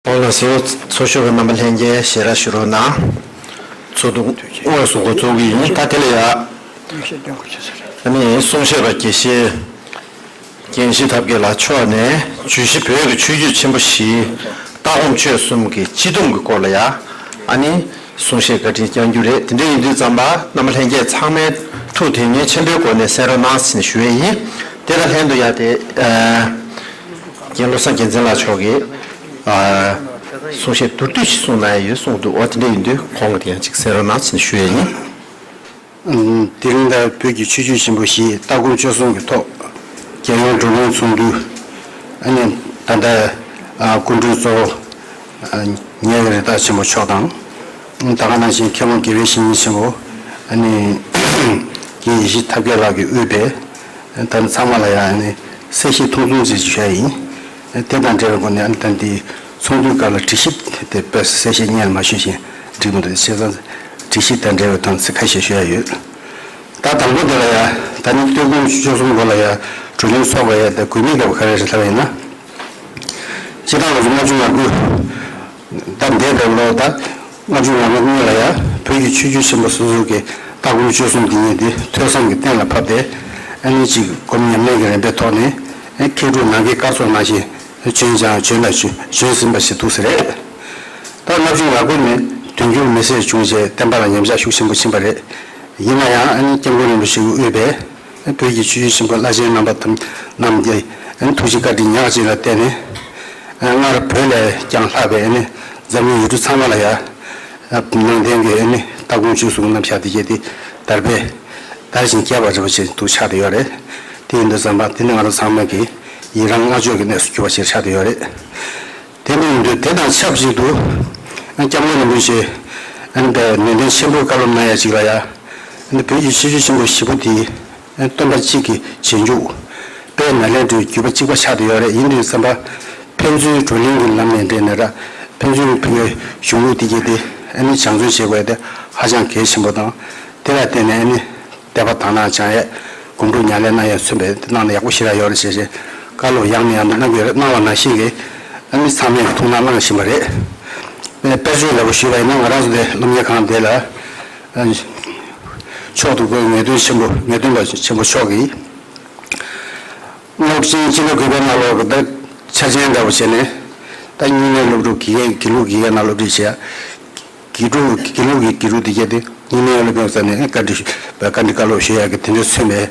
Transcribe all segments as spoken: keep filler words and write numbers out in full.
ཨོ་ལགས་སོ། ཚོགས་ཞུགས་ཀྱི་རྣམ་པ་ལྷན་རྒྱས་ཞལ་རས་ཞུ་རོགས་གནང་། ཚོགས་འདུ་དངོས་སུ་འགོ་འཛུགས་ཀྱི་ཡིན། ད་དེ་ལ་ཡ། ཨ་ནི་གསུང་བཤད་པ་དགེ་བཤེས་རྒན་ཞི་ཐབས་མཁས་ལགས་མཆོག་ནས་བརྗོད་གཞི་བོད་ཀྱི་ཆོས་བརྒྱུད་ཆེན་པོ་བཞིའི་ལྟ་སྒོམ་སྤྱོད་གསུམ་གྱི་སྤྱི་སྡོམ་གྱི་སྐོར་ལ་ཡ། ཨ་ནི་གསུང་བཤད་བཀའ་དྲིན་བསྐྱང་རྒྱུ་རེད། དེ་འདྲ་ཡིན་དུས་ཙམ་པ་རྣམ་པ་ལྷན་རྒྱས་ཚང་མས་ཐུགས་དོན་གཉེར་ཆེན་པོའི་སྒོ་ནས་གསན་རོགས་གནང་ཟེར་ནས་ཞུ་ཡས་ཡིན། དེ་དང་ལྷན་དུ་ཡ་དེ། རྒན་བློ་བཟང་རྒྱལ་མཚན་ལགས་མཆོག་གིས་གསུང་བཤད་མདོར་བསྡུས་ཤིག་གསུངས་གནང་ཡ་ཡོད་གསུངས་འདུག་འོ་དེ་འདྲ་ཡིན་དུས་ཁོང་གིས་དེ་ཡང་ཅིག་གསན་རོགས་གནང་ཟེར་ནས་ཞུ་ཡས་ཡིན། དེ་རིང་ད་བོད་ཀྱི་ཆོས་བརྒྱུད་ཆེན་པོ་བཞིའི་ལྟ་སྒོམ་སྤྱོད་གསུམ་གྱི་ཐོག་རྒྱལ་ཡོངས་བགྲོ་གླེང་ཚོགས་འདུ། ཨ་ནི་ད་ལྟ་སྐུ་མགྲོན་གཙོ་བོ་ཉེ་བའི་རི་དྭགས་ཆེན་པོ་མཆོག་དང་། ད་ག་ནང་བཞིན་མཁས་དབང་དགེ་བའི་བཤེས་གཉེན་ཆེན་པོ་ཨ་ནི་རྒན་ཡེ་ཤེས་ཐབས་མཁས་ལགས་ཀྱིས་དབུས་པའི། ད་ནི་ཚང་མ་ལ་ཡང་ནི་གསལ་བཤད་ཐུང་ཐུང་ཅིག་ཞུ་ཡ་ཡིན། དེ་དང་འབྲེལ་བའི་སྒོ་ནས་ཨ་ནི་ད་འདི་ཚོགས་འདུའི་སྐབས་ལ་སྒྲིག་གཞི་དེ་དཔེ་གསལ་བཤད་སྔོན་ལ་མ་ཞུས་ཤིང་འགྲིག་མི་འདུག་བྱས་ཙང་སྒྲིག་གཞི་དང་འབྲེལ་བའི་དོན་ཚིག་ཁ་ཤས་ཞུ་ཡ་ཡོད། ད་དང་པོ་དེ་ལ་ཡ་ད་ནི་ལྟ་སྒོམ་སྤྱོད་གསུམ་སྐོར་ལ་ཡ་བགྲོ་གླེང་ཚོགས་པ་ཡ་ད་དགོས་དམིགས་ལྟ་བུ་ག་རེ་རེད་ལབ་པ་ཡིན་ན། སྤྱིར་བཏང་ལོ་ལྔ་བཅུ་ང་དགུ། ད་འདས་པའི་ལོ་ད་ལྔ་བཅུ་ང་ལྔ་སྔོན་ལ་ཡ་བོད་ཀྱི་ཆོས་བརྒྱུད་ཆེན་པོ་སོ་སོ་གི་ལྟ་སྒོམ་སྤྱོད་གསུམ་འདི་ཉིད་དེ་ཐོས་བསམ་གྱི་གཏན་ལ་ཕབ་སྟེ། ཨ་ནི་གཅིག་སྒོམ་ཉམས་ལེན་གྱི་རིམ་པའི་ཐོག་ནས་མཁས་གྲུབ་ནམ་མཁའི་སྐར་ཚོགས་ནང་བཞིན་བྱོན་ཀྱང་བྱོན་ལ་བྱོན་ཟིན་པ་ཞིག་འདུག་ཟེར་རེད། ད་ལྔ་བཅུ་ང་དགུ་ནས་དུས་འགྱུར་མི་སེར་བྱུང་རྗེས་བསྟན་པ་ལ་ཉམས་ཆག་ཤུགས་ཆེན་པོ་ཕྱིན་པ་རེད། ཡིན་ན་ཡང་ཨ་ནི་སྐྱབས་མགོན་རིན་པོ་ཆེ་གིས་དབུས་པའི་བོད་ཀྱི་ཆོས་བརྒྱུད་ཆེན་པོ་བླ་ཆེན་རྣམ་པ་ཐམས་རྣམས་ཀྱི་ཐུགས་རྗེ་བཀའ་དྲིན་ཉག་གཅིག་ལ་བརྟེན་ནས། སྔར་བོད་ལས་ཀྱང་ལྷག་པའི་འཛམ་གླིང་ཡུལ་གྲུ་ཚང་མ་ལ་ཡང་ནང་བསྟན་གྱི་ལྟ་སྒོམ་སྤྱོད་གསུམ་རྣམ་གཞག་དེ་བྱས་ཏེ་དར་སྤེལ་དར་ཞིང་རྒྱས་པ་འདྲ་བོ་ཞིག་ཏུ་ཆགས་བསྡད་ཡོད་རེད། དེ་ཡིན་དུས་ཙམ་པ་དེ་ནི་ང་རང་ཚང་མ་གི་ཡི་རང་བསྔགས་བརྗོད་ཀྱི་གནས་སུ་གྱུར་པ་ཞིག་ཆགས་བསྡད་ཡོད་རེད། དེ་འདྲ་ཡིན་དུས་དེ་དང་ཆབས་ཅིག་ཏུ་སྐྱབས་མགོན་རིན་པོ་ཆེ་ནུས་པའི་ནན་ཏན་ཆེན་པོའི་བཀའ་སློབ་གནང་ཡ་ཅིག་ལ་ཡ། བོད་ཀྱི་ཆོས་བརྒྱུད་ཆེན་པོ་བཞི་པོ་དེ་སྟོན་པ་གཅིག་གི་རྗེས་འཇུག་དཔལ་ནཱ་ལེནྡྲའི་བརྒྱུད་པ་གཅིག་པ་ཆགས་བསྡད་ཡོད་རེད། ཡིན་དུས་ཙམ་པ་ཕན་ཚུན་བགྲོ་གླེང་གི་ལམ་ནས་འབྲེལ་ནས་ར་ཕན་ཚུན་བོད་ཀྱི་གཞུང་ལུགས་དེ་གྱད་དེ་ཨ་ནི་སྦྱང་བརྩོན་བྱེད་དགོས་དེ་ཧ་ཅང་གལ་ཆེན་པོ་དང་། དེ་ལ་བརྟེན་ནས་ཨ་ནི་དད་པ་དག་སྣང་སྦྱང་ཡས་སྒོམ་སྒྲུབ་ཉམས་ལེན་གནང་ཡས་མཚོན་པའི་གནང་ན་ཡག་པོ་ཞེ་དྲག་ཡོད་རེད་ཞེས་བཀའ་སློབ་ཡང་ནས་ཡང་དུ་གནང་གི་ཡོད་རེད། གནང་བ་ནང་བཞིན་གྱི་ཨ་ནི་ཚང་མས་ཐུགས་སྣང་གནང་བཞིན་པ་རེད། དཔེར་བརྗོད་ལྟ་བུ་ཞུས་པ་ཡིན་ན་ང་རང་ཚོ་དེ་སློབ་གཉེར་ཁང་དེ་ལ་མཆོག་ཏུ་དགོས་ངེས་སྟོན་ཆེན་པོ་ངེས་སྟོན་པ་ཆེན་པོ་མཆོག་གིས་སློབ་ཆེན་སྤྱི་ལོ་དགུ་པའི་ནང་ལོགས་ཀྱི་ད་འཆར་ཅན་འདྲ་བོ་བྱས་ནས་ད་གཉིས་སྨན་སློབ་ཕྲུག་དགེ་རྒན་དགེ་ལུགས་དགེ་རྒན་ནང་སློབ་ཁྲིད་བྱས། དགེ་ཕྲུག་དགེ་ལུགས་ཀྱི་དགེ་ཕྲུག་དེ་གྱད་དེ་གཉིས་སྨན་སློབ་དཔོན་ས་ནས་བཀའ་འདྲི་ཞུ་བཀའ་འདྲི་བཀའ་སློབ་ཞུ་ཡག་གི་དེ་འདྲའི་མཚོན་པའི་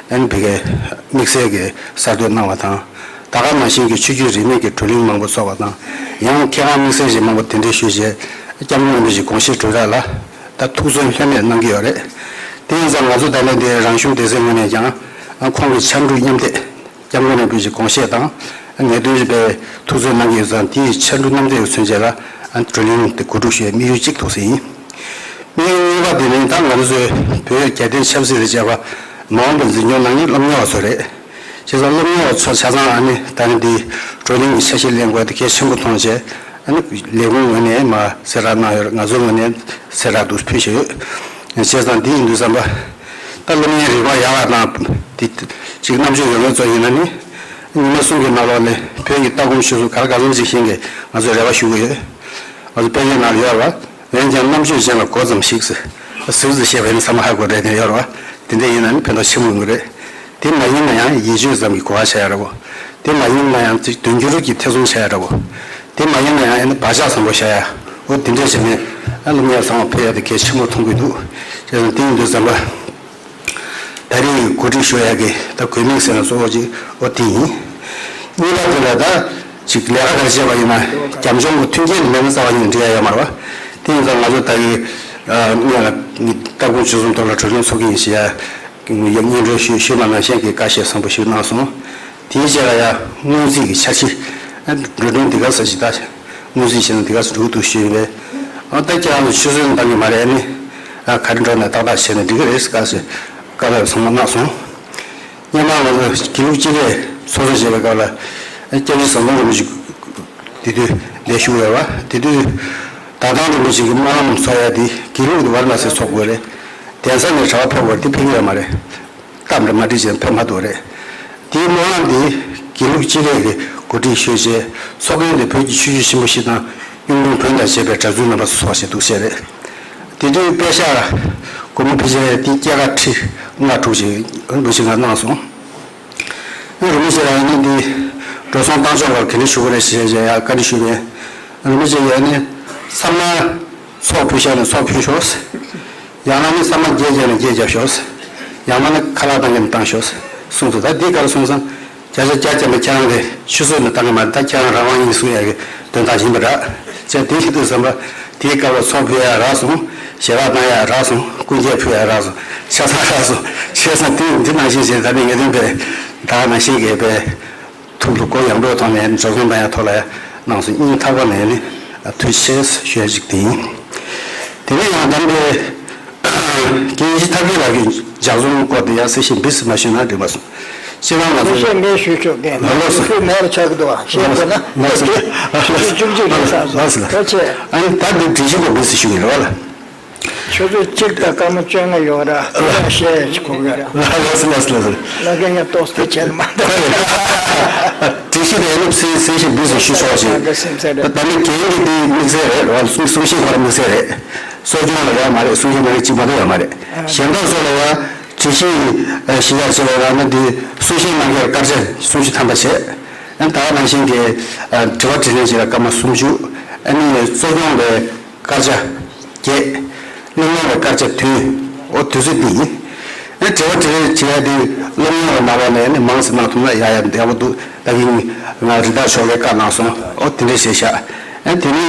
ཨན་བི་གའི་དམིགས་བསལ་གྱི་གསར་གཏོད་གནང་བ་དང་། ད་ག་ནང་བཞིན་གྱི་ཆོས་བརྒྱུད་རིས་མེད་ཀྱི་བགྲོ་གླེང་མང་པོ་ཚོགས་པ་དང་། ཡང་མཁས་དབང་དམིགས་བསལ་ཞིག་མང་པོ་གདན་འདྲེན་ཞུས་རྗེས་སྐྱབས་མགོན་རིན་པོ་ཆེའི་དགོངས་བཞེད་གྲོས་ར་ལ་ད་ཐུགས་བརྩོན་ལྷོད་མེད་གནང་གི་ཡོད་རེད། དེ་ཡིན་ཙང་ང་ཚོ་ད་ལན་འདིར་རང་གཞུང་སྡེ་ཚན་ངོས་ནས་ཀྱང་ཁོང་གི་ཕྱར་གྲུ་མཉམ་འདེགས། སྐྱབས་མགོན་རིན་པོ་ཆེའི་དགོངས་བཞེད་དང་ངེས་སྟོན་རིམ་པའི་ཐུགས་བརྩོན་གནང་གི་ཡོད་ཙང་དེའི་ཕྱར་གྲུ་མཉམ་འདེགས་ཀྱི་མཚོན་བྱེད་ལ་བགྲོ་གླེང་དེ་གོ་སྒྲིག་ཞུ་བའི་དམིགས་ཡུལ་གཅིག་འདུག་ཟེར་ཡིན། དམིགས་ཡུལ་གཉིས་པ་དེ་ནི་ད་ང་ཚོས་བོད་རྒྱལ་བསྟན་ཆབ་སྲིད་དང་བཅས་པ་མ་འོངས་པར་འཛིན་སྐྱོང་གནང་མཁན་སློབ་གཉེར་བ་ཚོ་རེད། བྱས་ཙང་སློབ་གཉེར་བ་ཚོ་ཆ་ཚང་ཨ་ནི་ད་ནི་འདི་བགྲོ་གླེང་གི་ཆ་ཤས་ལེན་དགོས་དེ་གལ་ཆེན་པོ་མཐོང་བྱས་ཨ་ནི་ལས་ཁུངས་ངོས་ནས་མ་གསལ་བསྒྲགས་གནང་ཡོད་རེད། ང་ཚོའི་ངོས་ནས་གསལ་བསྒྲགས་འདུག་ཕུལ་བཞིན་ཡོད། བྱས་ཙང་འདི་ཡིན་དུས་ཙམ་པ། ད་སློབ་གཉེར་རིག་པ་ཡག་པ་དང་དེ་གཅིག་རྣམ་དཔྱོད་ཡོད་མཁན་ཚོ་ཡིན་ན་ནི། ཉི་མ་གསུམ་གྱི་ནང་ལོགས་ནས་བོད་ཀྱི་ལྟ་སྒོམ་སྤྱོད་གསུམ་ག་རེ་ག་ཙམ་ཞིག་ཤེས་མཁན་ང་ཚོས་རེ་བ་ཞུ་གི་ཡོད། ང་ཚོ་དཔེ་རྒྱན་ནང་ལ་ཡོད་རེད་བ། འོན་ཀྱང་རྣམ་དཔྱོད་ཅན་ལ་གོ་ཙམ་ཞིག་ཟེར། ཟུར་ཟུར་བཤད་པ་ཡིན་ན་ཚང་མ་ཧ་གོ་རེད་དེ་ཡོད་རེད་བ། དེ་འདྲ་ཡིན་ན་ནི་ཕན་ཐོགས་ཆེན་པོ་ཡོང་གི་རེད། དེ་མ་ཡིན་ན་ཡང་ཡིད་དཔྱོད་ཙམ་གྱི་གོ་བ་བྱ་ཡ་འདྲ་བོ། དེ་མ་ཡིན་ན་ཡང་ཅིག་དོན་འགྱུར་གྱི་ཐེ་ཚོམ་བྱ་ཡ་འདྲ་བོ། དེ་མ་ཡིན་ན་ཡང་ཨ་ནི་བག་ཆགས་བཟང་པོ་བྱ་ཡ། འོ་དེ་འདྲ་བྱས་ནས་ཨ་སློབ་གཉེར་བཟང་བ་ཕུལ་ཡ་དེ་གལ་ཆེན་པོ་མཐོང་གི་འདུག་བྱས་ཙང་དེ་ཡིན་དུས་ཙམ་པ། ད་རེས་གོ་སྒྲིག་ཞུ་ཡ་གི་ད་དགོས་དམིགས་ཟེར་ན་གཙོ་བོ་ཅིག་འོ་དེ་ཡིན། གཉིས་པ་དེ་ལ་ད་ཅིག་ལས་ཀ་ག་རེ་བྱས་པ་ཡིན་ན་རྒྱབ་ལྗོངས་ཀྱི་མཐུན་རྐྱེན་མེད་ན་རྩ་བ་ཉིད་ནས་འགྲིག་ཡ་ཡོད་མ་རེད་བ། དེ་ཡིན་ཙང་ང་ཚོ་ད་གི་སྔོན་ལ་ལྟ་སྒོམ་སྤྱོད་གསུམ་ཐོག་ལ་གྲོས་གླེང་ཚོགས་ཀྱི་ཡིན་ཞེས་ཡ་སྙན་སྒྲོན་ཞུས་ཞུས་པ་ནང་བཞིན་གྱི་བཀའ་བཤད་བཟང་པོ་ཞིག་གནང་སོང་། དེའི་རྗེས་ལ་ཡང་སྔོན་རྩིས་ཀྱི་འཆར་གཞི། འགྲོ་གྲོན་འདི་ག་ས་ཞིག་ད། སྔོན་རྩིས་བྱས་ན་འདི་ག་ས་འགྲོ་གི་འདུག་ཞུས་ཡིན་པས། ཨ་ད་ཁྱེད་རང་ཚོ་ཆུད་ཟོས་གཏང་གི་མ་རེད་ནི། ཨ་ག་རེ་འགྲོ་ན་ཏག་ཏག་བྱས་ན་འགྲིག་གི་རེད་ཟེར་བཀའ་ཟེར། བཀའ་ལན་ཚང་མ་གནང་སོང་། སྔོན་མ་ང་ཚོ་དགེ་ལུགས་སྤྱི་ལས་ཚོགས་གཙོ་བྱས་པའི་སྐབས་ལ། སྐྱབས་རྗེ་ཟམ་གདོང་རིན་པོ་ཆེ་དེ་དུས་ལས་ཞུགས་ཡོད་པ། དེ་དུས་ཟླ་ཐང་རིན་པོ་ཆེ་གི་སྨོན་ལམ་ཚོགས་ཡ་དེ་དགེ་ལུགས་དེ་ཝཱ་ར་ཎ་སི་ཚོགས་དགོས་རེད། གདན་ས་ནས་གྲྭ་པ་ཕེབས་དགོས་རེད། དེ་ཕེབས་ཀྱི་ཡོད་མ་རེད། སྟབས་འདྲ་མ་འགྲིག་བྱས་ཕེབས་མ་ཐུབ་རེད། དེའི་སྨོན་ལམ་དེ་དགེ་ལུགས་སྤྱི་ལས་ཀྱི་ གོ་སྒྲིག་ཞུས་རྗེས་ཚོགས་རྒྱན་དེ་བོད་ཀྱི་ཆོས་བརྒྱུད་ཆེན་པོ་བཞི་དང་གཡུང་དྲུང་བོན་དང་བཅས་པའི་གྲྭ་བཙུན་རྣམ་པ་ཚོགས་བཞིན་འདུག་ཟེར་རེད། དེ་དུས་དཔེ་ཤག་སྒོར་མོ་ཕལ་ཆེར་དེ་སྐྱེད་ཀ་ཁྲི་ལྔ་དྲུག་ཅིག་འདུག་ཅིག་ང་གནང་སོང་། ཨ་རིན་པོ་ཆེ་ལ་ནི་འདི་འགྲོ་སོང་བཏང་ཕྱོགས་ལ་ག་འདྲ་ཞུ་དགོས་རེད་ཟེར་བྱས་ཡ་བཀའ་འདྲི་ཞུས་པས། རིན་པོ་ཆེ་ཡ་ནི་ས་མ་ཚོགས་ཕུལ་ཤག་ནས་ཚོགས་ཕུལ་ཤོག་ཡང་ན་ནི་ས་མ་རྒྱས་བརྒྱབ་ནས་རྒྱས་བརྒྱབ་ཤོག་ཡང་ན་ནི་ཁ་ལག་བཏང་བརྒྱབ་ནས་བཏང་ཤོག་གསུངས་སོང་། ད་འདི་ག་རེ་གསུངས་སམ། བརྒྱ་ཆ་བརྒྱ་བརྒྱབ་ནས་ཁྱེད་རང་གི་ཆུད་ཟོས་ནས་བཏང་གི་མ་རེད། ད་ཁྱེད་རང་རང་དབང་ཡིན་གསུང་ཡ་གི་དོན་དག་ཡིན་པ་རེད། བྱས་དེ་ཞིག་ཏུ་བསམ་པ་དེའི་སྐབས་ལ་ཚོགས་ཕུལ་ཡ་རག་སོང་། ཞལ་ལག་གནང་ཡ་རག་སོང་། སྐུ་འགྱེད་ཕུལ་ཡ་རག་སོང་། ཆ་ཚང་རག་སོང་། བྱས་ཙང་དེ་འདི་ནང་བཞིན་བྱས་ད་ནི་ངེས་དོན་པས་ད་ནང་བཞིན་གྱི་པས། ཐུགས་ལ་གུ་ཡངས་པོའི་ཐོག་ནས་འགྲོ་སོང་བཏང་ཡ་ཐོག་ལ་གནང་སོང་། སྙིང་ཐག་པ་ནས་ནི་ཐུགས་རྗེ་ཆེ་ཞུ་ཡ་ཅིག་དེ་ཡིན། དེ་ནས་ཡང་དམ་པའི་རྒན་ཡེ་ཤེས་ཐབས་མཁས་ལགས་ཀྱི་ལྗགས་རྩོམ་སྐོར་དེ་ཡང་གསལ་བཤད་འབུ་སྲིད་མ་ཞུས་ན་འགྲིག་པ་སོང་། སྤྱིར་བཏང་ང་ཚོ་གསལ་བཤད་ངས་ཞུ་ཆོག་གས། ལགས་སོ། ཞུ་མེད་པ་ཆགས་ཀྱི་འདུག་བ་ཞེས་ཟེར་ན། ལགས་སོ། ཞུ་བཅུག་ཅིག་རེད་བསམ་སོང་། ལགས་སོ། ལགས་སོ། ཨ་ནི་ད་འདི་སྒྲིག་གཞི་སྐོར་འབུ་སྲིད་ཞུ་གི་རེད་བ་ལ། ཆུ་ཚོད་གཅིག་དང་སྐར་མ་བཅོ་ལྔ་ཡོད་ར། དེ་ཡང་བཤད་ཅིག་གོ་གི་ར། ལགས་སོ་ལགས་སོ་ལགས་སོ། ལ་ཀན་ཡང་ཏོག་ཙམ་བྱས་ན་མ་འདུག་སྒྲིག་གཞི་དེ་ནི་སེ་སེ་ཞིག་འབུ་སྲིད་ཞུ་ཆོག་ཅིག་ད་ནི་རྒན་གྱི་དེ་དམིགས་བསལ་རེད་ར། གསུང་གསུང་བཤད་སྐོར་དམིགས་བསལ་རེད། གསོ་སྐྱོང་ལ་ཡོད་མ་རེད། གསུང་བཤད་གནང་གི་གཅིག་མ་གཏོགས་ཡོད་མ་རེད། གཞན་དག་ཚོ་ལ་ཡང་སྒྲིག་གཞི་གཞི་ལ་བྱས་པ་ར་ནི་དེ་གསུང་བཤད་གནང་མཁན་སྐར་ཆ་སུམ་ཅུ་ཐམ་པ་བྱས། ཨ་ནི་ད་ག་ནང་བཞིན་གྱི་དྲི་བ་དྲིས་ལན་བྱེད་ཡ་སྐར་མ་སུམ་ཅུ། ཨ་ནི་གསོ་སྐྱོང་ལ་སྐར་ཆ་བརྒྱད། སློབ་གཉེར་བའི་སྐར་ཆ་བདུན། འོ་དུས་ཚོད་འདི་ཡིན། ཨ་དྲི་བ་དྲིས་ལན་བྱེད་ཡ་དེ་སློབ་གཉེར་བ་ནང་ལོགས་ནས་ནི་མང་ཙམ་གནང་ཐུབ་ན་ཡག་ཡག་ཡག་པོ་འདུག་ད་གིན་ང་རི་དྭགས་ཤོག་ལས་བཀའ་གནང་སོང་། འོ་དེ་འདྲས་བྱས་ཤག་ཨ་དེ་ནི་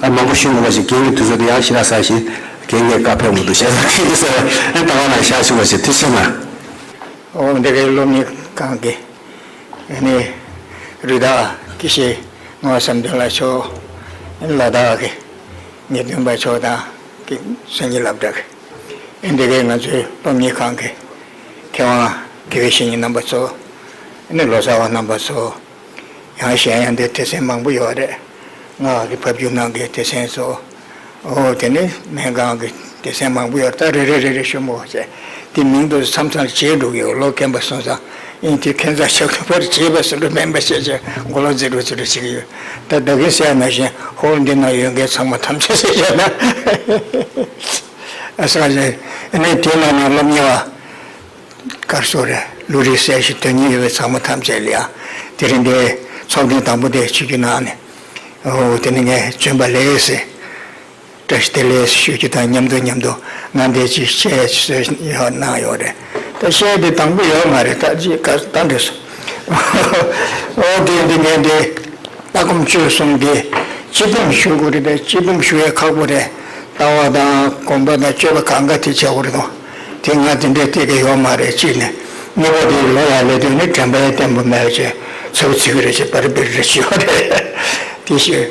ཨ་མང་པོ་ཞུ་མི་དགོས་ཤིག་རྒན་གྱི་དུས་ཚོད་དེ་ཡང་ཞེ་དྲག་ཟ་ཞིང་རྒན་གྱིས་བཀའ་ཕེབས་མི་འདུག་བྱས་ཙང་ཁྱེད་ཀྱིས་ཟེར་བ་ཨ་ད་ག་ན་ཤག་ཞུ་བ་ཞིག་ཐུགས་རྗེ་ཆེ་གནང་། འོ་འདི་གའི་སློབ་གཉེར་ཁང་གི་ཨ་ནི་རི་དྭགས་དགེ་བཤེས་ངག་དབང་བསམ་གཏན་ལགས་མཆོག་ཨ་ནི་ལ་དྭགས་ཀྱི་ངེས་སྟོན་པ་མཆོག་དང་གི་སངས་རྒྱས་སློབ་གྲྭ་གི་ཨ་འདི་གའི་ང་ཚོའི་སློབ་གཉེར་ཁང་གི་མཁས་དབང་དགེ་བའི་བཤེས་གཉེན་རྣམ་པ་ཚོ། ཨ་ནི་ལོ་ཙཱ་བ་རྣམ་པ་ཚོ། ཡང་གཞན་ཡང་འདིར་སྡེ་ཚན་མང་པོ་ཡོད་རེད། སྔགས་ཀྱི་ཕབ་སྒྱུར་གནང་མཁན་སྡེ་ཚན་ཚོ། འོ་དེ་ནི་སྨན་ཁང་གི་སྡེ་ཚན་མང་པོ་ཡོད་རེད། ད་རེ་རེ་རེ་རེ་ཞུ་མི་དགོས་བྱས། དེ་མིང་དུ་མཚམས་མཚམས་ལ་བརྗེད་འགྲོ་གི་ཡོད། ལོ་རྒན་པ་སོང་ཙང་ཨིན་དེ་ཁྱད་མཚར་ཆགས་ཀྱི་བར་བརྗེད་པ་སོ་འགྲོ་མིན་པ་བྱས་བྱས་མགོ་ལོག་འཛིན་འགྲོ་འཛིན་འགྲོ་བྱེད་ཀྱི་ཡོད། ད་ད་གིན་ཟེར་ཡ་ནང་བཞིན་ཧོལ་འདི་ནང་ཡོད་མཁན་ཚང་མ་ཐམས་ཅད་ཟེར་བྱས་ན་ཨ་ས་ཨ་ནི་དེ་ནང་ནས་སློབ་གཉེར་བ། དཀར་སོ་རེད། བློ་རིག་གསལ་ཞིང་དོན་སྙིང་ཡོད་པའི་ཚང་མ་ཐམས་ཅད་ལ་ཡང་དེ་རིང་འདིར་ཚོགས་ཐེངས་དང་པོ་དེ་ཆིབས་བསྒྱུར་གནང་ནས། འོ་དེ་ནི་ངས་བྱོན་པ་ལེགས་ཟེར། བཀྲ་ཤིས་བདེ་ལེགས་ཞུ་རྒྱུ་དང་མཉམ་དུ་མཉམ་དུ་ང་འདིར་ཅིག་བཤད་སྲོལ་ཡོད་གནང་ཡོད་རེད། ད་བཤད་དེ་དང་པོ་ཡོད་མ་རེད། ད་ཅིག་ག་ད་འདྲ་སོང་། འོ་དེ་འདི་ངས་འདི། ལྟ་སྒོམ་སྤྱོད་གསུམ་འདི་སྤྱི་སྡོམ་ཞུ་དགོས་རེད་པས། སྤྱི་སྡོམ་ཞུ་ཡས་ཁག་པོ་རེད། ལྟ་བ་དང་སྒོམ་པ་དང་སྤྱོད་པ་གང་ག་དེ་བྱ་དགོས་རེད་དོ། དེ་ང་དེ་འདྲའི་སྟེགས་ཀྱི་ཡོད་མ་རེད་གཅིག་ནས། གཉིས་པ་དེ་ལོ་ཡར་སླེབས་དུས་ནི་དྲན་པ་ཡང་བརྟན་པོ་མེད་ཅེས་ཚུར་ཚིག་རེ་བྱེད་པར་འབུལ་རེ་ཞུ་བ་རེད། དེ་ཞུ།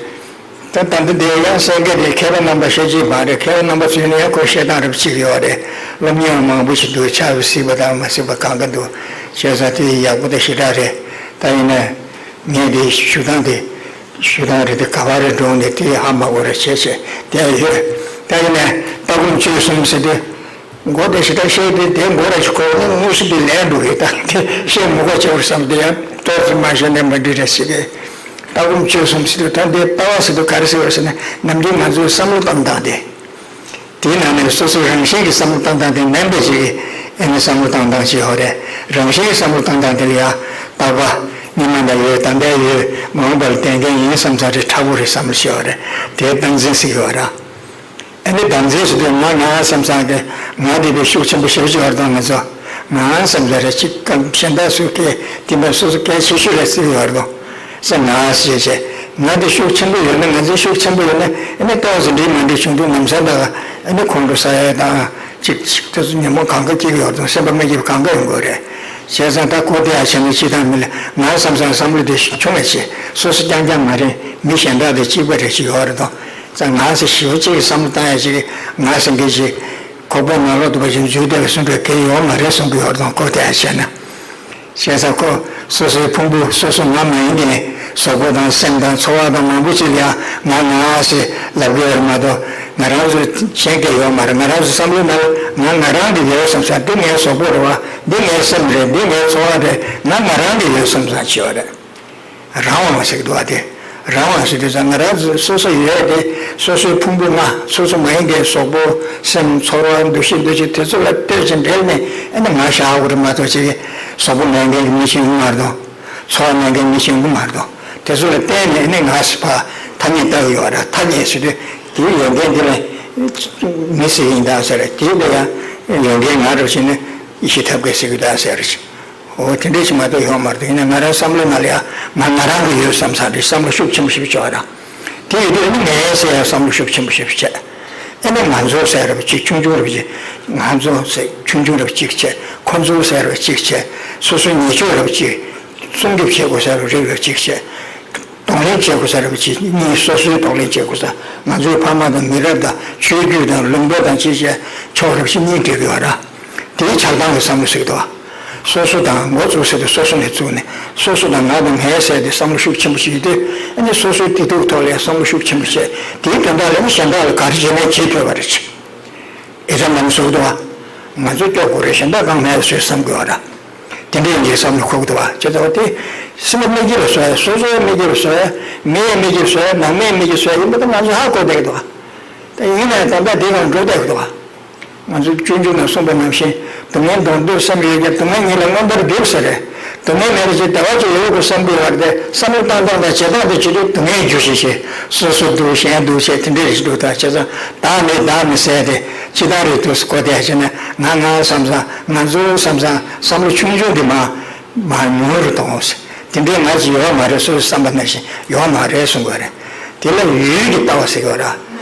ད་ད་ལྟ་དེ་ཡང་གསན་མཁན་དེ་མཁས་པ་རྣམ་པ་ཤེས་ཀྱི་མ་རེད། མཁས་པ་རྣམ་པ་ཚོས་ནི་ཡང་ཁོ་བཤད་སྟངས་རབ་གཅིག་ཡོད་རེད། སློབ་གཉེར་མང་པོ་ཞིག་འདུག་ཕྱག་གཟིགས་པ་དང་མ་གཟིགས་པ་གང་ག་འདུག་བྱས་ཙང་དེ་ཡག་པོ་དང་ཞེ་དྲག་རེད། ད་ཡིན་ན། ངས་འདི་ཞུ་སྟངས་དེ། ཞུ་སྟངས་རེད་དེ་ག་བ་རེ་འགྲོ་ནས་དེ་ཧ་མ་གོ་རེ་བྱས་བྱས་དེ་ཡོད། ད་ཡིན་ནས་ལྟ་སྒོམ་སྤྱོད་གསུམ་ཟེར་དུས། མགོ་དེ་ཞེ་དྲག་བཤད་དེ་དེ་མགོ་ར་ཞིག་གོ་ནས་དངོས་སུ་དེ་ལན་འགྲོ་གི་ད་དེ་བཤད་མི་དགོས་ཆེ་བར་བསམ་དེ་ཡང་ཏོག་ཙམ་མ་བཤད་ནས་མ་འགྲིག་རེད་ཟེར་གི། ལྟ་སྒོམ་སྤྱོད་གསུམ་ཟེར་དུས་ད་འདི་ལྟ་བ་ཟེར་དུས་ག་རེ་ཟེར་བ་ཟེར་ན་ནམ་རྒྱུན་ང་ཚོའི་བསམ་བློ་བཏང་སྟངས་དེ། དེའི་ནང་ནས་སོ་སོའི་རང་བཞིན་གྱི་བསམ་བློ་བཏང་སྟངས་དེ་ནན་པོ་ཞིག་གིས་ཨེ་ནི་བསམ་བློ་བཏང་སྟངས་ཅིག་ཡོད་རེད། རང་བཞིན་གྱི་བསམ་བློ་བཏང་སྟངས་དེ་ལ་ཡང་རྟག་པ་སྔོན་མ་ན་ཡོད། ད་ལྟ་ཡོད། མ་འོངས་པ་ལ་ལྡན་མཁན་ཡིན་བསམ་ས་རེད། མཁྲེགས་པོ་རེད་བསམ་བློ་ཞིག་ཡོད་རེད། དེའི་བདག་འཛིན་ཟེར་གྱི་ཡོད་རེད། ཨེ་ནི་བདག་འཛིན་ཟེར་དུས་ང་ང་བསམ་བསམ་གི་ང་དེ་བས་ཤུགས་ཆེན་པོ་ཞེ་པོ་ཅིག་ཡོད་རེད་དང་ང་ཚོ་ང་བསམ་ས་རེད། ཅིག་གམ་གཞན་དག་སུ་སྐད་དེ་འདྲ་སོ་སོ་གལ་ཆེ་ཤོས་རེད་ཟེར་གྱི་ཡོད་རེད་དང་། ཟེར་ང་ཞེས་བྱས། ང་འདི་ཤུགས་ཆེན་པོ་ཡོད་ན་ང་ཚོའི་ཤུགས་ཆེན་པོ་ཡོད་ན་ཨེ་ནི་ཏོག་ཙམ་འགྲིག་མ་འགྲིག་བྱུང་དུས་ལམ་སང་ད་ཨེ་ནི་ཁོང་ཁྲོ་ཟ་ཡས་དང་ཅིག་ཅིག་ཏོག་ཙམ་ཉོན་མོངས་གང་ག་སྐྱེ་གི་ཡོད་དང་སེམས་པ་མ་སྐྱིད་པ་གང་ག་ཡོང་གི་རེད། བྱས་ཙང་ད་ཁོ་དེ་ཡ་བྱས་ན་ཅི་དང་མི་ལ་ང་བསམ་བསམ་བསམ་བློ་དེ་ཆུང་བ་བྱས་སོ་སོ་རྐྱང་རྐྱང་མ་རེད། མི་གཞན་དག་དང་གཅིག་པ་རེད་ཅིག་ཡོད་རེད་དང་ཙང་ང་ཟེར་ཞེ་པོ་ཅིག་གི་བསམ་བློ་བཏང་ཡ་ཅིག་ང་ཟེར་མཁན་ཅིག་ཁོག་པའི་ནང་ལོག་ཏུ་བ་ཞིག་འཛུལ་བསྡད་པའི་སུ་འགྲོ་གལ་ཡོད་མ་རེད་གསུང་གི་ཡོད་རེད་དང་ཁོ་དེ་ཡ་བྱས་ན། བྱས་ཙང་ཁོ་སོ་སོའི་ཕུང་པོ་སོ་སོ་ང་མ་ཡིན་ཏེ་གཟུགས་པོ་དང་སེམས་དང་ཚོར་བ་དང་མང་པོ་ཅིག་ལ་ཡང་ང་ང་ཟེར་ལབ་དགོས་རེད་མ་གཏོགས་ང་རང་ཚོ་གཞན་སྐད་ཡོད་མ་རེད། ང་རང་ཚོ་བསམ་བློའི་ནང་ང་ང་རང་གི་ཡོད་བསམ་ས་འདི་ངའི་གཟུགས་པོ་རེད་བ། འདི་ངའི་སེམས་རེད། འདི་ངའི་ཚོར་བ་རེད། ང་ང་རང་གི་ཡོད་བསམ་ས་ཅིག་ཡོད་རེད། རང་དབང་ཟེར་གྱི་འདུག་བ། དེ་རང་དབང་ཟེར་དུས་ཙང་ང་རང་ཚོ་སོ་སོ་ཡོད་དེ། སོ་སོའི་ཕུང་པོ་ལྔ། སོ་སོ་མ་ཡིན་པའི་གཟུགས་པོ། སེམས། ཚོར་བ། འདུ་ཤེས། འདུ་བྱེད། དེ་ཚོ་ལ་ལྟོས་ཅིང་འབྲེལ་ནས། ཨ་ནི་ང་བཞག་དགོས་རེད་མ་གཏོགས། ཅིག་གཟུགས་པོ་མེད་མཁན་གྱི་མི་ཞིག་ཡོང་མ་རེད་དོ། ཚོར་བ་མེད་མཁན་མི་ཞིག་ཡོང་གི་མ་རེད་དོ། དེ་ཚོ་ལ་བརྟེན་ནས་ཨ་ནི་ང་ཟེར་བ་ཐ་སྙད་བཏགས་ཡོད་ར། ཐ་སྙད་ཟེར་དུས་དེའི་ཡོན་ཏན་དེ་ལ་མི་ཟེར་ཡིན་ད་ཟེར། དེ་ལ་ཡང་ཡོན་ཏན་ང་རུ་བྱས་ནས་ཡེ་ཤེས་ཐབས་མཁས་ཟེར་གྱི་ད་ཟེར། འོ་དེ་འདྲས་ཅིག་མ་གཏོགས་ཡོད་མ་རེད། ཡིན་ན་ང་རང་བསམ་བློ་ནང་ལ་ཡང་ང་ང་རང་གི་ཡོད་བསམ་ས་རེད། བསམ་བློ་ཤུགས་ཆེན་པོ་ཞིག་བྱོས་ར། དེ་ཡོད་དུས་ཨ་ནི་ངའི་ཟེར་ཡང་བསམ་བློ་ཤུགས་ཆེན་པོ་ཞིག་བྱས། ཨ་ནི་ང་ཚོ་ཟེར་རབ་ཅིག་ཆུང་ཆུང་རབ་ཅིག་ང་ཚོ་ཟེར་ཆུང་ཆུང་རབ་ཅིག་བྱས། ཁོ་ཚོ་ཟེར་རབ་ཅིག་བྱས། སོ་སོའི་ཉེས་སྤྱོད་རབ་ཅིག་སྲུང་སྐྱོབ་བྱེད་དགོས་ཟེར་རབ་རེ་རབ་ཅིག་བྱས། གདོང་ལེན་བྱེད་དགོས་ས་རེད་པ། ཅིག་གཉིས་སོ་སོའི་གདོང་ལེན་བྱེད་དགོས་ས། ང་ཚོའི་ཕ་མ་དང་མི་རབས་དང་ཆོས་བརྒྱུད་དང་ལུང་པ་དང་ཅིག་བྱས་ཕྱོགས་རེ་བཞི་གཉིས་འབྲེལ་གྱི་ཡོད་ར། དེའི་ཆགས་སྡང་གི་བསམ་བློ་ཟེར་གྱི་འདུག་བ། སོ་སོ་དང་འགོ་བཙུགས་ཟེར་དུས་སོ་སོ་ནས་བཙུགས་ནས། སོ་སོ་དང་ང་དང་ངའི་ཟེར་དུས་བསམ་བློ་ཤུགས་ཆེན་པོ་ཞིག་ཡོད་དུས། ཨ་ནི་སོ་སོའི་བདེ་སྡུག་ཐོག་ལ་བསམ་བློ་ཤུགས་ཆེན་པོ་བྱས། དེའི་དོན་དག་ལ་ནི་གཞན་དག་ལ་ག་རེ་བྱས་ནས་བྱེད་ཕོད་པ་རེད། ཅིག་ཨེ་ཙམ་མང་ཟེར་གྱི་འདུག་བ། ང་ཚོ་སྐྱོབ་དགོས་རེད། གཞན་དག་གང་མེད་པ་བཟོས་བསམ་དགོས་བ་ར། དེ་འདྲའི་ཡིན་གྱི་བསམ་བློ་འཁོར་གྱི་འདུག་བ། བྱས་ཙང་བ་དེ་སེམས་པ་མི་སྐྱིད་པ་བཟོ་ཡ། སོ་སོའི་མི་སྐྱིད་པ་བཟོ་ཡ། མི་ཡི་མི་སྐྱིད་པ་བཟོ་ཡ། ནང་མིའི་མི་སྐྱིད་པ་བཟོ་ཡ་ཡིན་པ་དེ་ང་ཚོས་ཧ་གོ་བསྡད་ཀྱི་འདུག་བ། ད་ཡིན་ན་ཡང་ད་ལྟ་དེ་གང་འགྲོ་བསྡད་ཀྱི་འདུག་བ། ང་ཚོས་སྤྱོད་འཇུག་ནང་གསུངས་པ་ནང་བཞིན། སྡུག་བསྔལ་མདོར་བསྡུས་སེམས་ཡོད་ཀྱང་། སྡུག་བསྔལ་ཉིད་ལ་མངོན་པར་འདུ་ཟེར་རེད། སྡུག་བསྔལ་མེད་པ་ཅིག་བདེ་བ་ཅིག་ཡོད་དགོས་བསམ་གྱི་ཡོད་རེད་དེ། བསམ་བློ་བཏང་སྟངས་དང་བྱེད་སྟངས་དེ་བྱེད་དུས་སྡུག་བསྔལ་འགྱུར་ཞིག་བྱེད། སོ་སོ་སྡུག་གཞན་སྡུག་བྱེད། དེ་འདྲའི་རིགས་འདུག་ད་བྱས་ཙང་བདག་མེད་བདག་མེད་ཟེར་དེ་ཅི་ལྟར་རེད་འདུག་གོ་བསྡད་བྱས་ན། ང་ང་བསམ་བསམ། ང་ཚོ་བསམ་བསམ། བསམ་བློ་ཆུང་ཆུང་དེ་མ་མ་ཉུང་རུ་གཏོང་། དེ་འདྲའི་ང་ཅིག་ཡོད་མ་རེད། སོ་སོའི་བསམ་པ་ནང་བཞིན་ཡོད་མ་རེད་གསུང་དགོས་རེད། དེ་ལ་ཡུལ་གྱི་ལྟ་བ་ཟེར་གྱི་ཡོད་ར།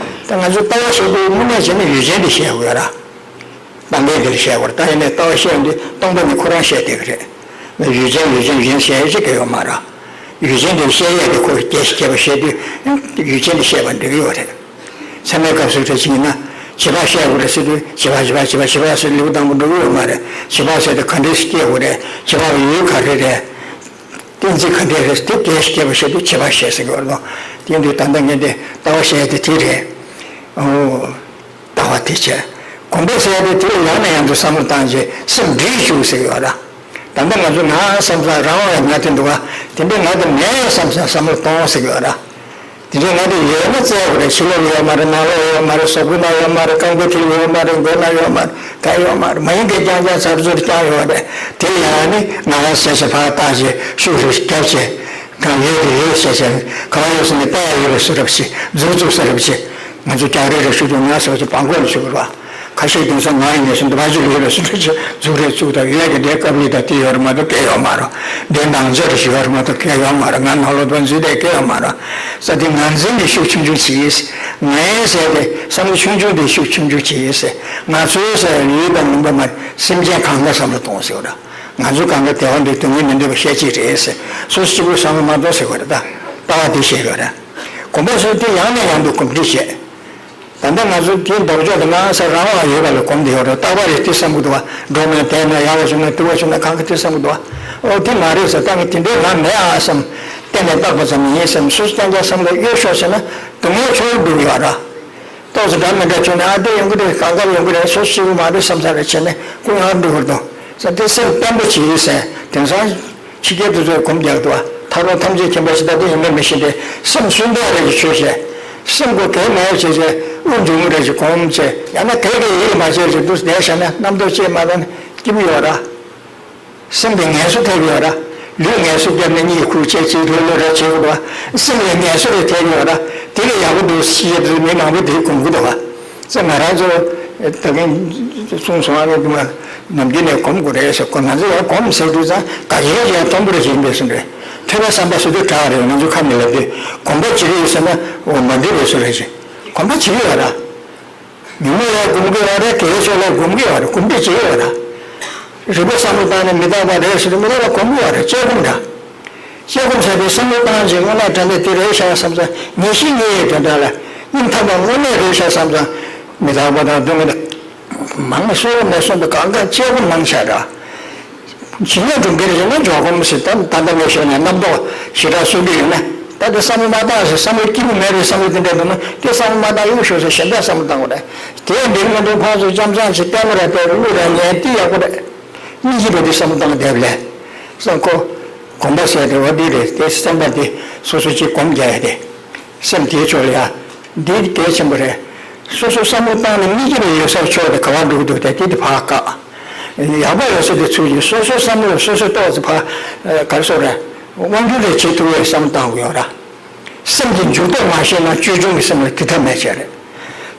ད་ང་ཚོ་ལྟ་བ་བཤད་དུས་དངོས་གནས་བྱས་ན་ཡུལ་ཅན་དེ་བཤད་དགོས་ར། སྟོང་པའི་འདིར་བཤད་པར། ད་ཡིན་ནའི་ལྟ་བ་བཤད་དུས་སྟོང་པ་ནི་ཁོ་རང་བཤད་བསྡད་ཀྱི་རེད། ཡུལ་ཅན་ཡུལ་ཅན་གཞན་བཤད་ཡ་ཅིག་གང་ཡོད་མ་རེད། ཡུལ་ཅན་འདིར་བཤད་ཡས་དེ་ཁོ་རྒྱས་ཤིག་རྒྱས་པ་བཤད་དུས་ཡུལ་ཅན་དེ་བཤད་པར་འགྲིག་གི་ཡོད་རེད། ཚད་མའི་སྐབས་སུ་འདྲ་ཅིག་ཡིན་ན། བྱེད་པ་བཤད་དགོས་རེད་ཟེར་དུས་བྱེད་པ་བྱེད་པ་བྱེད་པ་བྱེད་པ་ཟེར་ལེའུ་དང་པོ་འགྲོ་གི་ཡོད་མ་རེད། བྱེད་པ་ཟེར་དུས་ག་འདྲས་སེ་སྐྱེ་དགོས་རེད། བྱེད་པ་ཡུལ་ག་རེ་རེད། གཏན་ཚིགས་ག་འདྲས་རེད། དེ་རྒྱས་ཤིག་རྒྱས་པ་བཤད་དུས་བྱེད་པ་བཤད་ཟེར་གྱི་ཡོད་རེད་དོ། དེ་ཡིན་དུས་ད་ལྟ་ངས་འདི་ལྟ་བ་བཤད་ཡས་དེ་དེ་རེད། ཨོ། ལྟ་བ་དེ་བྱས། གོམས་པ་ཟེར་ཡ་དེ་དེ་ལ་ཡང་ནས་ཡང་དུ་བསམ་བློ་བཏང་རྗེས་སེམས་འདྲིས་བཅུག་ཟེར་གྱི་ཡོད་ར། ད་ལྟ་ང་ཚོ་ང་བསམ་བསམ་རང་དབང་ཡང་ང་དེ་འདུག་ག་དེ་འདྲའི་ང་དེ་མེད་བསམ་བསམ་བསམ་བློ་གཏོང་ཟེར་གྱི་ཡོད་ར། དེ་འདྲའི་ང་དེ་ཡོད་ན་བཙལ་དགོས་རེད། ཕྱི་ལོགས་ཡོད་མ་རེད། ནང་ལོགས་ཡོད་མ་རེད། གཟུགས་པོ་ན་ཡོད་མ་རེད། རྐང་པའི་མཐིལ་ཡོད་མ་རེད། མགོ་ན་ཡོད་མ་རེད། ག་ཡོད་མ་རེད། མ་ཡིན་པའི་རྐྱང་རྐྱང་ཚར་ཚུར་རྐྱང་ཡོད་རེད། དེ་ལ་ཡང་ནི་ང་རང་བསད་བྱས་ཕར་བཏགས་བྱས་ཤུགས་རེ་བརྒྱབ་བྱས། གང་ཡོད་དེ་ཡོད་བཤད་བྱས། གང་ཡོད་ཟེར་ནས་བལྟ་ཡ་ཡོད་པ་བཟོ་འདྲ་བྱས། མཛུབ་བཙུགས་ས་འདྲ་བྱས། ང་ཚོ་རྒྱག་རེས་རེ་ཞུ་དུས་ང་ཟེར་བ་ཅིག་བང་གོ་ལ་ཞུ་དགོས་རེད་བ། ཁ་ཤས་དེང་སང་ང་ཡིན་ནས་སུ་འདི་བ་ཅིག་ལོས་རེ་སུ་འདྲ་བྱས་མཛུབ་རེ་བཙུགས་དང་། ཡོད་ཀྱི་འདྲའི་ཀབ་ལི་དང་དེ་ཡོད་རེད་མ་གཏོགས་སྐད་ཡོད་མ་རེད། འདི་ནང་ཆ་རེ་ཞིག་ཡོད་རེད་མ་གཏོགས་སྐད་ཡོད་མ་རེད། ང་ནང་ལོགས་དོན་འཛིན་དེ་སྐད་ཡོད་མ་རེད། ས་དེ་ངར་འཛིན་གྱི་ཤུགས་ཆུང་ཆུང་བྱེད་ཡིན། ངའི་ཟེར་དེ་བསམ་བློ་ཆུང་ཆུང་དེ་ཤུགས་ཆུང་ཆུང་བྱེད་ཡིན་ཟེར། ང་ཚོའི་ཟེར་ཡུལ་དང་ལུང་པ་མ་སེམས་ཅན་གང་ག་བསམ་བློ་གཏོང་ཟེར་བ་རེད། ང་ཚོ་གང་ག་བདེ་བ་འདོད། སྡུག་བསྔལ་མི་འདོད་པ་བཤད་ཀྱི་རེད་ཟེར། སོ་སོ་གཅིག་པུ་བསམ་བློ་མ་གཏོང་ཟེར་བ་རེད། ད་ལྟ་བ་དེ་བཤད་ཡོད་རེད། གོམས་པ་སོགས་དེ་ཡང་ནས་ཡང་དུ་གོམས་འདྲིས་བྱས། ད་ལྟ་ང་ཚོ་དེའི་ལྡོག་ཕྱོགས་དེ་ང་ས་རང་དབང་ཡོད་པ་ལ་གོམས་བསྡད་ཡོད་རེད། རྟག་པར་རེ་དེ་བསམ་གྱི་འདུག་བ། འགྲོ་ན་བསྡད་ན་ཡག་པོ་བྱུང་ན་སྡུག་པོ་བྱུང་ན་གང་ག་དེ་བསམ་གྱི་འདུག་བ། ཨོ་དེ་མ་རེད་ཟེར། ད་ངས་དེ་འདྲའི་ང་མེད་ཨ་བསམ། གཏན་ནས་བཏགས་པ་ཙམ་ཡིན་བསམ། སོ་སོ་རྐྱང་རྐྱང་བསམ་བློ་གཡོ་ཤོག་ཟེར་ན་སྡུག་བསྔལ་ཆུང་རུ་འགྲོ་གི་ཡོད་ར། ཏོག་ཙམ་འདྲ་མི་འདྲ་བྱུང་ན་ཨ་དེ་ཡོང་གི་རེད། གང་ག་ཡོང་གི་རེད། སོ་སོ་གཅིག་པུ་མ་རེད་བསམ་ས་རེད། བྱས་ནས་ཀུན་ཡང་འགྲོ་གི་འདུག་ཟེར། དེ་སེམས་བརྟན་པོ་བྱེད་ཡིན་ཟེར། དེང་སང་ཕྱི་རྒྱལ་དེ་ཚོས་གོམས་རྒྱག་འདུག་བ། ཐར་པ་ཐམས་ཅད་མཁྱེན་པ་ཞིག་ད་དེ་ཡིན་མིན་མི་ཤེས་ཏེ། སེམས་སུན་ཏོག་རེ་གི་ཆོས་བྱས། སེམས་ཁོ་གལ་མེད་བྱས་བྱས་དབུགས་འབྱུང་རེ་གི་གོམས་བྱས། ཡང་ན་དེ་གི་ཡིད་མ་ཆེས་བྱས་འདུག་བསྡད་བཞག་ན་རྣམ་རྟོག་སྐྱེས་མ་གཏོགས་སྐྱིད་པོ་ཡོད་ར། སེམས་དེ་ངལ་གསོ་ཐེབས་ཡོད་ར། ལུས་ངལ་གསོ་བརྒྱབ་ན་གཉིད་ཁུག་བྱས་ཅིག་ལྷོད་ལྷོད་ར་བྱེད་དགོས་འདུག་བ། སེམས་ལ་ངལ་གསོ་རེ་ཐེབས་ཡོད་ར། དེ་ལས་ཡག་པོ་འདུག་ཞེས་དུས་མི་མང་པོ་དེ་གོམས་ཀྱི་འདུག་བ། ཙེ་ང་རང་ཚོ་ད་གིན་གསུངས་སོང་། ཨ་ནི་དུ་མ་ནམ་རྒྱུན་ནས་གོམས་དགོས་རེད་ཟེར་གོ། ང་ཚོ་ཡང་གོམས་ཟེར་དུས་ཙང་ག་ཡིན་ཡང་མཐོན་པོ་རེ་ཞིག་ཡིན་པའི་བཟོ་འདྲ། ཐོས་པ་བསམ་པ་ཟེར་དུས་དྲག་རེད། ང་ཚོ་ཁ་ནས་ལབ་དུས་གོམས་པ་བྱེད་ཀྱི་ཡོད་ཟེར་ན་འོ་མ་འགྲིག་པའི་བཟོ་འདྲ་ཞིག་གོམས་པ་བྱེད་ཀྱི་ཡོད་ར། ཉོན་མོངས་ལས་གོམས་ཀྱི་ཡོད་རེད། དགེ་བའི་ཕྱོགས་ལས་གོམས་ཀྱི་ཡོད་རེད། གོམས་འདྲིས་བྱེད་ཀྱི་ཡོད་རེད། རིག་པ་བསམ་བློ་བཏང་ནས་མི་རྟག་པ་རེད་ཟེར་དུས་མི་རྟག་པ་གོམས་ཀྱི་ཡོད་རེད། དཔྱད་སྒོམ་འདྲ། དཔྱད་སྒོམ་ཟེར་དུས་བསམ་བློ་བཏང་རྗེས་དངོས་གནས་དྲང་གནས་དེ་རེད་ཤག་བསམ་ཙང་། ངེས་ཤེས་རྙེད་ཡས་དོན་དག་ལ་སྙིང་ཐག་པ་དངོས་གནས་རེད་ཤག་བསམ་ཙང་། མི་རྟག་པ་དང་སྡུག་བསྔལ་མང་ན་གསོལ་བ་མེད་གསུངས་པའི་གང་ག་དཔྱད་སྒོམ་མང་ཆགས་འདྲ། ཇི་སྙེད་སྒྲུབ་པའི་རིགས་ནི་འཇོག་སྒོམ་ཟེར། ད་ད་ལྟ་ངས་ཞུས་ནས་རྣམ་རྟོག་ཞེ་དྲག་གསོ་གི་ཡོད་ན། ད་དེ་བསམ་བློ་མ་བཏང་ཟེར། བསམ་བློ་སྐྱིད་པོ་མེད་རེད་བསམ་བློ་དེ་འདྲ་འདུག་ན། དེ་བསམ་བློ་མ་བཏང་གཡུག་ཞོག་ཟེར། གཞན་དག་བསམ་བློ་བཏང་དགོས་རེད། དེ་འདིར་མི་འདུག་ཕར་ཚུར་ཅམ་ཚང་ཞིག་བསྟན་པ་རེད། དེ་གླུ་རེད། ཉན་དེ་ཡག་པོ་རེད། སྙིང་རྗེ་བ་དེ་བསམ་བློ་བཏང་བསྡད་པ་ལས་བསམ་ཁོ། གོམས་པ་ཟེར་དེ་འོ་འདི་རེད། དེ་སེམས་པ་དེ་སོ་སོ་གཅིག་གོམས་རྒྱག་ཡ་དེ། སེམས་དེའི་ཕྱོགས་ལ་ཡ། འདི་གལ་ཆེན་པོ་རེད། སོ་སོ་བསམ་བློ་བཏང་ནས་དམིགས་ཀྱི་རེ་ཡོད་སར་ཕྱོགས་དེ་ག་བ་འགྲོ་གི་འདུག་དེ་དེ་དེ་ཕར་བཀག་ཡག་པོ་ཡོད་ས་དེ་ཚུར་ཡིན། སོ་སོ་བསམ་བློ་སོ་སོ་ཏོག་ཙེ་ཕར་ག་རེ་ཟེར་རེད། དབང་སྒྱུར་རེ་བྱེད་ཐུབ་པའི་བསམ་བློ་བཏང་དགོས་ཡོད་ར། སེམས་ཀྱི་འཇུག་ལྡོག་མ་ཤེས་ན་བཅོས་སྐྱོང་གི་སེམས་ལ་དེ་ཐབས་མེད་བྱས་རེད།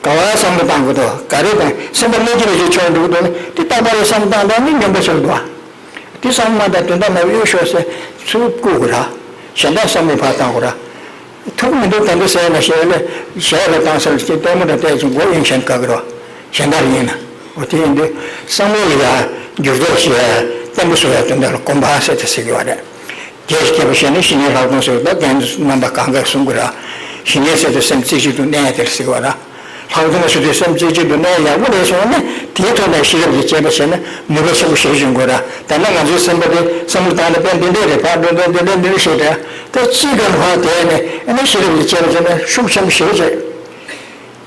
ག་བ་བསམ་བློ་བཏང་དགོས་འདུག་ག་རེ་དང་སེམས་པ་གནས་ཀྱི་རེ་ཞིག་ཆོག་འགྲོ་གི་འདུག་ན་དེ་རྟག་པར་བསམ་བློ་བཏང་དང་ནི་སྙོམས་པ་ཆགས་འདུག་དེ་བསམ་བློ་མ་བཏང་དོན་དག་མེད་པ་གཡུག་ཤོག་ཟེར་ཚུར་བཀུག་དགོས་ར། གཞན་དག་བསམ་བློ་ཕར་བཏང་དགོས་ར། ཐུགས་མི་འདུག་ད་འདི་ཟེར་ན་ཞེས་ལས་ཞལ་ལ་བཏང་ཟེར་གྱི་ལྟད་མོ་དང་བལྟས་ཀྱི་མགོ་གཡེང་བཞིན་དགའ་གི་རོ། གཞན་དག་ཡིན་ན། འོ་དེ་ཡིན་དུས་བསམ་བློ་ལ་ཡ་འགྱུར་ལྡོག་བྱེད་ཡ་བརྟན་པོ་བཟོ་ཡ་དོན་དག་ལ་གོམས་པ་ཟེར་ཏེ་ཟེར་གི་བ་རེད། རྒྱས་ཤིག་བྱས་པ་བྱས་ན་ཞི་གནས་ལྷག་མཐོང་ཟེར་བ་ད་རྒན་རྣམ་པ་གང་ག་གསུང་གི་ར། ཞི་གནས་ཟེར་དུས་སེམས་རྩེ་གཅིག་ཏུ་གནས་ཡ་དེ་ལ་ཟེར་གི་བ་ར། ལྷག་མཐོང་ཟེར་དུས་སེམས་རྩེ་གཅིག་ཏུ་གནས་ཡག་པོ་རེད་སོང་ན་དེའི་ཐོག་ནས་ཤེས་རབ་ཀྱི་དཔྱད་པ་བྱས་ན་ནུས་པ་ཆེན་པོ་ཞེ་པོ་འབྱུང་དགོས་ར། ད་ནི་ང་ཚོའི་སེམས་པ་དེ་བསམ་བློ་བཏང་ན་དཔེ་འདི་འདྲས་རེད། ཕར་འགྲོ་འདོད་འདི་འདྲས་འདི་འདྲས་ཞིག་རེད། ད་ཅི་གང་ཕར་དེ་ནས་ཨ་ནི་ཤེས་རབ་ཀྱི་དཔྱད་པ་བྱས་ན་ཤུགས་ཆེན་པོ་ཞེ་པོ་བྱས།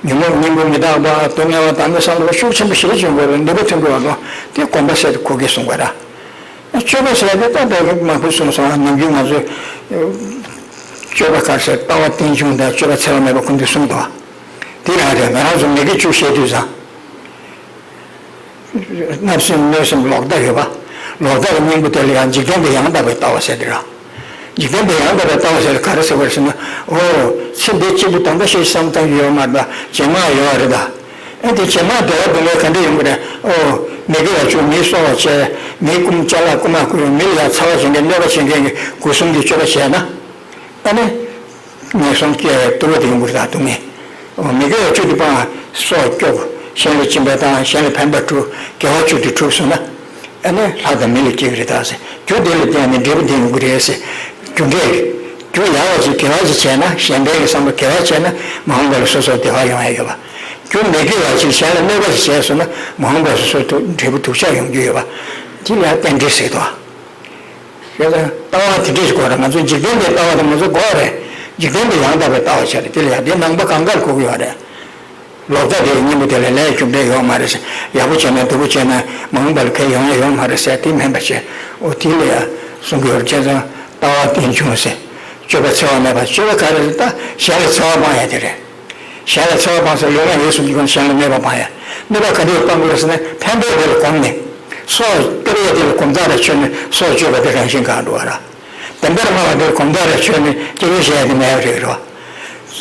ཉོན་མོངས་གཉེན་པོ་མི་རྟག་པ་སྡུག་བསྔལ་བ་དང་ནི་བསམ་བློ་ཤུགས་ཆེན་པོ་ཞེ་པོ་འབྱུང་དགོས་ར། ནུས་པ་ཐོན་དགོས་བ་དང་དེ་གོམས་པ་ཟེར་དེ་གོ་གེ་གསུང་བ་ར། སྤྱོད་པ་ཟེར་དེ་ད་ལྟ་མང་པོ་གསུངས་སོང་། ནམ་རྒྱུན་ང་ཚོས་སྤྱོད་པ་ག་རེ་ཟེར། ལྟ་བ་རྟེན་འབྱུང་དང་སྤྱོད་པ་འཚེ་བ་མེད་པ་ཁོ་འདི་གསུངས་འདུག་དེ་རང་རེད། ང་རང་ཚོ་མི་དགེ་བཅུ་བཤད་དུས་ཙང་། བརྣབ་སེམས་གནོད་སེམས་ལོག་ལྟ་ཡོད་པ། ལོག་ལྟ་གི་གཉེན་པོ་དེ་ལ་ཡང་འཇིག་རྟེན་པའི་ཡང་དག་པའི་ལྟ་བ་ཟེར་དེ་ར། འཇིག་རྟེན་པའི་ཡང་དག་པའི་ལྟ་བ་ཟེར་ག་རེ་ཟེར་བ་རེད་ཟེར་ན། འོ། ཚེ་འདི་གཅིག་པུ་ད་ལྟ་ཞིག་བསམ་བཏང་རྒྱུ་ཡོད་མ་རེད་ད། རྗེས་མ་ཡོད་རེད་ད། ཨེ་དེ་རྗེས་མ་བདེ་བ་སྡུག་བསྔལ་ག་འདྲ་ཡོང་གི་རེད། འོ། མི་དགེ་བ་བཅུ། མི་གསོད་པ་བྱས། མི་རྐུ་ཅ་ལག་རྐུ་མ་རྐུ་ཡང་མི་ལ་ཡང་འཚེ་བ་བྱེད་མཁན་གནོད་པ་བྱེད་མཁན་གྱི་སྒོ་གསུམ་གྱི་སྤྱོད་པ་བྱས་ན། ཨ་ནི། ངན་སོང་སྐྱེ་བའི་དུར་བ་དེ་ཡོང་གི་རེད་ད། སྡུག་བསྔལ། འོ། མི་དགེ་བ་བཅུ་དེ་སྤང་། སྲོག་སྐྱོབ། གཞན་ལ་སྦྱིན་པ་བཏང་། གཞན་ལ་ཕན་པ་སྒྲུབ། དགེ་བ་བཅུ་དེ་སྒྲུབ་སོང་ན། ཨ་ནི་ལྷ་དང་མི་ལ་སྐྱེ་གི་རེད་ད་ཟེར། རྒྱུ་དེ་ལ་བརྟེན་ནས་འབྲས་བུ་དེ་ཡོང་གི་རེད་ཟེར། རྒྱུ་འབྲས། རྒྱུ་ཡག་པ་ཞིག་དགེ་བ་ཞིག་བྱས་ན། གཞན་ཕན་གྱི་བསམ་པ་དགེ་བ་བྱས་ན་མ་འོངས་པ་ལ་སོ་སོར་བདེ་བ་ཡོང་ཡ་ཡོད་པ། རྒྱུ་མི་དགེ་བ་ཞིག་གཞན་ལ་གནོད་པ་ཞིག་བྱས་སོང་ན་མ་འོངས་པ་སོ་སོར་དུ་འབྲས་བུ་སྡུག་ཅག་ཡོང་རྒྱུ་ཡོད་པ། དེ་ལ་རྟེན་འབྲེལ་ཟེར་དོ། བྱས་ཙང་ལྟ་བ་དེ་འདྲ་ཞིག་དགོས་རེད། ང་ཚོ་འཇིག་རྟེན་པའི་ལྟ་བ་དེ་ང་ཚོ་དགོས་རེད། འཇིག་རྟེན་པའི་ཡང་དག་པའི་ལྟ་བ་བྱས་རེད། དེ་ལ་ཡང་དེ་ནང་པ་གང་གར་གོ་གི་ཡོད་རེད། ལོག་ལྟ་དེའི་གཉེན་པོ་དེ་ལ་ལས་རྒྱུ་འབྲས་ཡོད་མ་རེད་ཟེར། ཡག་པོ་བྱས་ན་སྡུག་པོ་བྱས་ན་མ་འོངས་པ་ལ་གལ་ཡོང་ཡ་ཡོད་མ་རེད་ཟེར། དེ་མིན་པ་བྱས། འོ་དེ་ལ་ཡང་གསུང་གི་ཡོད་རེད། བྱས་ཙང་ལྟ་བ་རྟེན་འབྱུང་ཟེར། སྤྱོད་པ་འཚེ་བ་མེད་པ། སྤྱོད་པ་ག་རེ་རེད། ད་གཞན་ལ་འཚེ་བ་སྤང་ཡ་དེ་རེད། གཞན་ལ་འཚེ་བ་སྤང་ཟེར་ལུས་ངག་ཡིད་གསུམ་གྱི་སྒོ་ནས་གཞན་ལ་གནོད་པ་སྤང་ཡ། གནོད་པ་ག་འདྲས་སྤང་དགོས་རེད་ཟེར་ན། ཕན་པའི་དེ་ལ་གོམས་ནས། སྲོག་སྟེར་ཡ་དེ་ལ་གོམས་ཐག་ར་ཆོད་ནས་སྲོག་གཅོད་པ་དེ་རང་བཞིན་གང་འགྲོ་བ་ར། བདེན་པར་སྨྲ་བ་དེ་ལ་གོམས་ཐག་ར་ཆོད་ནས་སྐྱོན་བཤད་ཡ་དེ་མེད་པ་རེད་རོ།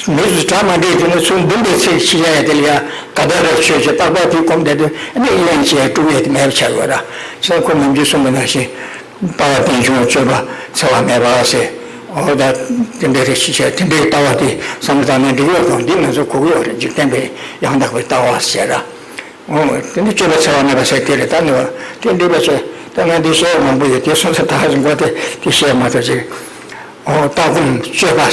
མི་ཚོས་གྲ་མ་འགྲིག་དུས་ན་ཚུར་འདུམ་པའི་ཚིག་ཕྱི་ཡ་དེ་ལ་ཡ་ག་ད་ར་ཆོད་ཅེས་རྟག་པར་དེ་གོམས་བསྡད་དུས་ཨ་ནི་ཨི་ལན་བྱས་དཀྲུག་ཡ་དེ་མེད་པ་ཆགས་ཡོད་ར། ཅེས་ཁོ་ནམ་རྒྱུན་གསུངས་པ་ནང་བཞིན། ལྟ་བ་རྟེན་འབྱུང་སྤྱོད་པ་འཚེ་བ་མེད་པ་ཟེར། འོ་ད་དེ་འདྲའི་རེ་ཞིག་བྱས། དེ་འདྲའི་ལྟ་བ་དེ་བསམ་བློ་བཏང་ན་འགྲིག་ཡོད་དང་འདི་ང་ཚོ་གོ་གི་ཡོད་རེད། འཇིག་རྟེན་པའི་ཡང་དག་པའི་ལྟ་བ་ཟེར་ར། འོ་དེ་འདྲ་སྤྱོད་པ་འཚེ་བ་མེད་པ་ཟེར་དེ་རེད། ད་ནི་བ་དེ་འགྲིག་པ་བྱས། ད་ང་འདི་བཤད་མང་པོ་ཡོད་དེ་སོང་ཙང་ད་ག་ཅིག་མགོ་དེ་དེ་བཤད་མ་ཐུབ་ཅིག་འོ་ལྟ་སྒོམ་སྤྱོད་པ་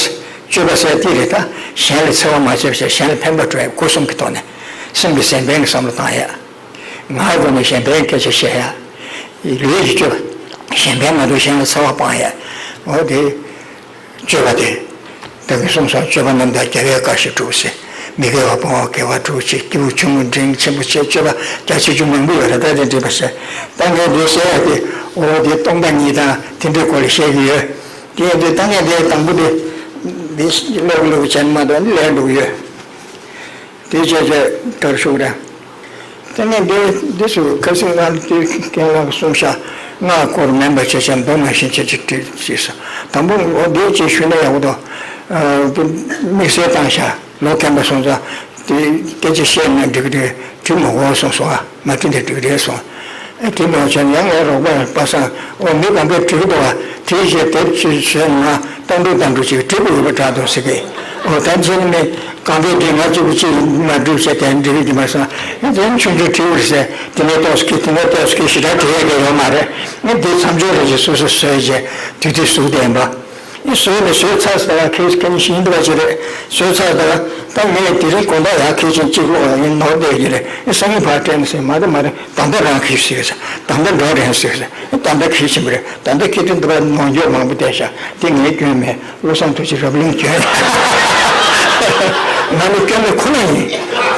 སྤྱོད་པ་ཟེར་དེ་རེད། ད་གཞན་ལ་འཚེ་བ་མ་བྱེད་པ་བྱས། གཞན་ལ་ཕན་པ་སྒྲུབ་ཡ། སྒོ་གསུམ་གྱི་ཐོག་ནས་སེམས་ཀྱི་སེམས་ཕན་གྱི་བསམ་བློ་བཏང་ཡ། ངའི་སྒོ་ནས་གཞན་ཕན་སྐད་ཆ་བཤད་ཡ། ལུས་ཀྱི་སྤྱོད་པ། གཞན་ཕན་མ་གཏོགས་གཞན་ལ་འཚེ་བ་སྤང་ཡ། འོ་དེ། སྤྱོད་པ་དེ། ད་གིན་གསུངས་སོང་། སྤྱོད་པ་རྣམ་དག་རྒྱལ་བའི་བཀའ་བཞིན་སྒྲུབ་ཟེར། མི་དགེ་བ་སྤོང་བ་དགེ་བ་སྒྲུབ་ཅེས། སྐྱེས་བུ་ཆུང་ངུ་འབྲིང་ཆེན་པོ་བཅས་སྤྱོད་པ་རྒྱ་ཆེ་ཆུང་མང་པོ་ཡོད་རེད། ད་དེ་འགྲིག་པ་བཤད། ད་ངས་འདི་བཤད་ཡ་དེ། འོ་དེ་སྟོང་པ་ཉིད་དང་དེ་འདྲའི་སྐོར་ལ་བཤད་ཀྱི་ཡོད། དེ་ཡིན་དུས་ད་ངས་འདི་དང་པོ་དེ། འདི་ཀློག་ཀློག་བྱས་ནས་མ་གཏོགས་འདི་ལས་འགྲོ་གི་ཡོད། དེ་བྱས་བྱས་དར་ཤོག་ར། དེ་ནས་འདི་འདི་ཚོ་ཁ་སང་ང་དེ་རྒན་ལགས་གསུངས་ཤག་སྔགས་སྐོར་མིན་པ་བྱས་ཤག་མདོ་ནང་བཞིན་བྱས་ཅིག་བྲིས་ཅེས་སོ། དང་པོ་འོ་འདི་ཅིག་ཞུས་ན་ཡག་པོ་འདུག་དམིགས་བསལ་བཏང་ཤག་ལོ་རྒན་པ་སོང་ཙང་དེ་སྐད་ཆ་བཤད་ན་འགྲིག་གི་རེད། བྲིས་མ་དགོས་གསུངས་སོང་། ཨ་མ་བྲིས་ན་འགྲིག་གི་རེད་གསུངས། ཨེ་དེ་མ་བྱས་ན་ཡང་ངའི་རོགས་པ་པ་སངས། འོ་མི་གང་པོས་བྲིས་འདུག་བ། དེ་བཞིན་དེབ་ཅིག་བཟོས་ན་ལྟ་འདུག་ལྟ་འདུག་ཅིག་བྲིས་དགོས་ཡོད་པ་འདྲ་འདུག་ཟེར་གི། འོ་ད་ཕྱིན་ནས་གང་པོས་དེ་ང་གཅིག་པུ་གཅིག་མ་བྲིས་བྱས་དེ་འབྲི་གི་མ་སོང་། ཨེ་དེ་ཆུང་ཆུང་བྲིས་པ་རེད་ཟེར། དེ་ནས་ཏོག་ཙམ་གི་དེ་ནས་ཏོག་ཙམ་གི་ཞེ་དྲག་བྲིས་ཡས་ཀྱི་ཡོད་མ་རེད། ངས་དེ་མཚམས་སྦྱོར་རེ་ཞིག་སོ་སོ་བཟོས་བྱས་དུས་དུས་ཟུར་དེ་ཡིན་པ། ཨེ་བཟོས་ནས་བཟོས་ཚར་ཟེར་བ་ཁེ་ཁེ་ཉིན་ཤིང་འདི་བ་ཅི་རེད། བཟོས་ཚར་ཟེར་བ་ད་ངས་དེ་རིང་དགོང་དག་ཡག་ཁེ་ཆེན་གཅིག་ཀློག་ཡ་ཡིན་ནོར་བསྡད་ཀྱི་རེད། ཨེ་སང་ཉིན་ཕར་སྤྲད་ན་ཟེར། མ་རེད་མ་རེད། ད་ལྟ་རང་གིས་ཟེར་ཟེར། ད་ལྟ་འགྲོ་རན་ཟེར་ཟེར། ད་ལྟ་གལ་ཆེན་པོ་རེད། ད་ལྟ་ཁྱེད་ཚོ་འདི་པར་ནོར་འཁྱོག་མང་པོ་བསྡད་ཤག་དེ་ངའི་སྐྱོན་མེད། བློ་བཟང་ཐུགས་རྗེ་རབ་གླེང་བྱོས། ང་ནི་སྐྱོན་མེད་ཁོ་ན་ཡིན།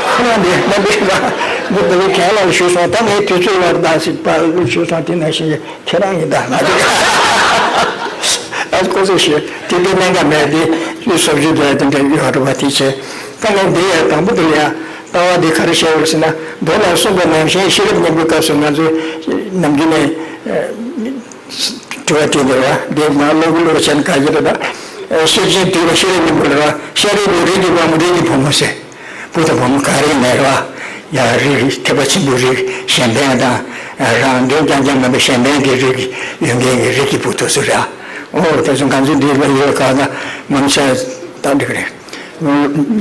ཁོ་ན་འདི་མ་འདི་ལ་འདི་འདི་ལ་གན་ལ་ཞུས་སོང་། ད་ངའི་དུས་ཚོད་ལ་ད་ཞིག་པ་ལ་ཞུས་སོང་། དེ་ནང་བཞིན་ཁྱེད་རང་ཡིན་ད་ང་ཚོ། ཨ་ཀོ་ཚོད་ཤེས་དེ་དེ་གནད་འགག་མེད་དེ་ལུས་སོགས་རྒྱུ་དེ་དེ་འདྲ་ཡོད་རེད་པ། དེ་བྱས་ད་ང་འདི་ཡང་དང་པོ་དེ་ལ་ཡང་ལྟ་བ་འདི་ག་རེ་བཤད་ཡོད་ཟེར་ན། མདོ་ལ་གསུངས་པ་ནང་བཞིན་ཤེས་རབ་སྙིང་པོའི་སྐབས་སུ་ང་ཚོས་ནམ་རྒྱུན་ནས་དྲི་བ་དྲིས་འདུག་བ། འདི་ནང་ཀློག་གི་ཀློག་བྱས་ན་ག་གེ་རེད་ད། ཤེར་ཕྱིན་དུས་ལ་ཤེས་རབ་སྙིང་པོ་ལ་ར། ཤཱ་རིའི་བུ་རིགས་ཀྱི་དབང་པོ་རིགས་ཀྱི་བུ་མོ་ཟེར། བུ་དང་བུ་མོ་ག་རེ་ཡིན་ནའི་རེད་བ། ཡང་རིགས་ཐེག་པ་ཆེན་པོའི་རིགས་གཞན་ཕན་དང་། རང་དོན་རྐྱང་རྐྱང་མིན་པའི་གཞན་ཕན་གྱི་རིགས་ཡོད་མཁན་གྱི་རིགས་ཀྱི་བུ་དེ་ཚོ་རེད། ཨོ་དེ་ཚོ་ང་ཚོའི་འདི་ལ་ཡོད་ག་ན་ངོ་མཚར་ད་འགྲིག་རེད།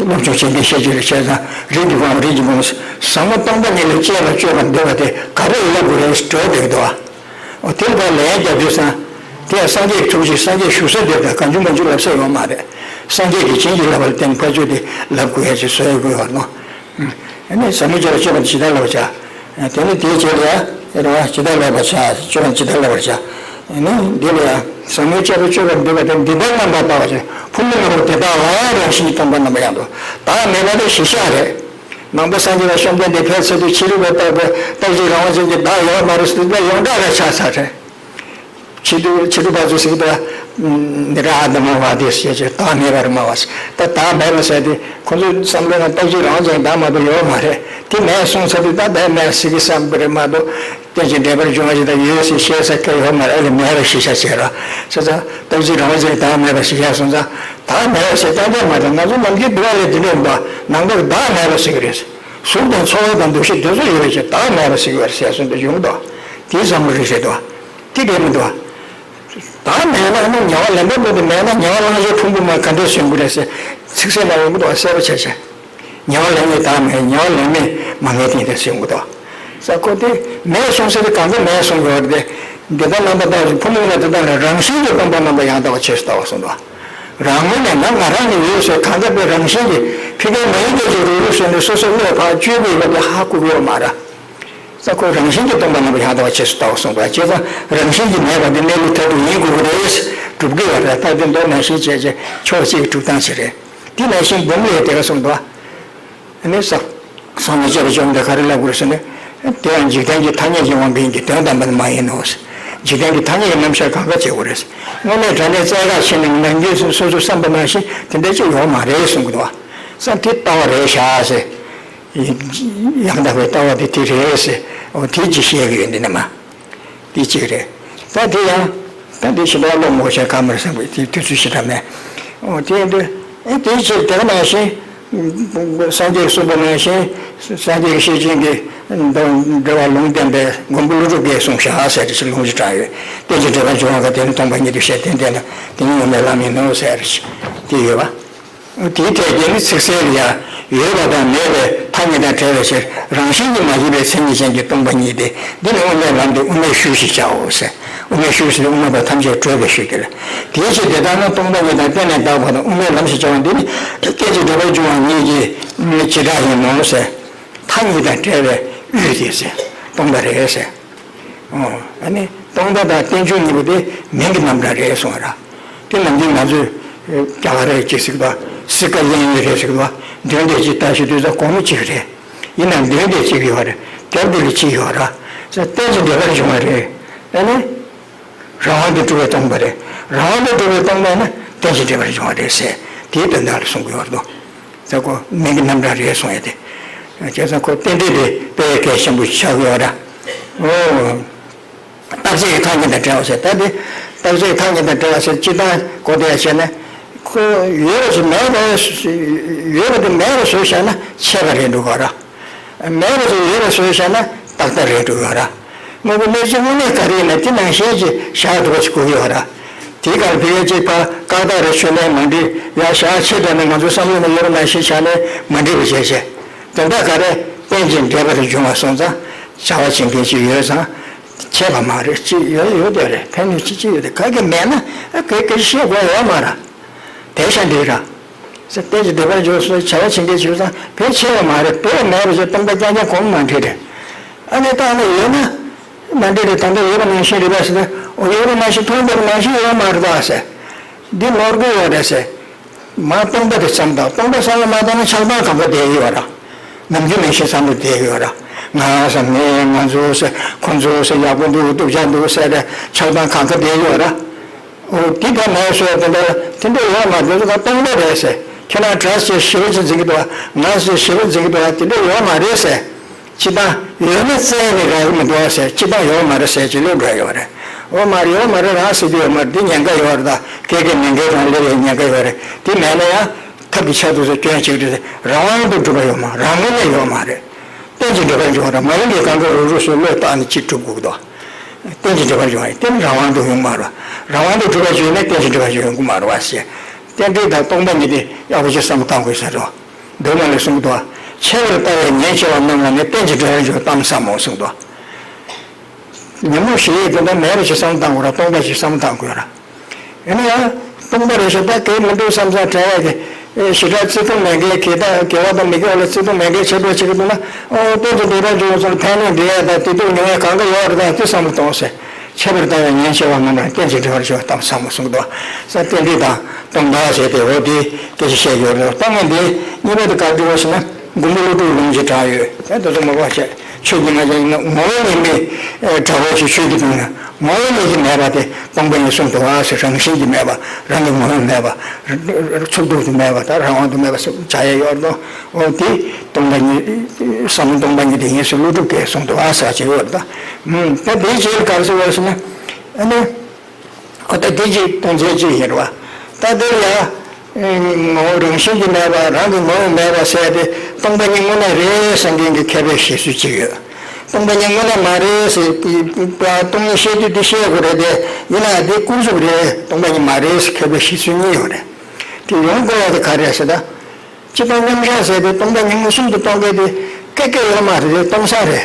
སློབ་སྦྱོང་བྱེད་མཁན་ཤེས་རྒྱུ་ལ་བྱས་ཙང་རིགས་ཀྱི་དབང་རིགས་ཀྱི་བུ་མོ་ཟབ་མོ་སྟོང་པ་ཉིད་ལ་སྤྱད་པར་སྤྱོད་པར་འདོད་པ་དེ་ག་རེ་ཡིན་ལབ་དགོས་རེད་འགྲོ་འདུག་འདུག་བ། འོ་དེ་ལ་ལན་རྒྱབ་དུས་ཙང་། དེ་ཡང་སངས་རྒྱས་ཀྱི་ཐུགས་རྗེ། སངས་རྒྱས་བཞུགས་ས་དེར་དང་གང་བྱུང་མང་བྱུང་ལབ་ས་ཡོད་མ་རེད། སངས་རྒྱས་ཀྱིས་བྱིན་གྱིས་བརླབས་པ་ལ་བརྟེན་ཕར་ཕྱོགས་དེ་ལབ་དགོས་ཡ་ཅིག་བཟོ་ཡ་དགོས་ཡོད་ནོ། ཨ་ནི་ཟབ་མོའི་སྤྱོད་པ་སྤྱོད་པ་ཇི་ལྟར་བསླབ་པར་བྱ། དེ་ནི་དེའི་རྗེས་ལ་ཡང་རེད་བ། ཇི་ལྟར་བསླབ་པར་བྱ། སྤྱོད་པ་ཇི་ལྟར་བསླབ་པར་བྱ། ཨ་ནི་འདི་ལ་ཡང་ཟབ་མོའི་སྤྱོད་པ་སྤྱོད་པར་འདོད་པ་དེ་འདི་ལྟར་རྣམ་པར་བལྟ་བར་བྱ། ཕུང་པོ་ལྔ་པོ་དེ་དག་ལ་ཡང་རང་བཞིན་གྱིས་སྟོང་པ་རྣམ་པར་ཡང་དག་བདག་མེད་པ་དེ་གཞི་བཞག་རེད། ནང་པ་སངས་རྒྱས་པ་བཅོམ་ལྡན་འདས་ཕེབས་ཚར་དུས་ཕྱི་རོལ་པ་ལྟ་བུའི་རྟག་གཅིག་རང་དབང་ཅན་གྱི་བདག་ཡོད་མ་རེད་ཟེར་དུས་ཡོངས་གྲགས་རེ་ཆགས་ཚར་རེད། ཕྱི་དུས་ཕྱི་དུས་བར་དུ་ཟེར་གྱི་འདུག་ནི་ར་ཨ་དམ་བ་དེ་ཞེས་བྱས་བདག་མེད་པར་སྨྲ་བ་ཟེར། ད་བདག་མེད་པ་ཟེར་དེ་ཁོ་ཚོའི་བསམ་བློའི་ནང་རྟག་གཅིག་རང་དབང་ཅན་བདག་མ་གཏོགས་ཡོད་མ་རེད། དེ་མེད་གསུངས་ཚར་དུས་ད་བདག་མེད་ཟེར་གྱི་བསམ་པ་རེད་མ་གཏོགས། རྟེན་ཅིང་འབྲེལ་པར་འབྱུང་བ་ཞིག་དང་ཡོད་ཟེར་བཤད་ས་སྐད་ཡོད་མ་རེད། ཨ་ལས་མེད་པ་གཞི་བཞག་བྱས་ར། ས་ས་རྟག་གཅིག་རང་དབང་ཅན་བདག་མེད་པ་ཞིག་བཞག་སོང་ཙང་། བདག་མེད་པ་ཞིག་རྐྱང་རྐྱང་མ་རེད། ང་ཚོ་ནམ་རྒྱུན་འདུལ་བ་ལས་དེ་འདྲ་ཡིན་པ་ནང་པར་བདག་མེད་པ་ཟེར་གི་རེད། གཟུགས་དང་ཚོར་བ་དང་འདུ་ཤེས་དེ་ཚོ་ཡོད་པའི་ཕྱིར་བདག་མེད་པ་ཟེར་གི་རེད་ཟེར་གསུངས་འདུག་ཡོང་འདུག་དེའི་བསམ་བློ་རེད་ཟེར་འདུག་དེ་འགལ་མི་འདུག་བདག་མེད་ན་ནི་ཉེ་བ་ལེན་པ་མེད་དེ། མེད་ན་ཉེ་བ་བླང་བྱའི་ཕུང་པོ་མ་ག་འདྲས་སུ་ཡོང་གི་རེད་ཟེར། ཚིག་གསལ་ན་ཡོང་གི་འདུག་གསལ་པོ་བྱས་བྱས། ཉེ་བ་ལེན་མེད་བདག་མེད། ཉེ་བ་ལེན་མེད་མ་ངེས་དེ་འདྲ་སུ་ཡོང་གི་འདུག་ས་ཁོ་དེ་མེད་གསུངས་ཟེར་དེ་གང་ག་མེད་གསུངས་ཡོད་རེད་དེ། འདི་ལྟར་རྣམ་པར་བལྟ་བ་ཕུང་པོ་ལྔ་དེ་དག་ལ་རང་བཞིན་གྱིས་སྟོང་པ་རྣམ་པར་ཡང་དག་པ་ཆོས་སུ་ལྟ་བ་གསུངས་འདུག་རང་ངོས་ནས་ང་ང་རང་ནི་ཡོད་ཟེར་གང་ལྟར་པའི་རང་བཞིན་གྱིས་ཕི་ཀའི་མ་ཡིན་པའི་ཅིག་རུག་རུག་བཟོས་ནས་སོ་སོའི་བློས་ཕར་བཅོས་པའི་བ་དེ་ཧ་གོ་གི་ཡོད་མ་རེད། ས་ཁོ་རང་བཞིན་གྱིས་སྟོང་པ་རྣམ་པར་ཡང་དག་པ་ཆོས་སུ་ལྟ་བ་གསུངས་པ་བྱས་ཙང་རང་བཞིན་གྱིས་མེད་པ་འདི་གནས་ལུགས་མཐར་ཐུག་ཡིན་དགོས་ཀྱི་རེད། སྒྲུབ་དགོས་པ་རེད། ད་འདི་མདོ་ནང་བཞིན་བྱས་རྗེས་ཕྱོགས་གཅིག་གི་སྒྲུབ་སྟངས་ཤིག་རེད། འདི་ནང་བཞིན་འབུམ་ལས་དེ་ག་གསུངས་འདུག་ཨ་ནི་ས། སངས་རྒྱས་པ་བཅོམ་ལྡན་ག་རེ་ལབ་དགོས་རེད་ཟེར་ན། དེ་ཡང་འཇིག་རྟེན་གྱི་ཐ་སྙད་ཀྱི་དབང་པོ་ཡིན་གྱི་དོན་དམ་པར་མ་ཡིན་ནོ། འཇིག་རྟེན་གྱི་ཐ་སྙད་ཀྱི་རྣམ་གཞག་གང་ག་བྱེད་དགོས་རེད། དངོས་གནས་དྲང་གནས་བཙལ་ག་ཕྱིན་ནས་ནམ་རྒྱུན་སོ་སོ་བསམ་པ་ནང་བཞིན་དེ་འདྲ་ཅིག་ཡོད་མ་རེད་གསུང་གི་འདུག་བ། ས་དེ་ལྟ་བ་རེད་ཤག་ཟེར། ཡང་དག་པའི་ལྟ་བ་དེ་དེ་རེད་ཟེར། འོ་དེ་ཅིག་བཤད་ཀྱི་ཡོད་འདི་ནས་མ། དེ་གཅིག་རེད། ད་དེ་ཡང་། ད་དེ་ཞེ་དྲག་ཀློག་མོ་བྱས་ག་མར་བསམ་པའི་དེ་དུས་ཚོད་ཞེ་དྲག་མེད། འོ་དེ་ཡིན་དུས། ཨེ་དེའི་ཕྱིར་དེ་ག་ནང་བཞིན། སངས་རྒྱས་གསུངས་པ་ནང་བཞིན། སངས་རྒྱས་ཀྱི་ཤེར་ཕྱིན་གྱི་འགྲེལ་བ་ལུང་བསྟན་པའི་མགོན་པོ་ཀླུ་སྒྲུབ་ཀྱིས་གསུངས་ཤག་ཟེར་ཏེ་ལུང་ཅིག་དྲངས་ཡོད། རྟེན་ཅིང་འབྲེལ་པར་འབྱུང་བ་ག་དེ་ནི་སྟོང་པ་ཉིད་དུ་བཤད་དེ་འདི་ནི་དེ་ཉིད་དབུ་མའི་ལམ་ཡིན་ནོ་ཟེར་ཏེ་ཡོད་པ། དེའི་ཐད་ཀྱི་ནི་ཚིག་གསལ་ལ་ཡང་ཡོད་པ་དང་མེད་པའི་ཐ་སྙད་དང་བྲལ་བའི་ཕྱིར་རང་བཞིན་གྱིས་མ་སྐྱེས་པའི་མཚན་ཉིད་ཅན་གྱི་སྟོང་པ་ཉིད་དེ། འདི་ནི་དབུ་མའི་ལམ་སྟེ་དབུ་མའི་ཤུགས་ཞེས་བྱའོ་ཟེར། དབུ་མའི་ཤུགས་ཟེར་དབུ་མ་པ་ཐམས་ཅད་གྲོལ་བའི་ཤུགས་ཀྱིས། དེའི་ཕྱིར་དེ་ལྟར་ན་སྟོང་པ་ཉིད་དང་གཏན་ནས་དག་པ་དང་དབུ་མའི་ལམ་ཞེས་བྱ་བ་འདི་ནི་རྟེན་ཅིང་འབྲེལ་པར་འབྱུང་བ་ཉིད་ཀྱི་བྱེ་བྲག་ཡིན་ནོ་ཟེར། ཐ་སྙད་དང་བྲལ་བའི་དབུས་དེ་ཟེར། སྟོང་པ་རེད་ཟེར། ཨོ། ཨ་ནི་སྟོང་པ་དང་རྟེན་འབྱུང་གཉིས་པོ་དེ་མིང་གི་རྣམ་གྲངས་རེད་གསུངས་པ་ར། དེ་ནམ་རྒྱུན་ང་ཚོས་རྒྱ་གར་རེད་ཅེས་ཟེར་གི་འདུག་སི་ཀ་ལན་ཡོད་རེད་ཟེར་གི་འདུག་འདོན་དེ་ཅིག་ལྟ་ཞིག་དུས་ཙམ་གོང་མ་གཅིག་རེད། ཡིན་ནའང་འདོན་དེ་གཅིག་ཡོད་རེད། དེབ་དེ་ལ་གཅིག་ཡོད་ར། རྟེན་ཅིང་འབྲེལ་པར་འབྱུང་བ་རེད། ཨ་ནི། རང་དབང་དུ་གྲུབ་པའི་སྟོང་པ་རེད། རང་དབང་དུ་གྲུབ་པའི་སྟོང་པ་ཡིན་ན་རྟེན་ཅིང་འབྲེལ་པར་འབྱུང་བ་རེད་ཟེར། དེའི་དོན་དག་ལ་གསུང་གི་ཡོད་རེད་དོ། ཟེར་གོ་མིང་གི་རྣམ་གྲངས་རེད་གསུང་ཡ་དེ། བྱས་ཙང་ཁོ་རྟེན་འབྲེལ་དེ་དཔེ་གལ་ཆེན་པོ་ཆགས་ཀྱི་ཡོད་ར། ཨོ། རྟག་ཆད་ཀྱི་ཐ་སྙད་དང་བྲལ་བ་ཟེར། ད་དེ་རྟག་ཆད་ཀྱི་ཐ་སྙད་དང་བྲལ་བ་ཟེར་སྤྱིར་བཏང་གོ་བདེ་ཡ་བྱས་ན། ཁོ་ཡོད་པ་ཞིག་མེད་པ། ཡོད་པ་དེ་མེད་པ་བཟོས་བཞག་ན་ཆད་པ་རེད་འགྲོ་གི་ར། མེད་པ་ཞིག་ཡོད་པ་བཟོས་བཞག་ན་རྟག་ལྟ་རེད་འགྲོ་གི་ར། དངོས་པོ་གནས་ཚུལ་དངོས་གནས་ག་རེ་ཡིན་ན་དེ་ནང་བཞིན་གྱི་བཞག་འགྲོ་བ་ཞིག་དགོས་ཀྱི་ཡོད་ར། དེའི་སྐབས་ལ་ཕ་གིར་གཅིག་ཕར་བཀག་རྟགས་རེ་ཆོད་ནས་མ་འགྲིག་ཡ་བཞག་ཆེད་དུ་ནས་ང་ཚོའི་བསམ་བློ་ནང་ཡོད་པ་ནང་བཞིན་བཞག་ནས་མ་འགྲིག་པ་བྱས་བྱས། དོན་དག་ག་རེ་རྟེན་ཅིང་འབྲེལ་པར་འབྱུང་བ་སོང་ཙང་བྱ་བ་བྱེད་མཁན་ཅིག་ཡོད་ཙང་། ཆད་པ་མ་རེད། ཅིག་ཡོད་ཡོད་དེ་རེད། ཕན་ནུས་ཅིག་ཅིག་ཡོད་དེ་ག་གེ་མེད་ན་ཨ་གེ་གེ་ཤེས་དགོས་ཡོད་མ་ར། དེ་ཤ་འདི་ར། ཟེར་རྟེན་ཅིང་འབྲེལ་པར་འབྱུང་སོགས་བྱ་བ་བྱེད་མཁན་བྱེད་ཙང་ཕལ་ཆེ་བ་མ་རེད། དཔེ་མེད་པ་ཞིག་སྟོང་པ་རྐྱང་རྐྱང་གོང་མ་འདྲི་རེད། ཨ་ནི་ད་ནི་ཡོད་ན་མ་འདྲི་རེད། ད་ལྟ་ཡོད་པ་ནང་བཞིན་རེད་པས་ཟེར་ཏེ། འོ་ཡོད་པ་ནང་བཞིན་མཐོང་བ་ནང་བཞིན་ཡོད་མ་རེད་ད་ཟེར། འདི་ནོར་གི་ཡོད་རེད་ཟེར། མ་སྟོང་པ་དེ་བསམ་དང་། སྟོང་པ་བསམ་བློ་མ་བཏང་ན་ཆགས་སྡང་གང་ག་བསྡད་ཡོད་ར། ནམ་རྒྱུན་ནང་བཞིན་བསམ་བློ་བསྡད་ཡོད་ར། ང་ཟེར་ངས་ང་ཚོ་ཟེར་ཁོ་ཚོ་ཟེར་ཡག་པོ་འདུག་སྡུག་ཅག་འདུག་ཟེར་ཏེ་ཆགས་སྡང་གང་ག་བསྡད་ཡོད་ར། འོ་དེ་ལྟར་མ་ཡོང་ཟེར་བ་དེ་འདྲ་དེ་འདྲ་ཡོད་མ་རེད། དེ་ཚོ་ད་སྟོང་པ་རེད་ཟེར། ཁྱེད་རང་གྲྭ་ཞིག་ཞེ་པོ་ཅིག་འཛིན་གྱི་འདུག་བ། ང་ཞིག་ཞེ་པོ་འཛིན་གྱི་འདུག་བ། དེ་འདྲ་ཡོད་མ་རེད་ཟེར། སྤྱིར་བཏང་ཡོད་ན་བཙལ་ནས་རག་གི་མི་འདུག་ཟེར། སྤྱིར་བཏང་ཡོད་མ་རེད་ཟེར་གྱི་ལོས་འགྲོ་ཡོད་རེད། འོ་མ་རེད། ཡོད་མ་རེད། རང་ཟེར་རྒྱུ་ཡོད་མ་རེད། འདི་ཉེན་ཁ་ཡོད་རེད། ད་སྐད་སྐད་མེད་མཁན་རང་སླེབས་ཡས་ཉེན་ཁ་ཡོད་རེད། དེ་མེད་ན་ཡང་ཐབས་ཀྱི་ཆ་དུ་སོ་སྐྱོན་ཅིག་རེད། རང་དབང་དུ་གྲུབ་པ་ཡོད་མ་རང་ངོས་ནས་ཡོད་མ་རེད། གཏན་གྱི་འབྲེལ་བ་འབྱུང་བ་རེད། མ་རིག་གི་གང་ག་རུ་རུ་སོ་བློས་བཏང་ནས་ཅིག་གྲུབ་དགོས་ཀྱི་འདུག་གཏན་གྱི་འབྲེལ་བ་འབྱུང་བ་ཡིན། དེ་ནི་རང་དབང་དུ་ཡོང་མ་རེད། རང་དབང་དུ་གྲུབ་པ་བྱུང་ན་གཏན་གྱི་འབྲེལ་བ་ཡོང་གི་མ་རེད་བ་ཟེར། རྟེན་འབྲེལ་དང་སྟོང་པ་ཉིད་དེ་ཡག་པོ་ཞིག་བསམ་བློ་བཏང་དགོས་ཟེར་རོ། མདོ་སྔགས་ལས་གསུངས་འདུག་ཆེ་བར་ལྟ་བའི་ཉེན་ཆེ་བ་རྣམས་ལ་ནི་རྟེན་གྱི་འབྲེལ་བར་འགྱུར་གཏམ་ཟབ་མོ་གསུངས་འདུག་ཉོན་མོངས་ཞེ་ཡས་དེ་འདྲ་མེད་པ་ཞིག་བསམ་བློ་བཏང་དགོས་ར། སྟོང་པ་ཞིག་བསམ་བློ་བཏང་དགོས་ར། ཡིན་ན་ཡང་སྟོང་པ་རེད་ཤག་ད་གལ་མི་འདུག་བསམ་བསམ་དྲན་ཡས་དེ། ཞེ་དྲག་བརྩེ་དུང་མེད་མཁན་དགེ་དག་དགེ་བ་དང་མི་དགེ་བ་ལ་བརྩེ་དུང་མེད་མཁན་ཆེ་འགྲོ་བྱེད་ཀྱི་འདུག་ན། ཨོ་རྟེན་གྱི་འབྲེལ་བར་འགྱུར་བ་ཚོར་ཕན་གནོད་འདྲེས་ཡས་དང་དེ་དུས་མྱོང་ཡས་གང་ག་ཡོད་རེད། ད་དེ་བསམ་བློ་གཏོང་ཟེར། ཆེ་བར་ལྟ་བའི་ཉེན་ཆེ་བ་རྣམས་ལ་རྟེན་གྱི་འབྲེལ་བར་འགྱུར་གཏམ་ཟབ་མོ་གསུངས་འདུག་ས་རྟེན་འབྲེལ་དང་སྟོང་པ་ཟེར་ཏེ་འོ་དེ་སྐད་ཆ་བཤད་ཡོད་རེད། ལྟ་ངན་དེ་གཉིས་པ་དེ་ག་འདྲ་བ་ཞེ་ན། མགོན་པོ་ཀླུ་སྒྲུབ་ལུང་གཅིག་དྲངས་ཡོད། དེ་དེ་ཚོ་མ་གོ་བ་བྱས། ཆོས་ཀྱི་ང་ཅག་ངོ་བོ་ཉིད་མེད་དྲ་བོ་ཞིག་ཆོས་ཀྱི་དོན་ལ་ངོ་བོ་ཉིད་ཀྱིས་མེད་པ་དེ་སྟོང་པ་ཉིད་གསུངས་འདུག་ཨ་ཟེར། རང་བཞིན་གྱིས་མེད་པ། རང་གི་ངོ་བོས་མེད་པ། ཚུགས་ཐུབ་ཏུ་མེད་པ། ད་རང་དབང་དུ་མེད་པ་སོགས་བྱ་ཡས་ཡོད་རེད། འོ་དེ་སྟོང་པ་ཉིད་ཟབ་མོ་སྟོང་པ་ཉིད་དེ་ཡིན་ཟེར་ཀླུ་སྒྲུབ་ཀྱིས་གསུངས་འདུག་ཨ་ཟེར་བ་ཅིག་ཡོད་རེད། ད་དེའི་རྗེས་ལ་ག་རེ་ཟེར་བ་ཟེར་ན། ཨ་ནི། ཨོ་ད་དེ་གཅིག་སྟོང་ཆེན་གཅིག་ཡིན་རེད་བ། ད་དེ་ལ་ཡང་ངོ་བོ་རང་བཞིན་གྱིས་མེད་པ། རང་གི་ངོ་བོས་མེད་པ་ཟེར་ཏེ་སྟོང་པ་ཉིད་དངོས་གནས་རེད་བསམ་མཁན་གྱི་མཁས་པའི་བཞེད་སྲོལ་གཅིག་ཡོད། སྟོང་པ་ཉིད་དངོས་གནས་མ་རེད་ཟེར་ཏེ་སྟོང་ཉིད་བཤད་རྒྱུ་དེ་བཤད་དགོས་རེད་དེ། ཡིན་ན་ཡང་དེ་ཀུན་རྫོབ་རེད། སྟོང་པ་ཉིད་མ་རེད་ཟེར་མཁས་པའི་བཞེད་སྲོལ་གཉིས་ཡོད་རེད། དེ་ཡོང་དགོས་པ་དེ་ག་རེད་ཟེར་ན། སྤྱིར་བཏང་མཉམ་གཞག་ཟེར་ཏེ་སྟོང་པ་ཉིད་མངོན་སུམ་དུ་མཐོང་མཁན་དེ་སྐད་སྐད་ཡོད་མ་རེད། སྟོང་ས་རེད།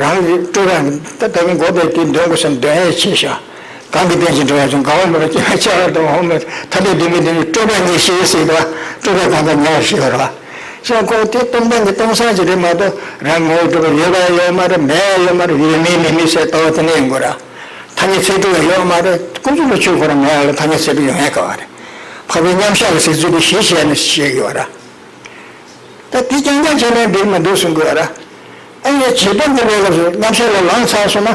རང་གི་སྤྲོས་པ་ད་ལྟ་གི་འགོག་པའི་དེ་འདོན་དགོས་སམ་འདོན་ཡས་ཆེ་ཤག་གང་གི་རྟེན་ཅིང་འབྲེལ་བར་འབྱུང་། དགའ་བ་མི་རོ་སྐྱེ་བ་ཆེ་བར་དང་འོག་མིན་ཐ་དད་འདུས་མིན་འདི་ནི་སྤྲོས་པ་ཉེར་ཞི་ཟེར་དུས་སྤྲོས་པ་གང་དག་ཉེ་བར་ཞི་བ་རེད་བ། ཞེས་ཁོ་དེ་སྟོང་པ་ཉིད་སྟོང་ས་ཅིག་རེད་མ་གཏོགས་རང་ངོ་བོས་གྲུབ་པ་ཡོད་པ་ཡོད་མ་རེད། མེད་པ་ཡོད་མ་རེད། ཡོད་མིན་མེད་མིན་ཟེར་ལྟ་བ་དེ་ནས་ཡོང་དགོས་ར། ཐ་སྙད་ཚད་གྲུབ་ཡང་ཡོད་མ་རེད། ཀུན་རྫོབ་ལ་ཆོས་ཁོ་རང་མེད་པ་ལ་ཐ་སྙད་ཚད་གྲུབ་ཡོང་ཡ་ག་བ་རེད། འཕགས་པའི་མཉམ་གཞག་གི་ཟེར་ཚུལ་དེ་གཞི་བྱས་ནས་བཤད་ཀྱི་ཡོད་ར། ད་དེ་རྐྱང་རྐྱང་བྱས་ན་འགྲིག་མི་འདུག་གསུང་དགོས་ར། ཨ་ནི་བྱེད་སྟངས་ཀྱི་ལས་ལ་མཉམ་གཞག་ལ་ལངས་ཚར་སོང་ན།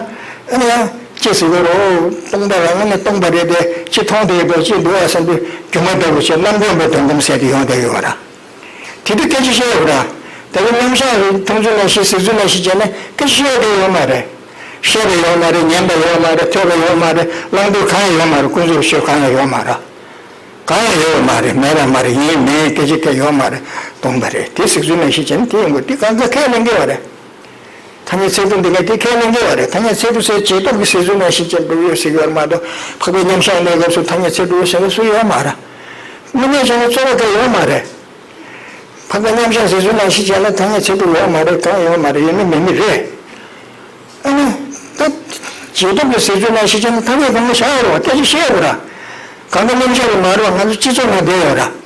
ཨ་ནི་ཡང་ཅི་ཟེར་དགོས་རོ། སྟོང་པ་རང་ངོས་ནས་སྟོང་པ་རེད་དེ་ཅི་མཐོང་དེ་ཡོད་པ་ཅི་འདུག་ཨ་བསམ་དུས་སྒྱུ་མ་ལྟ་བུ་བྱས་རྣམ་བསྒོམས་པའི་དོན་སྒོམ་ཟེར་དེ་ཡོང་བསྡད་ཡོད་ར། དེ་དུས་སྐད་ཆ་བཤད་ཡོད་ར། ད་གིན་མཉམ་གཞག་རེད་མཐོང་ཚུལ་ནང་བཞིན་གཟིགས་ཚུལ་ནང་བཞིན་བྱས་ན་སྐད་ཆ་བཤད་ཡོད་ཡོད་མ་རེད། བཤད་པ་ཡོད་མ་རེད། ཉན་པ་ཡོད་མ་རེད། ཐོས་པ་ཡོད་མ་རེད། བླང་དོར་གང་ཡང་ཡོད་མ་རེད། ཀུན་རྫོབ་ཆོས་གང་ཡང་ཡོད་མ་རེད། གང་ཡང་ཡོད་མ་རེད། མེད་པ་མ་རེད། ཡིན་མིན་སྐད་ཆ་གང་ཡོད་མ་རེད། སྟོང་པ་རེད། དེ་གཟིགས་ཚུལ་ནང་བཞིན་བྱས་ན་དེ་ཡིན་དགོས། དེ་གང་ག་ཁས་ལེན་གྱི་བ་རེད། ཐ་སྙད་ཚད་གྲུབ་འདི་ག་དེ་ཁས་ལེན་གྱི་བ་རེད། ཐ་སྙད་ཚད་གྲུབ་ཟེར་བྱེད་སྟངས་ཀྱི་ཟེར་ཚུལ་ནང་བཞིན་བྱས་འགྲུབ་ཡོད་ཟེར་གྱི་བ་རེད་མ་གཏོགས་འཕགས་པའི་མཉམ་གཞག་གནས་སྐབས་སུ་ཐ་སྙད་ཚད་གྲུབ་ཟེར་བ་སུ་ཡོད་མ་རེད། དངོས་གནས་བྱས་ན་རྩོད་པ་གང་ཡོད་མ་རེད། འཕགས་པའི་མཉམ་གཞག་ཟེར་ཚུལ་ནང་བཞིན་བྱས་ན་ཐ་སྙད་ཚད་གྲུབ་ཡོད་མ་རེད། གང་ཡོད་མ་རེད། ཡོད་མིན་མེད་མིན་རེད། ཨ་ནི། ད། བྱེད་སྟངས་ཀྱི་ཟེར་ཚུལ་ནང་བཞིན་བྱས་ན་ཐ་སྙད་གང་ག་བཞག་ཡོད་རེད་བ། སྐད་ཆ་བཤད་ཡོད་ར། གང་ག་མཉམ་གཞག་རེད་མ་རེད་བ། ང་ཚོ་སྤྱི་ཚོགས་ནང་བསྡད་ཡོད་ར།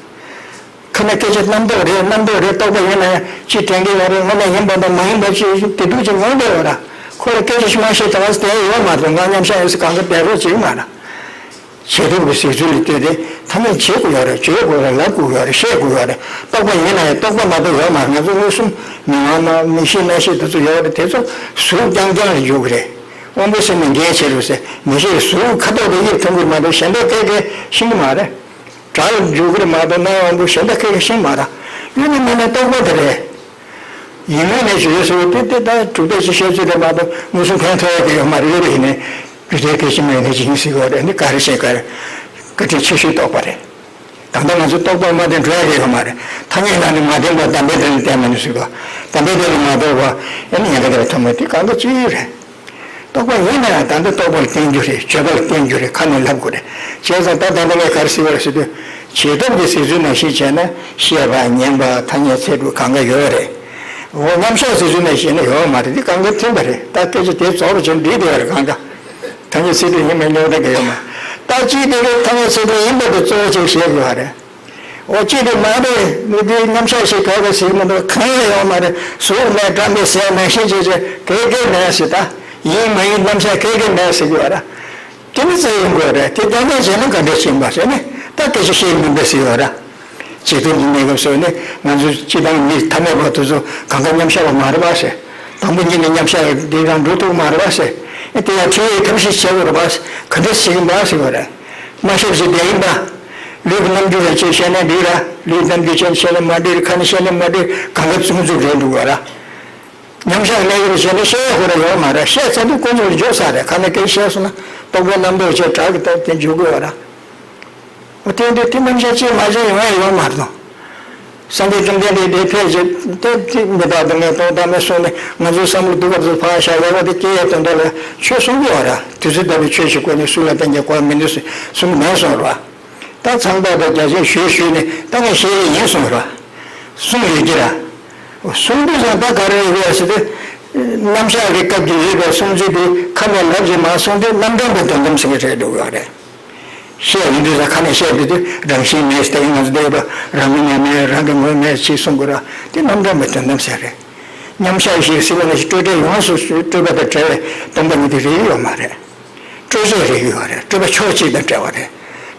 ཁ་ནས་སྐད་ཆ་རྣམ་རྟོག་རེད། རྣམ་རྟོག་རེད། རྟོག་པ་ཡིན་ན་ཡང་ཅིག་དྲན་གྱི་ཡོད་རེད། དངོས་གནས་ཡིན་པ་དང་མ་ཡིན་པ་ཅིག་དེ་འདུག་ཅིག་ངོ་བསྡད་ཡོད་ར། ཁོ་ལ་སྐད་ཆ་ཞིག་མ་བཤད་ད་ང་ཚོ་བསྡད་ཡོད་མ་རེད། ང་མཉམ་གཞག་ཡོད་ཟེར་གང་ག་བསྡད་རོགས་བྱེད་ཀྱི་མ་རེད། བྱེད་སྟངས་ཀྱི་ཟེར་ཚུལ་ལ་ལྟོས་ཏེ་ཐ་སྙད་བྱེད་དགོས་ཡོད་རེད། བརྗོད་དགོས་རེད། ལབ་དགོས་ཡོད་རེད། བཤད་དགོས་ཡོད་རེད། རྟོག་པ་ཡིན་ན་ཡང་རྟོག་པ་མ་གཏོགས་ཡོད་མ་རེད། ང་ཚོ་མངོན་སུམ་མི་མངོན་ན་མིག་ཤེས་རྣ་ཤེས་དེ་ཚོ་ཡོད་རེད། དེ་ཚོ་གཟུགས་རྐྱང་རྐྱང་ལ་འཇུག་གི་རེད། དབང་པོ་སེམས་ནི་འགལ་བྱེད་རུང་ཟེར་མི་ཤེས། གཟུགས་ཁ་དོག་དང་དབྱིབས་མཐོང་གི་མ་གཏོགས་གཞན་དག་སྐད་སྐད་ཤེས་ཀྱི་མ་རེད། སྒྲ་ལ་འཇུག་གི་རེད་མ་གཏོགས་རྣ་དབང་པོ་གཞན་དག་སྐད་སྐད་ཤེས་ཀྱི་མ་རེད། ཡོད་ན་མེད་ན་རྟོག་པ་དེ་རེད། ཡིན་ངེས་ནས་ཞུ་ཡོད་ཟེར་བ་དེ་དེ་ད་གྲུབ་པའི་ཅི་བཤད་ཚུལ་རེད་མ་གཏོགས་མངོན་སུམ་ཕན་ཐོགས་ཡ་གི་ཡོད་མ་རེད། ཡོད་པ་ཡིན་ནའི་རྒྱུ་མཚན་གལ་ཆེན་པོ་ཡིན་ནའི་ཅི་ཡིན་ཟེར་གི་ཡོད་རེད། ནི་ག་རེ་བཤད་ག་རེ། བཀའ་དྲིན་ཆེ་ཤོས་རྟོགས་པ་རེད། ད་ལྟ་ང་ཚོ་རྟོགས་པ་མ་བསྟེན་འགྲོ་ཡ་གི་ཡོད་མ་རེད། ཐ་སྙད་ལ་ནི་མ་བརྟེན་པར་དམ་པའི་དོན་ལ་བརྟེན་པ་ནི་ཟེར་གི། དམ་པའི་དོན་ལ་མ་རྟོགས་པ་ཨེ་ནི་ཉེན་ཁ་དེ་ལ་ཐོན་མ་དེ་གང་ག་ཅི་རེད། རྟོགས་པ་ཡིན་ན་ཡང་ད་ལྟ་རྟོགས་པ་ལ་བརྟེན་རྒྱུ་རེད། བརྗོད་པ་ལ་བརྟེན་རྒྱུ་རེད། ཁ་ནས་ལབ་དགོས་རེད། བྱས་ཙང་ད་ད་ལྟ་ངས་ག་རེ་ཟེར་བ་རེད་ཟེར་དུས་བྱེད་སྟངས་ཀྱི་ཟེར་ཚུལ་ནང་བཞིན་བྱས་ན་བཤད་པ་ཉན་པ་ཐ་སྙད་ཚད་གྲུབ་གང་ག་ཡོད་རེད། འོ་མཉམ་གཞག་ཟེར་ཚུལ་ནང་བཤད་ན་ཡོད་མ་རེད། འདི་གང་ག་མཐུན་པ་རེད། ད་སྐད་ཆ་དེ་རྫོགས་པ་བྱས་འགྲིག་བསྡད་ཡོད་རེད། གང་ག་ཐ་སྙད་ཚད་གྲུབ་ཡིན་མིན་རྙོག་དྲ་གི་ཡོད་མ་རེད། ད་ཅིག་དེ་གི་ཐ་སྙད་ཚད་གྲུབ་ཡིན་པ་དེ་གཙོ་བོ་ཅིག་བཤད་དགོས་པ་རེད། འོ་ཅིག་དེ་མ་རེད། མི་དེ་མཉམ་གཞག་ཞིག་ག་ག་ཟེར་མི་འདུག་གང་ཡང་ཡོད་མ་རེད། གཟུགས་མེད་བཀྲམ་པའི་ཟས་ནང་བཞིན་བྱས་བྱས་ག་ག་མེད་ཟེར། ད་ཡིན་མ་ཡིན་མཉམ་གཞག་ག་ག་མེད་ཟེར་གི་ཡོད་རེད། དེ་ནི་ཚེ་ཡིན་དགོས་རེད། དེ་རྐྱང་རྐྱང་བྱས་ན་ག་འདྲ་ཞིག་ཡིན་པ་ཟེར་ནས་ད་སྐད་ཆ་བཤད་མི་འདུག་ཟེར་ཡོད་ར། བྱེད་ཐབས་འདི་གནས་སྐབས་སུ་ནི་ང་ཚོ་སྤྱི་བཏང་མི་ཐ་མལ་པ་དེ་ཚོ་གང་ག་མཉམ་གཞག་པ་མ་རེད་པ་ཟེར། དང་པོ་ཉིད་ནས་མཉམ་གཞག་འདི་རང་འགྲོ་ཐུབ་མ་རེད་པ་ཟེར། དེ་ཡང་ཁྲིད་ཡིག་ཐབས་ཤེས་བྱེད་དགོས་རེད་པ། ག་འདྲ་ཞིག་ཡིན་པ་ཟེར་བ་རེད། མ་ཤེས་ཞིག་བསྡད་ཡིན་པ། ལུས་ཀྱི་རྣམ་འགྱུར་ལ་ཅིག་བཤད་ན་འགྲིག་ར། ལུས་རྣམ་འགྱུར་ཅན་བཤད་ན་མ་འགྲིག་ར། ཁ་ནས་བཤད་ན་མ་འགྲིག་ར། གང་ག་རྩུབ་རྩུབ་རེད་འདུག་བ་ར། མཉམ་བཞག་གནས་སྐབས་བྱས་ན་བཤད་ཡ་ཁོ་ར་ཡོད་མ་རེད། བཤད་ཚར་དུས་ཀུན་རྫོབ་ལ་འཇོག་ས་རེད། ཁ་ནས་སྐད་བཤད་སོང་ན་རྟོག་པའི་རྣམ་རྟོག་བྱས་དྲག་གི་སྟེང་དེ་འཇུག་དགོས་བ་ར། འོ་དེ་འདྲ་དེ་རྣམ་གཞག་ཅིག་མ་བྱས་ཡོང་ཡ་ཡོད་མ་རེད་དོ། སངས་རྒྱས་བཅོམ་ལྡན་འདས་དེ་ཕལ་ཆེར་དེ་དེ་མི་རྟག་སྡུག་བསྔལ་སྟོང་བཏང་མེད་གསུངས་ནས་ང་ཚོའི་བསམ་བློ་སྡུག་ག་ཚོད་ཕར་བཞག་ཡག་པ་དེ་སྐྱེ་ཡས་དོན་དག་ལ་ཆོས་གསུང་གི་ཡོད་ར། དུས་ཚོད་ལྟ་བུའི་ཆོས་ཤིག་བཀོད་ནས་སུ་ལ་བསྟན་རྒྱུ་གོ་མི་འདུག་གསུང་གི་མེད་གསུངས་ར། ད་ཚངས་པ་དང་རྒྱ་ཆེན་ཞུས་ཞུས་ནས་ད་ངས་བཤད་ཡས་ཡིན་གསུངས་ར། གསུངས་ཡོད་ཀྱི་ར། གསུང་དུས་ཙང་ད་ག་རེ་ཡོད་ཟེར་ཏེ། རྣམ་གཞག་གི་སྐབས་ཀྱི་ཡོད་པའི་གསུང་ཚུལ་དེ་ཁ་ནས་ལབ་ཀྱི་མ་གསུངས་ཏེ་རྣམ་གྲངས་པའི་དོན་དམ་ཟེར་གྱི་རེད་འདུག་ཡོད་རེད། བཤད་ཡིན་དུས་ཙང་ཁ་ནས་བཤད་དུས་དེ་རང་བཞིན་མེད་ཟེར་ཡིན། ང་ཚོ་འདས་པ་རང་མིང་ཡང་མེད། རང་གི་ངོ་མེད་ཅེས་གསུང་དགོས་ར། དེ་རྣམ་གྲངས་པའི་དོན་དམ་ཟེར་རེད། མཉམ་གཞག་ཞིག་ཟེར་བ་ནི་སྤྲོས་བྲལ་ཡོངས་སུ་སྤྲོས་པ་དང་བྲལ་བའི་སྟོང་པ་ཉིད་དེ་རེད་ཡོད་མ་རེད། སྤྲོས་བྲལ་རེད་ཡོད་རེད། སྤྲོས་པ་ཕྱོགས་གཅིག་དང་བྲལ་བ་རེད།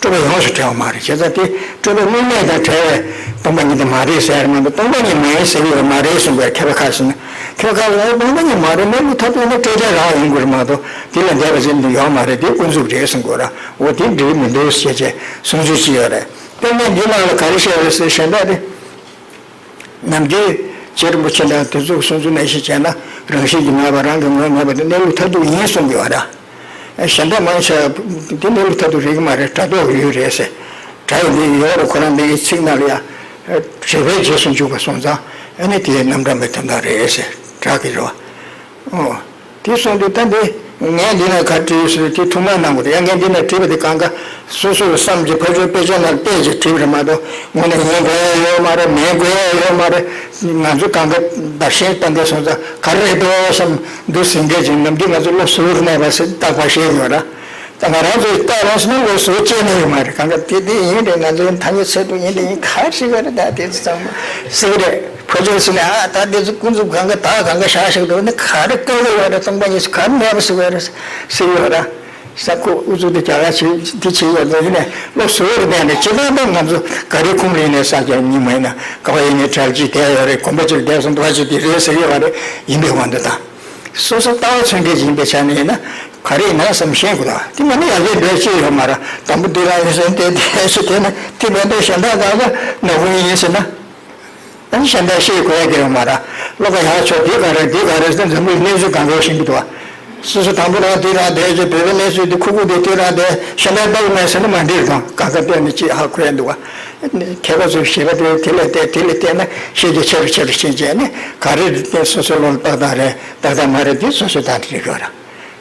སྤྲོས་པ་ཡོངས་སུ་བྲལ་བ་མ་རེད། བྱས་ཙང་དེ་སྤྲོས་པ་དངོས་མེད་དང་བྲལ་བའི་སྟོང་པ་ཉིད་དེ་མ་རེད་ཟེར་མ་གཏོགས་སྟོང་པ་ཉིད་མེད་ཟེར་གྱི་ཡོད་མ་རེད་གསུང་དགོས། མཁས་པ་ཁ་ཤས་ནི་མཁས་པ་ཁ་ཤས་ནི་སྟོང་པ་ཉིད་མ་རེད། གནས་ལུགས་མཐར་ཐུག་ནི་སྤྲོས་བྲལ་རང་ཡིན་དགོས་རེད་མ་གཏོགས་དེ་ལས་འདས་པ་ཅིག་འདི་ཡོད་མ་རེད། དེ་ཀུན་རྫོབ་རེད་གསུང་དགོས་ར། འོ་དེ་འགྲིག་མི་འདུག་ཟེར་བྱས་གསུང་ཚུལ་ཅིག་ཡོད་རེད། དཔེར་ན་འདི་ནང་ལ་ག་རེ་བཤད་རེད་ཟེར་གཞན་དག་དེ། ནམ་རྒྱུན་རྗེ་རིན་པོ་ཆེ་འདྲ་དེ་ཚོ་གསུང་ཚུལ་ནང་བཞིན་བྱས་ན་རང་བཞིན་གྱིས་མེད་པ་རང་གི་ངོས་མེད་པ་དེ་གནས་ལུགས་མཐར་ཐུག་ཡིན་གསུང་གི་ཡོད་ར། གཞན་དག་མང་ཆེ་བ་དེ་གནས་ལུགས་མཐར་ཐུག་རེད་གི་མ་རེད། སྒྲ་རྟོག་ཡོད་རེད་ཟེར། སྒྲ་ཡི་འདི་ཡོད་རེད། ཁོ་རང་འདི་གི་ཚིག་ནང་ལ་ཡང་རེད་པའི་རྗེས་སུ་འཇུག་པ་སོང་ཙང་ཨ་ནི་དེ་རྣམ་གྲངས་པའི་དོན་དག་རེད་ཟེར། སྒྲ་གི་རེད་བ། ཨོ། དེ་སོང་དུས་ད་འདི་ངས་འདི་ན་ག་བྲིས་ཡོད་ཟེར་དེ་ཐུགས་སྣང་གནང་དགོས་རེད། ཡང་ངས་འདི་ན་བྲིས་པ་དེ་གང་ག་སོ་སོའི་བསམ་གྱི་ཕ་ཆོས་དཔེ་ཆ་ནང་བལྟས་ཀྱི་བྲིས་པ་རེད་མ་གཏོགས་དངོས་གནས་ཡིན་དགོས་ཡ་ཡོད་མ་རེད། མེད་དགོས་ཡ་ཡོད་མ་རེད། ང་ཚོ་གང་ག་བདར་ཤན་བཏང་གི་སོང་ཙང་ག་རེ་རེད་འདུག་བསམ་འདུག་ཟིན་གྱི་ཅིག་ནམ་རྒྱུན་ང་ཚོ་བློ་གཟུ་བོར་གནས་པ་ཟེར་རྟག་པར་བཤད་ཡོད་ར། ད་ང་རང་ཚོའི་ལྟ་རང་སོང་ན་ལོ་སོ་སྐྱེ་ནས་ཡོད་མ་རེད། གང་ག་དེ་དེ་ཡིན་རེད། ང་ཚོའི་ཐ་སྙད་ཚད་དུ་ཡིན་དེ་ཡིན་ག་ཞིག་རེད། ད་དེ་ཚོ་ཚང་མ་སྲིད་རེད། ཕོ་ཆོས་སུ་ནས་ཨ་ད་དེ་ཚོ་ཀུན་རྫོབ་གང་ག་ད་གང་ག་ཤ་ཞིག་འདུག་ནི་ག་རེ་བཀལ་གི་ཡོད་རེད། སྟོང་པ་ཉིད་སུ་ག་རེ་མེད་པ་ཟེར་བ་རེད་ཟེར་ཡོད་ར། ས་ཁོ་ཨུ་ཚུགས་དེ་རྒྱ་གར་ཆེ་དེ་ཆེ་ཡོད་ལོ་ཡིན་ནས་ལོ་སོ་རེ་བསྡད་ནས་ཅི་ལྟར་ད་ང་ཚོ་ག་རེ་ཁུངས་རེ་ནས་ས་རྒྱ་ཉིན་མ་ཡིན་ན་ག་བ་ཡིན་ནས་གྲལ་གཅིག་བསྡད་ཡོད་རེད། གོམ་པ་གཅིག་བསྡད་སོང་འདུག་བ་ཅིག་དེ་རེད་ཟེར་ཡོད་རེད། ཡིན་པའི་དབང་དུ་ད། སོ་སོ་ལྟ་བ་མཚོན་མཁན་ཅིག་ཡིན་པའི་ཆ་ནས་ཡིན་ན་ག་རེ་ཡིན་ན་བསམ་ཤེས་དགོས་ལ། དེ་མ་ནི་ཡར་རྒྱས་འགྲོ་ཡ་ཅི་ཡོད་མ་རེད། དང་པོ་འདི་རང་ཡིན་ཟེར་ཏེ་དེ་ཞིག་དེ་ནི་དེ་མེད་དུ་གཞན་དག་གང་ག་ནག་པོ་ཡིན་ཟེར་ན། ཨ་ནི་གཞན་དག་ཤེས་དགོས་ཡ་གི་ཡོད་མ་རེད། བློ་ཁ་ཡག་ཆོག་འདི་ག་རེ་འདི་ག་རེ་ཟེར་འཛམ་བུའི་གནས་ཚུལ་གང་ག་ཤེས་ཀྱི་འདུག་བ། སོ་སོ་དང་པོ་རང་དེ་རང་བསྡད་ཀྱི་བོད་པའི་གནས་ཚུལ་འདི་ཁུག་ཁུག་དེ་དེ་རང་བསྡད་གཞན་དག་ལྟ་གི་མེད་ཟེར་ན་མ་འགྲིག་དང་གང་ག་བལྟས་ནས་ཅི་ཧ་གོ་ཡ་འདུག་བ། མཁས་པ་ཚོས་བཤད་པ་དེ་དེ་ལས་བལྟས་དེ་ལས་བལྟས་ན་ཤེས་རྒྱ་ཆེ་རུ་ཆེ་རུ་ཕྱིན་བྱས་ནས་ག་རེ་རེད་དེ་སོ་སོའི་བློ་ལ་ཏག་ཏག་རེད། ཏག་ཏག་མ་རེད་དེ་སོ་སོས་ད་དེ་རེད་ཡོད་ར།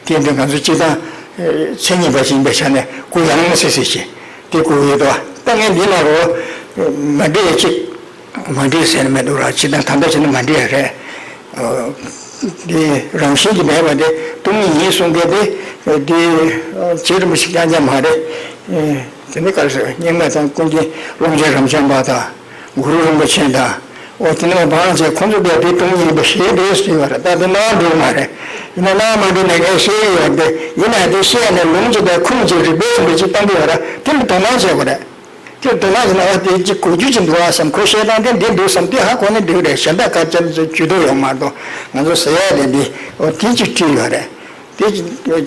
དེ་འདི་ང་ཚོ་སྤྱི་བཏང་མཚན་ཉིད་པ་ཞིག་ཡིན་པའི་ཆ་ནས་གུ་ཡངས་སེ་སེ་བྱས་དེ་གུ་ཡོད་དོ། ད་ངས་འདི་ལ་རོ་མ་འགྲིག་ཡ་གཅིག་མ་འགྲིག་ཟེར་ནས་མི་འདུག་ར། སྤྱི་བཏང་ད་ལྟ་བྱས་ན་མ་འགྲིག་ཡ་རེད། འདི་རང་བཞིན་གྱིས་མེད་པ་དེ་སྟོང་ཉིད་ཡིན་གསུང་མཁན་དེ་འདི་ཇེ་རིང་པོ་ཞིག་རྐྱང་རྐྱང་མ་རེད། དེ་ནི་ག་རེ་ཟེར་རྙིང་མ་དང་ཀུན་མཁྱེན་ཀློང་ཆེན་རབ་འབྱམས་པ་དང་། གུ་རུ་རིན་པོ་ཆེ་དང་། འོ་དེ་ནས་བང་ཅན་ཁོང་ཚོ་དེ་དེ་སྟོང་ཉིད་ཡིན་པ་ཤེས་འདོད་ཟེར་བ་རེད། ད་དེ་སྣང་བ་འགྲོ་མ་རེད། ཡིན་ན་སྣང་བ་མ་འགྲོ་ན་ངས་ཤེས་ཡོད་དེ་ཡིན་ན་དེ་ཤེས་ནས་ལུང་གཅིག་དང་ཁུངས་གཅིག་རིགས་པས་མཚོན་པ་ཅིག་བཏང་གི་ཡོད་རེད། དེ་ནི་དོ་སྣང་བྱེད་དགོས་རེད། དེ་དོ་སྣང་བྱེད་ན་ཨ་དེ་ཅིག་གོ་རྒྱུ་ཅིག་འདུག་ཨ་བསམ། ཁོ་བཤད་སྟངས་དེ་འདི་འདུག་བསམ་དེ་ཧ་གོ་ནས་འགྲིག་རེད། གཞན་དག་ག་ཅམ་ཚོ་ཇུས་གཏོགས་ཡོད་མ་གཏོགས་ང་ཚོ་ཟེར་ཡ་དེ་འདི་འོ་དེ་ཅིག་བྲིས་ཡོད་རེད། དེ་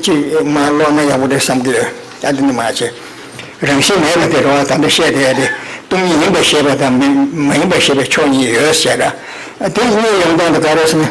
ཅི་མ་ཀློག་ན་ཡག་པོ་རེད་བསམ་གི་ཡོད། ད་དེ་ནི་མ་བྱེད། རང་བཞིན་མེད་པ་དེ་རེད་བ། ད་ལྟ་བཤད་བསྡད་ཡ་དེ་སྟོང་ཉིད་ཡིན་པར་ཤེས་པ་དང་མི་མ་ཡིན་པར་ཤེས་པའི་ཕྱོགས་གཉིས་ཡོད་ཟེར་ར། དེ་གཉིས་ཡོང་སྟངས་དེ་ག་རེ་ཟེར་ན།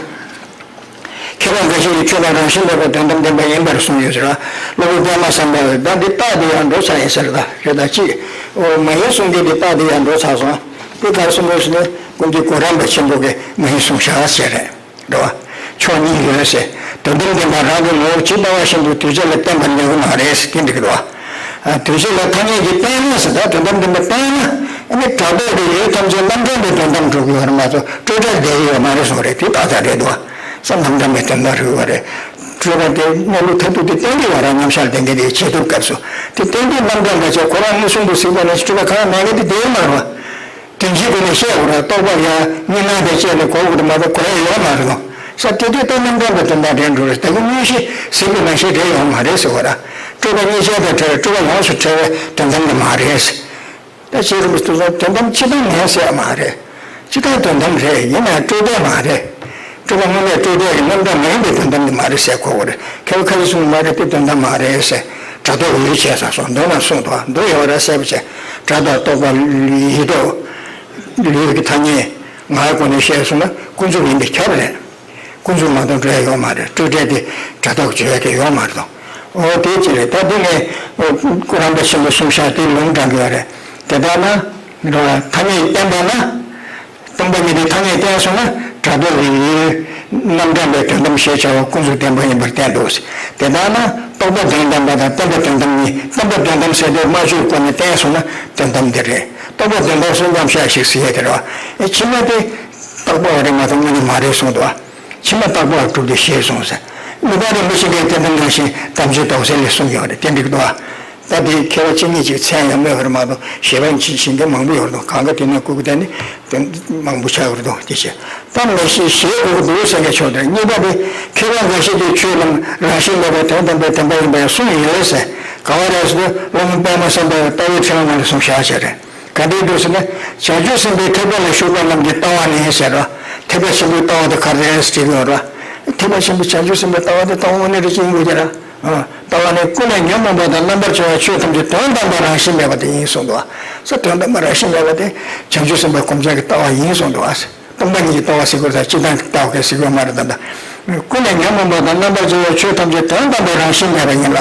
མཁས་པ་འགའ་ཞིག་གིས་ཆོས་ལ་རང་བཞིན་མེད་པར་དོན་དམ་བདེན་པ་ཡིན་པར་གསུངས་ཡོད་ཟེར་ར། སློབ་དཔོན་པདྨ་སམ་བྷ་བས་ད་འདི་རྟགས་དེ་ཡང་འགྲོ་ཚར་ཡིན་ཟེར། ད་རེད་ད་ཅི། འོ་མ་ཡིན་གསུང་མཁན་དེ་རྟགས་དེ་ཡང་འགྲོ་ཚར་སོང་། དེ་ག་རེ་གསུངས་པ་ཟེར་ན་ཀུན་མཁྱེན་གོ་རམས་པ་ཆེན་པོ་གིས་མ་ཡིན་གསུངས་བཞག་ཟེར་རེད། འགྲོ་བ། ཕྱོགས་གཉིས་ཡོད་ཟེར། དོན་དམ་བདེན་པ་རང་གི་ངོ་བོ་ཇི་ལྟ་བ་བཞིན་དུ་དུས་གཅིག་ལ་བསྟན་པར་ནུས་ཀྱི་མ་རེད་ཟེར་དེ་འགྲིག་གི་འདུག་བ། དུས་གཅིག་ལ་ཐ་སྙད་ཀྱིས་བསྟན་ན་ཟེར། ད་དོན་དམ་བདེན་པ་བསྟན་ན་ཨ་ནི་སྒྲ་རྟོག་གི་ཡུལ་ཐམས་ཅད་རྣམ་གྲངས་པའི་དོན་དམ་འགྲོ་གི་ཡོད་རེད་མ་གཏོགས་སྤྲོས་བྲལ་བསྡད་ཀྱི་ཡོད་མ་རེད་གསུངས་རེད། དེ་ཏག་ཏག་རེད་འདུག་བ། ས་རྣམ་གྲངས་པའི་དོན་དམ་རེད་བ་རེད། སྤྲོས་པ་དེ་གནས་ལུགས་མཐར་ཐུག་དེ་བསྟན་དུས་བ་རང་མཉམ་གཞག་ལྡན་མཁན་དེ་བྱེད་ཐུབ་སྐབས་སུ་དེ་བསྟན་དུས་རྣམ་གྲངས་པ་བྱས་ཁོ་རང་མངོན་སུམ་དུ་གཟིགས་པ་ནས་སྤྲོས་པ་གང་ཡང་མེད་མཁན་དེ་བསྡད་ཡོད་མ་རེད་བ། དོན་སྤྱིའི་སྒོ་ནས་བཤད་དགོས་ར། རྟོག་པ་ཡང་གཉིས་སྣང་དང་བཅས་ནས་གོ་དགོས་རེད་མ་གཏོགས་གོ་ཡ་ཡོད་མ་རེད་ལོ། ས་དེ་དུས་ད་རྣམ་གྲངས་པའི་དོན་དམ་རེད་འགྲོ་རེད། ད་གི་དངོས་གཞི་གཟིགས་པའི་རང་བཞིན་རེད་ཡོད་མ་རེད་ཟེར་བ་ར། སྤྲོས་པ་གཉིས་ཆར་དང་བྲལ་བའི་སྤྲོས་པ་ཡོངས་སུ་བྲལ་བའི་དོན་དམ་དེ་མ་རེད། ད་ཅི་རུང་དུ་དོན་དམ་སྤྱི་དང་མེད་ཟེར་ཡ་མ་རེད། སྤྱི་དང་དོན་དམ་རེད། ཡིན་ནའང་སྤྲོས་བྲལ་མ་རེད། སྤྲོས་པ་དངོས་གནས་སྤྲོས་བྲལ་གྱི་རྣམ་གྲངས་མ་ཡིན་པའི་དོན་དམ་དེ་མ་རེད་ཟེར་གོ་དགོས་རེད། མཁས་པ་ཁ་ཤས་གསུངས་མ་རེད། དེ་དོན་དམ་མ་རེད་ཟེར། སྒྲ་རྟོག་ཡུལ་བྱས་ཙང་སོང་། མདོ་ནང་གསུངས་འདུག་མདོ་ཡོད་ར་གསལ་པོ་བྱས། སྒྲ་དང་རྟོག་པ་ཡིད་རྟོག་ལུས་ཀྱི་ཐ་སྙད་ངའི་སྒོ་ནས་བཤད་སོང་ན་ཀུན་རྫོབ་ཡིན་པས་ཁྱབ་རེད། ཀུན་རྫོབ་མ་གཏོགས་འགྲོ་ཡ་ཡོད་མ་རེད། སྤྲོས་བྲལ་དེ་སྒྲ་རྟོག་བརྗོད་ཡ་གི་ཡོད་མ་རེད་དོ། འོ་དེ་ཅི་རེད། ད་འདི་ངས་སྐུ་རམ་པ་ཆེན་པོ་གསུངས་ཤག་དེ་ལུང་དྲངས་ཀྱི་ཡོད་རེད། དེ་ལྟར་ན་ཐ་སྙད་བསྟན་པ་ན། སྟོང་པ་ཉིད་དེ་ཐ་སྙད་བསྟན་སོང་ན་སྒྲ་རྟོག་ཡིད་རྣམ་གྲངས་པའི་དོན་དམ་ཞེས་བྱ་བ་ཀུན་རྫོབ་བདེན་པ་ཡིན་པར་བསྟན་འདུག་དེ་ལྟར་ན་རྟོག་པ་དོན་དམ་པ་དང་བསྟན་པ་དོན་དམ་གཉིས། བསྟན་པ་དོན་དམ་ཟེར་དུས་སྨྲ་བརྗོད་སྒོ་ནས་བསྟན་སོང་ན་དོན་དམ་དེ་རེད། རྟོག་པ་དོན་དམ་སོང་མཉམ་བཞག་ཞིག་ཟེར་ཡ་དེ་རེད་བ། ཨེ་ཕྱི་མ་དེ་རྟག་པ་བ་རེད་མ་གཏོགས་དངོས་གནས་མ་རེད་གསུངས་འདུག་བ། ཕྱི་མ་རྟག་པ་བ་གྲུབ་སྟེ་ཞེས་གསུངས་ཟེར། མི་རྟག་རེ་མི་ཤེས་མཁན་བསྟན་དམ་རང་བཞིན་དམ་ཆོས་རྟོགས་སེལ་ལས་གསུངས་ཡོད་རེད། དེ་འགྲིག་འདུག་བ། ད་དེ་མཁས་པ་གཅིག་གཉིས་ཅིག་མཚན་ཡང་སྨོས་པར་མ་གཏོགས་གཞན་པ་ཅིག་བྱེད་མཁན་མང་པོ་ཡོད་རེད་འདུག་གང་ག་དེ་ནས་བཀུག་བསྡད་ནི་དོན་མང་པོ་ཆགས་ཡོད་རེད་འདུག་དེ་བྱས་ད་མི་ཤེས་ཞེས་དགོས་འདུག་ཟེར་མཁན་ཕྱོགས་དེར། གཉིས་པ་དེ་མཁས་པ་འགའ་ཞིག་གིས་ཆོས་རྣམས་རང་བཞིན་མེད་པར་དོན་དམ་པའི་བདེན་པ་ཡིན་པ་ཡང་གསུངས་ཡོད་ཟེར། ག་བ་རེད་ཟེར་དུས་སློབ་དཔོན་པདྨ་སམ་བྷ་བའི་ལྟ་བའི་ཕྲེང་བ་ནང་ལ་གསུངས་བཞག་བྱས་རེད། ག་འདྲའི་འདུག་ཟེར་ན། བྱང་ཆུབ་སེམས་དཔའི་ཐེག་པ་ལ་ཞུགས་པ་རྣམས་ཀྱི་ལྟ་བ་ནི་ཟེར་རོ། ཐེག་པ་ཆེན་པོའི་ལྟ་བ་དེ་ག་རེ་རེད་ཟེར་དྲིས་ཡོད་རོ། ཐེག་པ་ཆེན་པོའི་བྱང་ཆུབ་སེམས་དཔའི་ལྟ་བ་དེ་ལྟ་བ་དངོས་གནས་རེད་ཅེས་ཡིན་དགོས་ཀྱི་ར། ཨ། ལྟ་བ་ནི་ཀུན་ནས་ཉོན་མོངས་པ་དང་རྣམ་པར་བྱང་བའི་ཆོས་ཐམས་ཅད་དོན་དམ་པར་རང་བཞིན་མེད་པ་དེ་ཡིན་གསུངས་འདུག་ས། དོན་དམ་པར་རང་བཞིན་མེད་པ་དེ་བྱང་ཆུབ་སེམས་དཔའ་གོམས་བྱང་གི་ལྟ་བ་ཡིན་གསུངས་འདུག་ས། སྟོང་པ་ཉིད་ཀྱི་ལྟ་བ་ཟེར་དགོས་ས། སྤྱིར་བཏང་གི་ལྟ་བ་གལ་སྲིད་ཡོད་མ་རེད་ད་ལྟ། ཀུན་ནས་ཉོན་མོངས་པ་དང་རྣམ་པར་བྱང་བའི་ཆོས་ཐམས་ཅད་དོན་དམ་པར་རང་བཞིན་མེད་པ་ཡིན་ལ།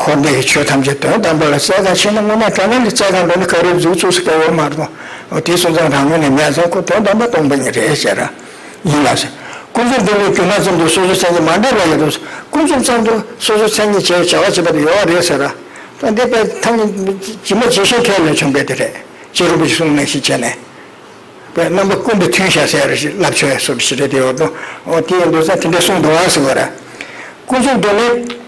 འཁོར་འདས་ཀྱི་ཆོས་ཐམས་ཅད་དོན་དམ་པ་ལ་བཙལ་ག་ཕྱིན་ན་དངོས་གནས་དྲང་གནས་ལ་བཙལ་ག་འགྲོ་ན་ག་རེ་འཛུགས་ཚུགས་ས་ག་ཡོད་མ་རེད། འོ་དེ་སོང་ཙང་རང་ངོས་ནས་མེད་ཙང་ཁོ་དོན་དམ་པ་སྟོང་པ་ཉིད་རེད་ཟེར་ར། ཡིན་ལ་ཟེར། ཀུན་རྫོབ་སྡུག་བསྔལ་གྱུར་ན་ཙམ་དུ་སོ་སོའི་མཚན་ཉིད་མ་འདྲེས་པ་ཡོད་དོ། ཀུན་རྫོབ་ཙམ་དུ་སོ་སོའི་མཚན་ཉིད་བྱས་བྱ་བ་བྱེད་པ་དེ་ཡོད་རེད་ཟེར་ར། ད་འདི་དཔེ་ཐ་སྙད་ཇི་མ་ཇི་བཞིན་ཁས་ལེན་བྱུང་བས་དེ་རེད། རྗེ་རིན་པོ་ཆེ་གསུངས་ནང་བཞིན་བྱས་ནས། པའི་རྣམ་པ་ཀུན་ཏུ་མཐུན་བཞག་ཟེར་ཡ་རེ་ཞིག་ལབ་ཆོག་ཡ་སོགས་ཞིག་རེད་དེ་འོ་དོ། འོ་དེ་ཡིན་དུས་ཙང་དེ་འདྲ་གསུངས་འདུག་ཨ་ཟེར་བ་རེད། ཀུན་རྫོབ་སྡུག་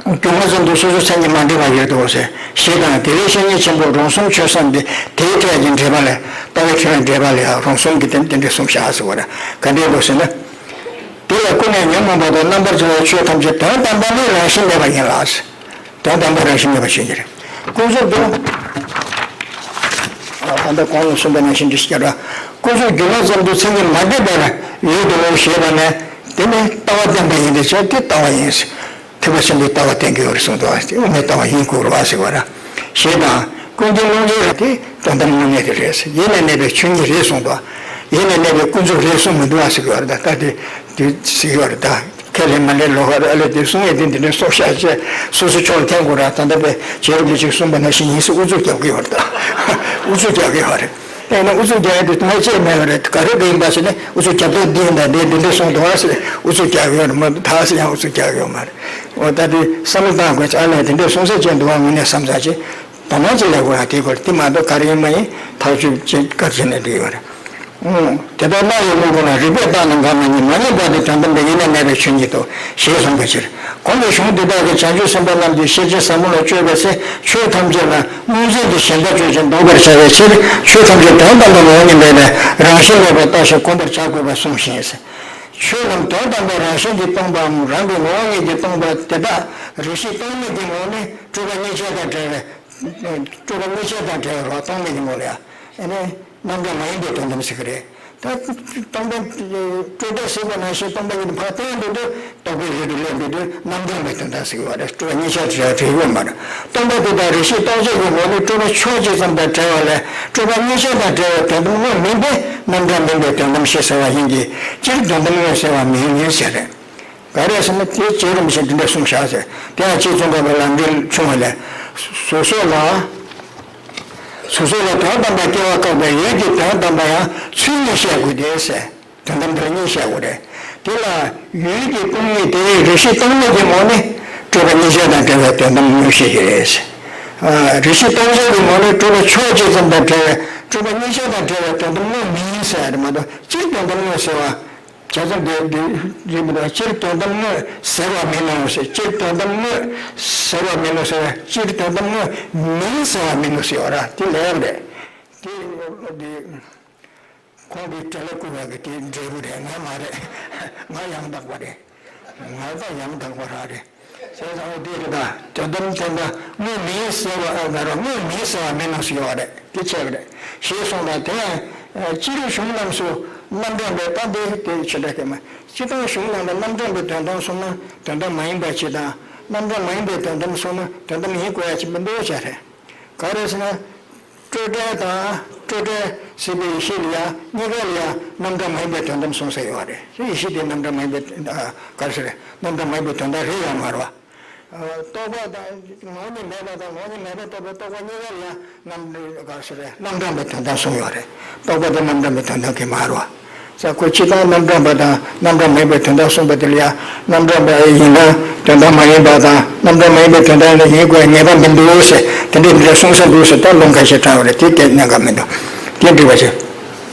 བསྔལ་གྱུར་ན་ཙམ་དུ་སོ་སོའི་མཚན་ཉིད་མ་འདྲེས་པ་ཡོད་དོ་ཟེར། ཞེས་དང་དེ་བས་བཤེས་གཉེན་ཆེན་པོ་རང་གསུམ་ཆོས་གསུམ་སྟེ་དེའི་ཕྲད་ཀྱི་འགྲེལ་པ་ལས་ལྟ་བའི་ཕྲད་པའི་འགྲེལ་པ་ལས་རང་གསུམ་གྱི་དེ་དེ་འདྲ་གསུངས་བཞག་ཟེར་བ་རེད། ག་འདྲས་འདུག་ཟེར་ན། དེ་ལ་ཀུན་ནས་ཉོན་མོངས་པ་དང་རྣམ་པར་བྱང་བའི་ཆོས་ཐམས་ཅད་དོན་དམ་པ་ནི་རང་བཞིན་མེད་པ་ཡིན་ལ། དོན་དམ་པ་རང་བཞིན་མེད་པ་ཞིག་ཡིན། ཀུན་རྫོབ་ཏུ། ཨ་ད་ལྟ་གོང་ལ་གསུངས་པ་ནང་བཞིན་འདི་ཞིག་ཀྱང་ར། ཀུན་རྫོབ་གྱུར་ན་ཙམ་དུ་མཚན་ཉིད་མ་འདྲེས་པར་ཡོད་དོ་ཞེས་པ་ནི། དེ་ནི་ལྟ་བ་བསྟན་པ་ཡིན་ཏེ་བྱས་དེ་ལྟ་བ་ཡིན། ཐེག་པ་ཆེན་པོའི་ལྟ་བ་བསྟན་གྱི་ཡོད་རེད་གསུངས་འདུག་ཨ། དེ་དངོས་གནས་ལྟ་བ་ཡིན་དགོས་རེད་བ་ཟེར་བ་ར། ཞེས་དང་། ཀུན་མཁྱེན་ཀློང་ཆེན་རབ་དེ་དོན་དམ་དངོས་གནས་དེ་རེད། ཡེ་ནས་གནས་པའི་ཆོས་ཉིད་རེད་གསུངས་འདུག་ཨ། ཡེ་ནས་གནས་པའི་ཀུན་རྫོབ་རེད་གསུངས་མི་འདུག་ཨ་ཟེར་གྱི་ཡོད་རེད་ད། ད་དེ་དེ་ཟེར་གྱི་ཡོད་རེད་ད། ཁས་ལེན་མ་ལེན་ལོགས་ཀ་རེད། ཨ་ལས་དེ་གསུང་ཡས་དེ་འདི་འདྲའི་སྲོག་ཤ་བཅད་སོ་སོའི་ཕྱོགས་ལ་འཐེན་དགོས་ར། ད་ལྟ་པའི་རྗེ་རིན་པོ་ཆེས་གསུངས་པ་ནང་བཞིན་ཡིན་ཟེར་ཨུ་ཚུགས་རྒྱབ་ཀྱི་ཡོད་རེད་ད། ཨུ་ཚུགས་རྒྱབ་ཀྱི་ཡོད་རེད། དེ་ཡིན་ན་ཨུ་ཚུགས་རྒྱག་ཡས་དེ་ཐོག་མ་ཅིག་མེད་པ་རེད། ག་རེ་གི་ཡིན་པ་ཟེར་ན་ཨུ་ཚུགས་རྒྱབ་ཐབས་འདི་ཡིན་ད་འདི་འདི་འདྲའི་གསུངས་འདུག་ཨ་ཟེར་ཨུ་ཚུགས་རྒྱག་གི་ཡོད་རེད་མ་གཏོགས་ད་ཟེར་ཡང་ཨུ་ཚུགས་རྒྱག་གི་ཡོད་མ་རེད། འོ་ད་དེ་བསམ་བློ་བཏང་དགོས་ཅིག་ཨ་ལས་དེ་འདྲའི་གསུང་ས་ཅིག་འདུག་ཨ། དངོས་གནས་བསམ་ས་ཅིག་དོ་སྣང་ཅིག་སླེབས་དགོས་ར། དེ་སྐོར་དེ་མ་གཏོགས་ག་རེ་ཡིན་མ་ཡིན་ཐག་གཅོད་ཅིག་ག་རེ་བྱས་ནས་འགྲིག་ཡོད་རེད། ཨང་། དེ་ལྟར་སྣང་བའི་དངོས་པོ་ལ་རིགས་པས་བརྟགས་ན་འགའ་མ་རྙེད། མ་རྙེད་པ་དེ་དོན་དམ་པའི་ཡེ་ནས་གནས་པའི་ཆོས་ཉིད་དོ། ཞེས་གསུངས་པའི་ཕྱིར། གོང་གི་གཞུང་འདི་དག་གིས་བྱང་ཆུབ་སེམས་དཔའ་རྣམས་ཀྱི་ཤེར་ཕྱིན་ཟབ་མོ་ལ་སྤྱོད་པའི་ཚེ་ཆོས་ཐམས་ཅད་ལ་སྔོན་འཛིན་གྱི་ཞེན་པ་སྤྱོད་ཅིང་ལྡོག་པར་བྱ་བའི་ཕྱིར་ཆོས་ཐམས་ཅད་དོན་དམ་པར་ངོ་བོ་ཉིད་མེད་པའི་རང་བཞིན་མེད་པར་བརྟགས་ཤིང་གོམས་པར་བྱ་དགོས་པར་གསུངས་ཤིང་། ཆོས་རྣམས་དོན་དམ་པར་རང་བཞིན་གྱིས་སྟོང་པའམ་རང་གི་ངོ་བོ་ཉིད་ཀྱིས་སྟོང་པ་དེ་དག་རེ་ཞིག་རྟོག་མེད་ཀྱི་ངོ་བོ་ནི་སྤྲོས་པ་གཉིས་ཆར་དང་བྲལ་བའི། སྤྲོས་པ་གཉིས་ཆར་དང་བྲལ་བའི་རྟོག་མེད་ཀྱི་ངོ་བོ་ལ་ཡང་ནི་རྣམ་གྲངས་མ་ཡིན་པའི་དོན་དམ་ཟེར་གྱི་རེད། ད་སྟོང་པ་སྤྲོས་བྲལ་ཟེར་བ་ནང་བཞིན་སྟོང་པ་ཉིད་དུ་ཕར་བསྟན་འགྲོ་དུས་རྟོག་པའི་རིགས་དུ་སླེབས་འགྲོ་དུས་རྣམ་གྲངས་མེད་དོན་དམ་ཟེར་གྱི་ཡོད་རེད། སྤྲོས་པ་གཉིས་ཆར་བྲལ་བྲལ་ཡོད་མ་རེད། སྟོང་པ་དེ་དག་རེ་ཞིག་རྟོག་བྱེད་ཀྱི་ངོ་བོ་ནི་སྤྲོས་པ་ཕྱོགས་གཅིག་ཙམ་དང་བྲལ་བ་ལས་སྤྲོས་པ་གཉིས་ཆར་དང་བྲལ་བའི་དོན་དམ་དངོས་མིན་པས་རྣམ་གྲངས་མིན་པའི་དོན་དམ་ཞེས་ཟེར་བ་ཡིན་གྱི། སྤྱིར་དོན་དམ་དངོས་ཟེར་བ་མིན་ཟེར་རེད། ག་རེ་ཟེར་ན་དེ་རྗེ་རིན་པོ་ཆེས་འདི་འདྲ་གསུངས་བཞག་ཟེར། དེ་ཡང་རྗེ་ཙོང་ཁ་པ་ལམ་འབྲས་ཆུང་བ་ལས། སོ་སོ་ལ། སོ་སོ་ལ་དོན་དམ་པར་སྐྱེ་བ་བཀག་པའི་ཡུལ་གྱི་དོན་དམ་པ་ཡང་ཚུལ་གཉིས་བཤད་དགོས་ཏེ་ཟེར། དོན་དམ་དེ་ལ་གཉིས་བཤད་དགོས་རེད། དེ་ལ་ཡུལ་གྱི་སྟོང་ཉིད་དེ་རེ་ཞིག་རྟོག་མེད་ཀྱི་ངོ་ནི་སྤྲོས་པ་གཉིས་ཆར་དང་བྲལ་བའི་དོན་དམ་དངོས་བཤད་ཀྱི་རེད། ཨ། རེ་ཞིག་རྟོག་བྱེད་ཀྱི་ངོ་ནི་སྤྲོས་པ་ཕྱོགས་གཅིག་ཙམ་དང་བྲལ་བའི་སྤྲོས་པ་གཉིས་ཆར་དང་བྲལ་བའི་དོན་དམ་དངོས་མིན་ཟེར་ཡ་རེད་མ་གཏོགས་སྤྱིར་དོན་དམ་དངོས་ཟེར་བ། བྱས་ཙང་དེ་འདི་རེད་མི་འདུག་སྤྱིར་དོན་དམ་དངོས་ཟེར་བ་མིན་ནོ་ཟེར། སྤྱིར་དོན་དམ་དངོས་ཟེར་བ་མིན་ནོ་ཟེར་བ། སྤྱིར་དོན་དམ་དངོས་མིན་ཟེར་བ་མིན་ནོ་ཟེར་བ་ར་དེ་ལས་རེད། དེ་འདི་ཁོང་གི་བྲེལ་བ་བསྐུལ་བ་གི་དེ་འབྲས་བུ་རེད། ང་མ་རེད། ང་ཡང་དག་པ་རེད། ང་ད་ཡང་དག་པ་རང་རེད། བྱས་ཙང་འོ་དེ་རེད་ད། དོན་དམ་དོན་དམ་དངོས་མིན་ཟེར་བ་ཨ་ང་རང་དངོས་མིན་ཟེར་བ་མིན་ནོ་ཟེར་བ་རེད། དེ་ཆགས་ཀྱི་རེད། ཞེས་གསུངས་ལ་དེ་ཡང་སྤྱིར་གཞུང་རྣམས་སུ་ རྣམ་གྲངས་པའི་རྟགས་འདི་དེ་ཆོས་འདྲ་སྐད་མ། སྤྱིར་བཏང་གཞུང་ནང་ལ་རྣམ་གྲངས་པའི་དོན་དམ་གསུངས་ན་དོན་དམ་མ་ཡིན་པ་ཅིག་དང་། རྣམ་གྲངས་མ་ཡིན་པའི་དོན་དམ་གསུངས་ན་དོན་དམ་ཡིན་དགོས་ཡ་ཅིག་མི་འདུག་བྱ་རེད། ག་རེ་ཟེར་ན། སྤྲོས་བྲལ་དང་སྤྲོས་བྲལ་ཟེར་བའི་ཡེ་ཤེས་ལ་ཡང་གཉིས་ཀ་ལ་ཡང་རྣམ་གྲངས་མ་ཡིན་པའི་དོན་དམ་གསུངས་ས་ཡོད་རེད། ཡེ་ཤེས་དེ་རྣམ་གྲངས་མ་ཡིན་པའི་ཨ། ག་རེ་ཟེར། རྣམ་གྲངས་མ་ཡིན་པའི་དོན་དམ་རེད་ཡང་མ་རེད་བ། རྟོག་པ་དང་ངོ་བོ་ཉིད་མེད་པ་དང་ངོ་བོ་ཉིད་མེད་པར་རྟོགས་པའི་རྟོག་པ་གཉིས་ཀ་ལ་ཡང་རྣམ་ག་རེ་ཟེར། རྣམ་གྲངས་པའི་དོན་དམ་གསུངས་ཡོད་རེད། རྟོག་པ་དེ་རྣམ་གྲངས་པའི་དོན་དམ་གྱི་མ་རེད་བ། ས་ཁོ་སྤྱིར་བཏང་རྣམ་གྲངས་པ་དང་རྣམ་གྲངས་མེད་པའི་དོན་དམ་གསུངས་པ་དེ་ལ་ཡང་རྣམ་གྲངས་པ་ཡིན་ན་དོན་དམ་མ་ཡིན་པ་དང་རྣམ་གྲངས་མ་ཡིན་པའི་དོན་དམ་ཡིན་དགོས་ངེས་པ་མི་འདུག་ཟེར། དེ་འདྲའི་འདི་འདྲ་གསུངས་ས་འདུག་ཟེར། ད་ལུང་ཁ་ཤས་དྲངས་ཡོད་རེད། དེ་སྐད་གནད་འགག་མི་འདུག་དེ་འགྲིག་པ་བྱེད།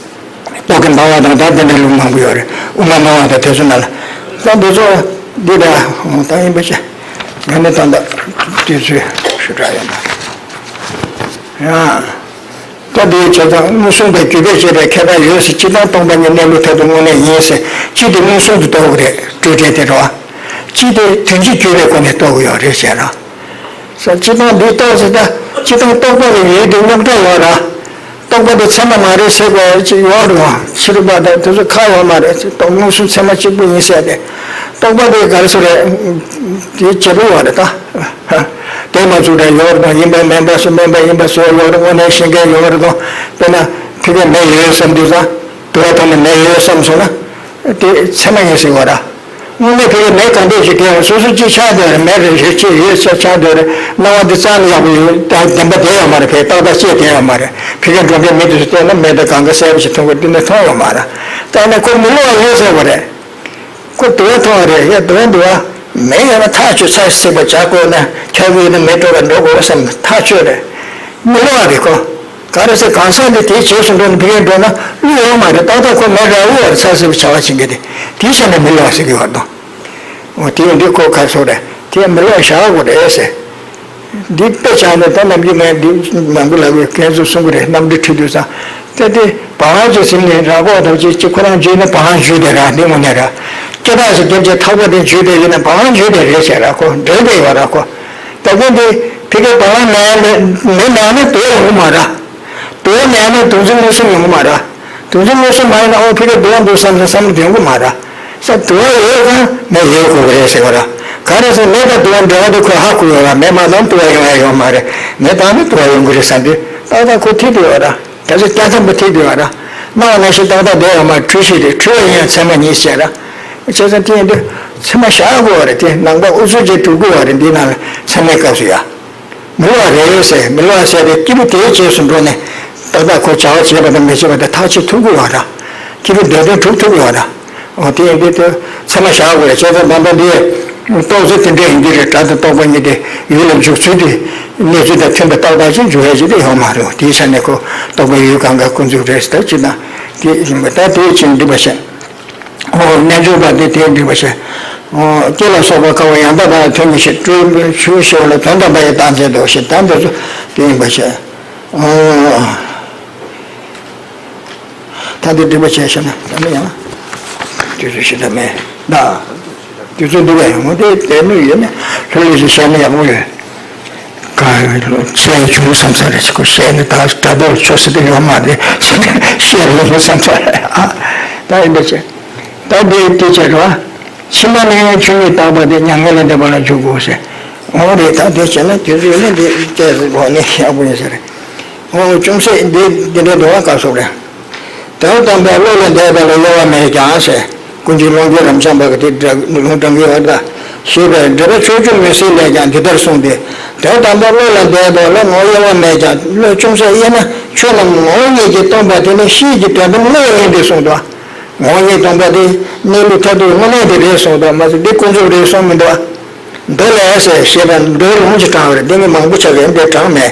རྟོག་གེ་འབར་བ་དང་ད་དེ་འདྲའི་ལུང་མང་པོ་ཡོད་རེད། དབུ་མ་སྨྲ་བ་དང་དེ་ཚོ་ནང་ལ། ད་འདི་ཚོ་འདི་འདྲ་འོང་ད་ཡིན་པ་བྱས། ང་ནི་ད་ལྟ་དུས་ཚོད་ཞུ་དྲག་ཡོད་ན། ཡང་། ད་འདིའི་བྱས་ཙང་མངོན་སུམ་དང་བརྒྱུད་པས་བཤད་པའི་ཁྱད་པར་ཡོད་ཟེར། སྤྱིར་བཏང་སྟོང་པ་ཉིད་གནས་ལུགས་མཐར་ཐུག་དངོས་གནས་ཡིན་ཟེར། གཅིག་དེ་མངོན་སུམ་དུ་རྟོགས་ཀྱི་རེད། སྤྲོས་བྲལ་དེ་རེད་བ། གཅིག་དེ་དོན་གཅིག་བརྗོད་པའི་སྒོ་ནས་རྟོགས་ཀྱི་ཡོད་རེད་ཟེར་ར། ས་སྤྱིར་བཏང་འདི་རྟོགས་ཟེར། ད་སྤྱིར་བཏང་རྟོག་པ་གི་ཡུལ་དེ་རྙོག་དྲ་ཡོད་ར། རྟོག་པ་དེ་ཚད་མ་མ་རེད་ཟེར་བ་ཅིག་ཡོད་རེད་བ། ཕྱི་རོལ་པ་དང་དེ་ཚོ་ཁག་ཡོད་མ་རེད། རྟོག་མངོན་སུམ་ཚད་མ་གཅིག་པུ་ཡིན་ཟེར་ཏེ། རྟོག་པ་དེ་ག་རེ་ཟེར་རེད། དེ་བྱེད་པོ་ཡོད་རེད་ད། དེ་མ་ཚུགས་རེད་ཡོད་རེད་དང་། ཡིན་པ་མིན་པ་སུ་མིན་པ་ཡིན་པ་སུ་ཡོད་རེད། དངོས་གནས་ཤེས་མཁན་ཡོད་རེད་དང་། དཔེར་ན་ཕ་གི་མེ་ཡོད་བསམ་དུས་ཙང་དུ་བ་ཐོག་ནས་མེ་ཡོད་བསམ་སོང་ན་དེ་ཚད་མ་ཡིན་ཟེར་བ་ར། དངོས་གནས་ཕ་གི་མེ་གང་འདྲས་ཞིག་དེ་སོ་སོ་གཅིག་ཆགས་བསྡད་རེད། མེ་རེ་རེ་གཅིག་ཡོད་ཆགས་ཆགས་བསྡད་རེད། སྣང་བ་འདི་རྩ་ནས་ཡག་པོ་ཡོད་ད་བདེན་པ་དེ་ཡོད་མ་རེད། ཕ་གི་ཏག་ཏག་བཤད་དེ་ཡོད་མ་རེད། ཕ་གི་འགྲོ་མཁན་མི་དེ་ཚོ་བལྟས་ན་མེ་དང་གང་ག་གསལ་པོ་ཞིག་མཐོང་གི་འདི་ནས་མཐོང་ཡོད་མ་རེད། ད་ནི་ཁོ་མི་སླུ་བ་ཡོད་ཟེར་བ་རེད། ཁོ་དུ་བ་མཐོང་བ་རེད། ཡ་དུ་བ་འདུག་བ། མེ་ཡོད་ན་ཐག་ཆོད། ཚ་སྲེག་པ་བྱ་དགོས་ན་ཁྱབ་ཡོད་ན་མེ་དྲོ་བ་འགྲོ་དགོས་བསམ་ཐག་ཆོད་རེད། མི་སླུ་བ་རེད་ཁོ། ག་རེ་ཟེར། གང་ཟག་འདི་དེའི་རྗེས་སུ་འགྲོ་ནས་ཕ་གིར་འགྲོ་ན་བསླུ་ཡོད་མ་རེད། ཏག་ཏག་ཁོ་མེ་ར་དབུ་བར་ཚ་ཟེར་བའི་བྱ་བ་བྱེད་མཁན་དེ་དེའི་ཆ་ནས་མི་སླུ་བ་ཟེར་གྱི་ཡོད་དོ། འོ་དེ་ཡིན་དུས་ཁོ་ཁ་སོ་རེད། དེ་མི་སླུ་བ་བཞག་དགོས་རེད་ཟེར། འདི་དཔེ་ཆ་ནས་ད་ནམ་རྒྱུན་ངས་འདི་མང་པོ་ལབ་ཡོད། ཁྱེད་ཚོ་གསུང་གི་རེད། གནམ་གྲུ་ཁྲིད་དུས་ཙང་། ད་དེ་བ་ལང་ཅིག་ཟིན་ནས་ར་སྐོགས་དང་ཅིག་ཅིག་ཁོ་རང་འཇུས་ན་བ་ལང་འཇུས་དེ་ར། འདི་དངོས་གནས་ར། སྐེ་ཐག་ཟེར་རྒྱབ་ཅིག་ཐག་པ་དེ་འཇུས་དེ་ཡིན་ན་བ་ལང་འཇུས་དེ་རེད་ཟེར་ར། ཁོ་འདྲེ་དེ་ཡོད་ར་ཁོ། ད་གིན་དེ་ཕ་གིར་བ་ལང་མེད་ན་མེད་ན་ནི་དུ་བ་ཡོང་གི་མ་ར། དུ་བ་མེད་ན་དུག་རྫས་མངོན་སུམ་ཡོང་གི་མ་ར། དུག་རྫས་མངོན་སུམ་མ་ཡིན་ན་ཨོ་ཕ་གིར་དུ་བ་འདུག་བསམ་ས་བསམ་བློ་ཡོང་གི་མ་ར། ས་དུ་བ་ཡོད་ཙང་མེ་ཡོད་དགོས་ཀྱི་རེད་ཟེར་བ་ར། ག་རེ་ཟེར། མེ་དང་དུ་བ་འབྲེལ་བ་དེ་ཁོས་ཧ་གོ་ཡོད་ར། མེ་མ་བཏང་དུ་བ་ཡོང་ཡ་ཡོད་མ་རེད། མེ་བཏང་ན་དུ་བ་ཡོང་གི་རེད་བསམ་དུས་ཏག་ཏག་ཁོ་ཐིག་དུ་ཡོད་ར། དེ་ཚོ་སྐྱ་ཐམ་པོ་ཐིག་དུ་ཡོད་ར། སྣང་བ་ནང་བཞིན་ཏག་ཏག་བསྡད་ཡོད་མ་རེད། འཁྲུལ་ཞིག་རེད། འཁྲུལ་བ་ཡིན་ཡང་ཚད་མ་ཉིད་ཟེར་ར། བྱས་ཙང་དེ་ཡིན་དུས་ཚད་མ་བཞག་དགོས་པ་རེད། དེ་ནང་པ་ཨུ་ཚུགས་ཀྱིས་སྒྲུབ་དགོས་པ་རེད། འདི་ནང་ལ་ཚད་མའི་སྐབས་སུ་ཡ། མི་སླུ་བ་རེད་ཟེར། མི་སླུ་བ་ཟེར་དེ་སྐྱེས་བུ་དེའི་རྗེས་སུ་འགྲོ་ནས་ཏག་ཏག་ཁོ་བྱ་བ་བྱེད་པ་དང་མི་བྱེད་པ་དེ་ཐག་གཅོད་ཐུབ་དགོས་པ་ར། སྐྱེས་བུ་འདོད་དོན་སྒྲུབ་ཐུབ་དགོས་པ་ར། འོ་དེ་ཡིན་དུས་དེ་ཚད་མ་བཞག་དགོས་རེད། བྱས་ཙང་ད་ལྟ་འདི་རྟོགས་ཚུལ་དེ་འདྲ་ཡིན་གྱི་རེད། སྒྲ་དང་རྟོག་པ་གཉིས་དེ་ཡུལ་ལ་འཇུག་ཚུལ་དེ་གནས་ཚུལ་དང་མཐུན་པ་ཏག་ཏག་ཅིག་འཇུག་ཡ་ཅིག་དེ་ཡོད་མ་རེད། དེའི་ཆ་ནས་ཁོ་རྟོག་པའི་ཡུལ་གང་ག་ཀུན་རྫོབ་རེད་ཟེར། ད་ཅི་ན་དེ་ཡིན་པ་ད་དེའི་ཕྱིར་འགྲིག་པ་བྱས། ཨོ། རྣལ་འབྱོར་པ་དེ་དེའི་འགྲིག་པ་བྱས། ཨོ། སྐྱེ་ལ་སོགས་པ་ཁ་བ་ཡང་དག་པ་ལ་དོན་གྱི་ཕྱིར། སྤྲོས་པའི་ཆོས་ཞེས་པ་ལ་དོན་དམ་པ་ཡི་རྟགས་མཚན་ཏོ་ཞེས། ད་འདི་ཚོ་དེ་ཡིན་པ་བྱས། ཨོ། ད་འདི་འགྲིག་པ་བྱས་བྱས་ན་ད་ནི་ཡང་དུས་ཚོད་ཞིག་ད་མེད་ད། དུས་ཚོད་འདི་བས་ཡོང་དེ་དེ་ནུས་ཡོད་ནས་ལྷོད་ལྷོད་ཞིག་བཤད་ན་ཡག་པོ་ཡོད། ག་བཤད་ཡ་བྱུང་བསམ་ས་རེད། ཁོ་བཤད་ན་ད་དྲ་ཐོག་ཆོག་ས་དེ་ཡོད་མ་རེད། བཤད་ལོང་བསམ་ས་རེད་ཨ། ད་ཡིན་པ་བྱས། ད་འདི་དེ་བྱས་རོགས། ཕྱི་མ་ནི་ཆོས་ཉིད་རྟག་པ་དེ་མྱ་ངན་ལས་འདས་པ་ལ་འཇུག་དགོས་ཟེར། འོ་རེད། ད་དེ་བྱས་ན་དུས་ཚོད་ནི་འདི་བལྟས་སུ་གོ་ནི་ཡག་པོ་ཡིན་ས་རེད། འོ་ཅུང་ཟད་འདི་འདི་འདྲའི་འདུག་བ། སྐབས་སུ་རེད། དོན་དམ་པའི་བློ་ལས་འདས་པ་ལ་གཡོ་བ་མེད་ཀྱང་ཟེར། ཀུན་མཁྱེན་ཀློང་རྒྱལ་རབ་འབྱམས་པ་གི་དེ་སྒྲ་ལུང་དྲངས་ཀྱི་ཡོད་ད། ཞེས་པའི་འགྲེལ་པ་ཕྱོགས་བཅུ་མུན་སེལ་ལས་ཀྱང་འདི་ལྟར་གསུངས་ཏེ། དོན་དམ་པའི་བློ་ལས་འདས་པ་ལ་ངོ་གཡོ་བ་མེད་ཀྱང་བློས་ཅུང་ཟད་དབྱེ་ན། ཆོས་རྣམས་ངོ་བོ་ཉིད་ཀྱིས་སྟོང་པ་དེ་ནི་གཤིས་ཀྱི་དོན་དམ་བློ་ཡིན་ཏེ་གསུངས་ཏོ། ངོ་བོ་ཉིད་སྟོང་པ་དེ་གནས་ལུགས་མཐར་ཐུག་དངོས་གནས་དེ་རེད་གསུངས་ཏོ། མ་ཟད་འདི་ཀུན་རྫོབ་རེད་གསུངས་མི་འདུག་ཨ། མདོ་ལས་ཟེར་ཞེས་པ་མདོའི་ལུང་ཅིག་དྲངས་པ་རེད། འདི་ནི་མང་པོ་ཆགས་ཀྱི་འདིར་དྲངས་མེད།